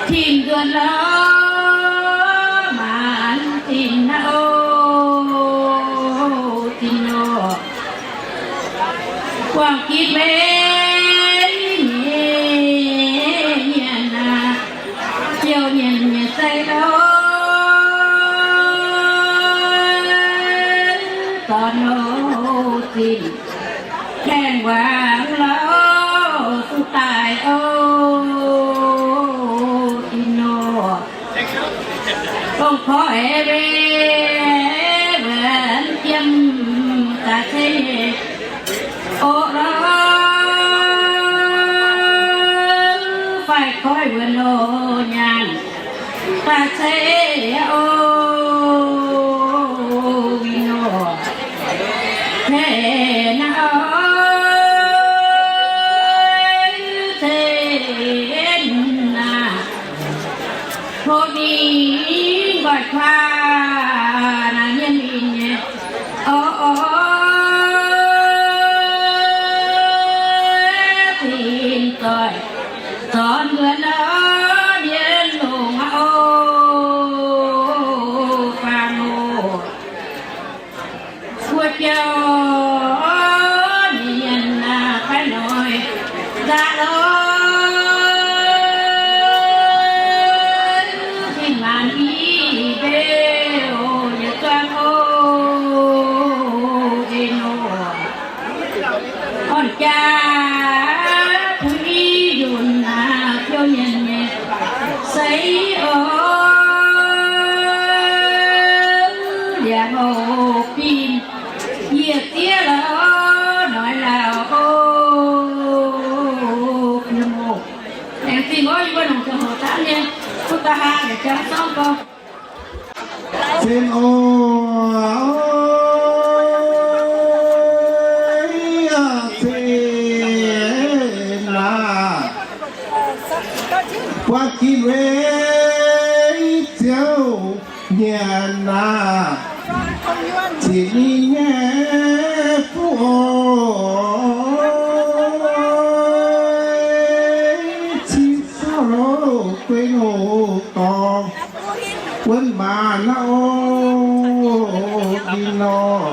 tin nzuonx lorz maanc tin naaiv oc, tin oc. Buangh gitv mbenc nyei mienh aac, ziouc nyienc nyei sei lorz, zornc oc zinh, baengh wangc lorz duqv daaih oc, tin oc. Dongh porv eix mbenc wuonx jiem daaih ceix nyei oc lorz, faix koiv wuonx oc nyaanh daaih ceix oc, win oc. Ceix naaiv oc, ceix naaiv, tov ninh nqoi kuaav naaiv mienh mingh nyei oc, oc, zinh doic zornx nzuonx oc, mienh longx aqv oc. Jaa, bun i yunh naaic biouv mienh nyei seix oc. Liangx oc, binh yietc zieqv lorz noic lauh oc. Laengz zingh oc, yie mbuo longc ziangh hoc daav mienh, mbuo da'haav yaac jangx zorqv gorngv. Cien oc, cien aac, buatc ginv weic Ziouv nyanc aac, zieqc ninh nyei fuqv oc, cing sauv loz guei loz dorngx wuonv maanc naaiv oc, ninh nor.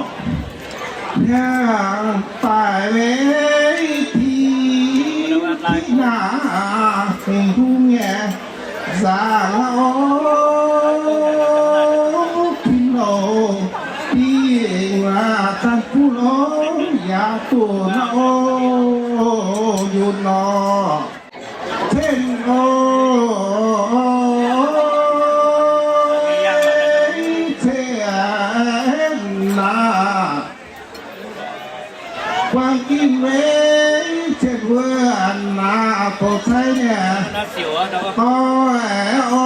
Hnyangx-baaic weic Tin-Hungh naaic, Tin-Hungh nyei nzaangc oc, Tin oc, dingh aac, dangh buv lorz yaac doqc naaiv oc, yunh nor. Cien oc, cien aac, buang ginv weic cien wuov naaic, bouh caiv nyei doic oc.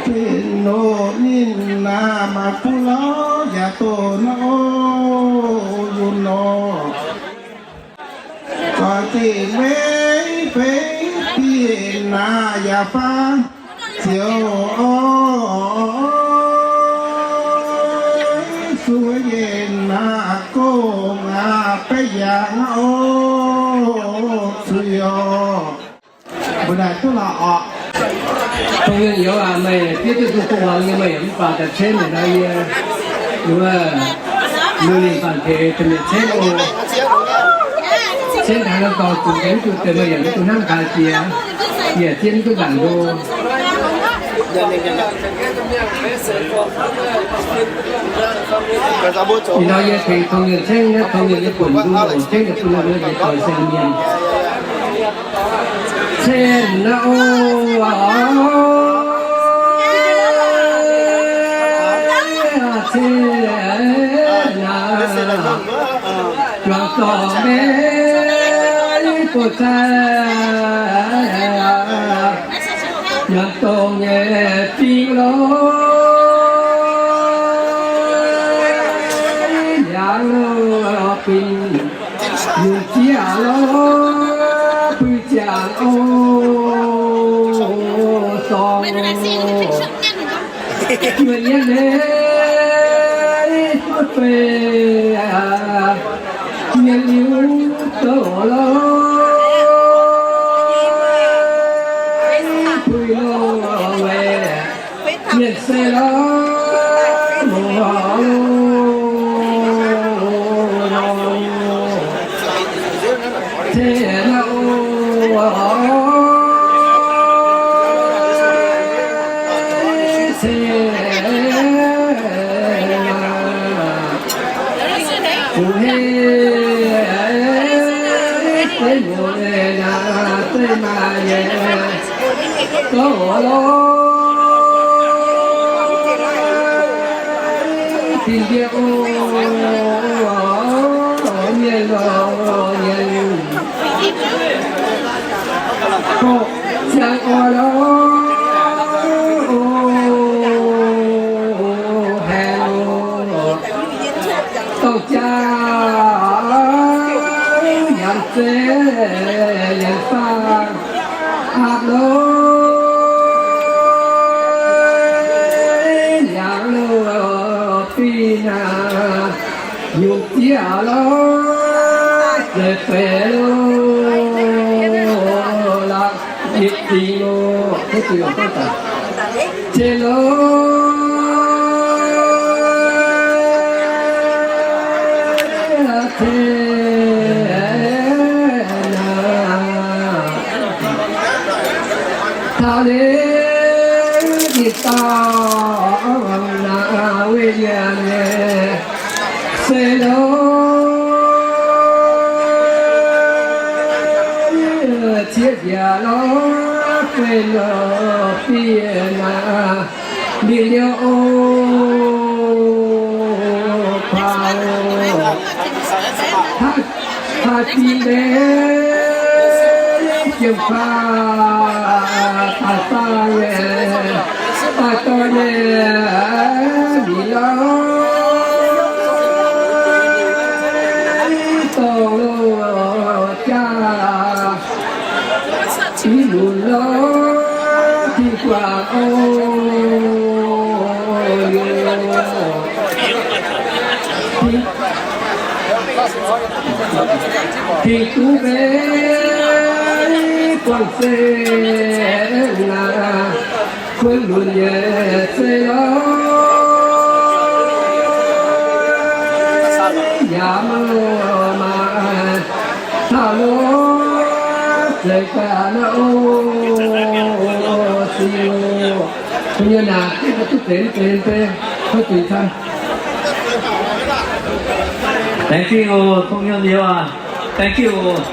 Bienh nor ninh naaic, maaih buv lorz yaac doqc naaiv oc, yunh nor. Zoih zinh weic feix bienh naaic yaac faang ziouc oc, sueih yinh naaic gong aac, beiv yangh oc, zuiz oc. Mbuo naaic duqv lorqc oc. Dongh mienh youz aac, meih fiev duqv duqv kuv muangx nyei, meih yaac mv baac daaih cen yietc nor yie, wuov, liuz ninh baac teix dongh mienh cen oc. Cen taux norm dorngx zuqc nqemh zuqc deix, meih yaac mv zuqc hnangv haaix jiex, yaac zien duqv nzaangc ndo. Ih hnoi yie tengx tong mienh ceng naaiv, tong mienh nyei buonc nduov ceng naaiv bun ninh mbuo yietc doic saeng mienh. Cen naaiv oc, cen naaiv, juangc dorngh maiv buatc cai, nyanc dongh nyei fing lorqc, yangh lorqc binh, yungz zieqv lorqc, puix ziangx oc, dorngx oc. Juoh nyei leiz buov fei, mienh liuz doqc lorqc, puix lorqc weic mienh se lorqc, muoz lorqc. Cen naaiv oc, cen naaiv, kuv hei deix muoz naaiv deix maaih nyei gorngv oc lorqc, dingh ndie oc, mienh lorqc, mienh. Ziangh oix lorqc, o, haengh oc, dorh jaa nyanc zeiv yienx faang aqv lorqc, yangh lorqc fih naaic. Yungz zieqv lorqc, zeiz feix lorqc, la'yietv dingc lorqc, cien lorqc, cien naaic. Taux liuz zinh dauh naaic, weic nyei se lorqc, ciev njiec lorqc, guei lorqc bieqc naaic, mingh liuz o, kuaaux, haaix zingh mbenc jiem-faav daaih saah nyei, daaih dorh nyei, mingh lorqc, dorh loh jaax, i lunx lorqc, Tin-Guaangc oc. Tin-Guv mbenc guangc se naaic, kuonx lunx nyei se lorqc, yaac maiv maaih taux lorqc, zeiz gaax naaiv oc, Ziouv. Mbuo nyei naaic, duqv deix, deix, deix, duqv deix caan. Laengz zingh oc, Tong Yunh Liuz aac. Thank you oc.